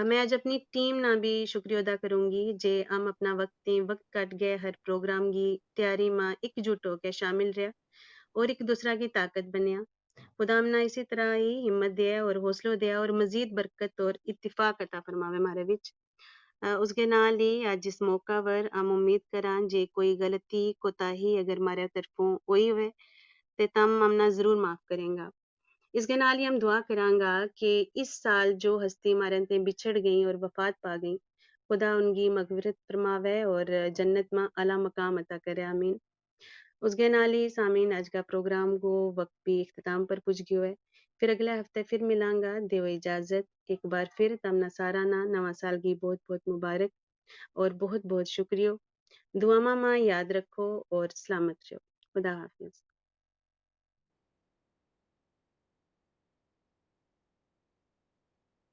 میں اج اپنی ٹیم نا بھی شکریہ ادا کروں گی جے ہم اپنا وقت تے وقت کٹ گئے ہر پروگرام کی تیاری ما اک جٹ ہو کے شامل رہیا اور اک دوسرا کی طاقت بنیا۔ خدا ہم نا اسی طرح ہی ہمت دیا اور حوصلو دیا اور مزید برکت اور اتفاق عطا فرماوے ہمارے وچ۔ اس کے نال ہی اج اس موقع پر ہم امید کراں جے کوئی غلطی کوتاہی اگر ہمارے طرفوں ہوئی ہوئے تے تم ہم نا ضرور معاف کریں گا۔ اس کے نال ہی ہم دعا کراں گا کہ اس سال جو ہستی ہمارے تے بچھڑ گئی اور وفات پا گئی، خدا ان کی مغفرت فرماوے اور جنت ما اعلیٰ مقام عطا کرے، آمین۔ اس کے نال ہی سامعین، اج کا پروگرام کو وقت بھی اختتام پر پج گیو ہے۔ پھر اگلے ہفتے پھر ملاں گا، دیو اجازت۔ ایک بار پھر تم نا سارا نا نواں سال کی بہت بہت مبارک اور بہت بہت شکریہ۔ دعاواں ما یاد رکھو اور سلامت رہو۔ خدا حافظ۔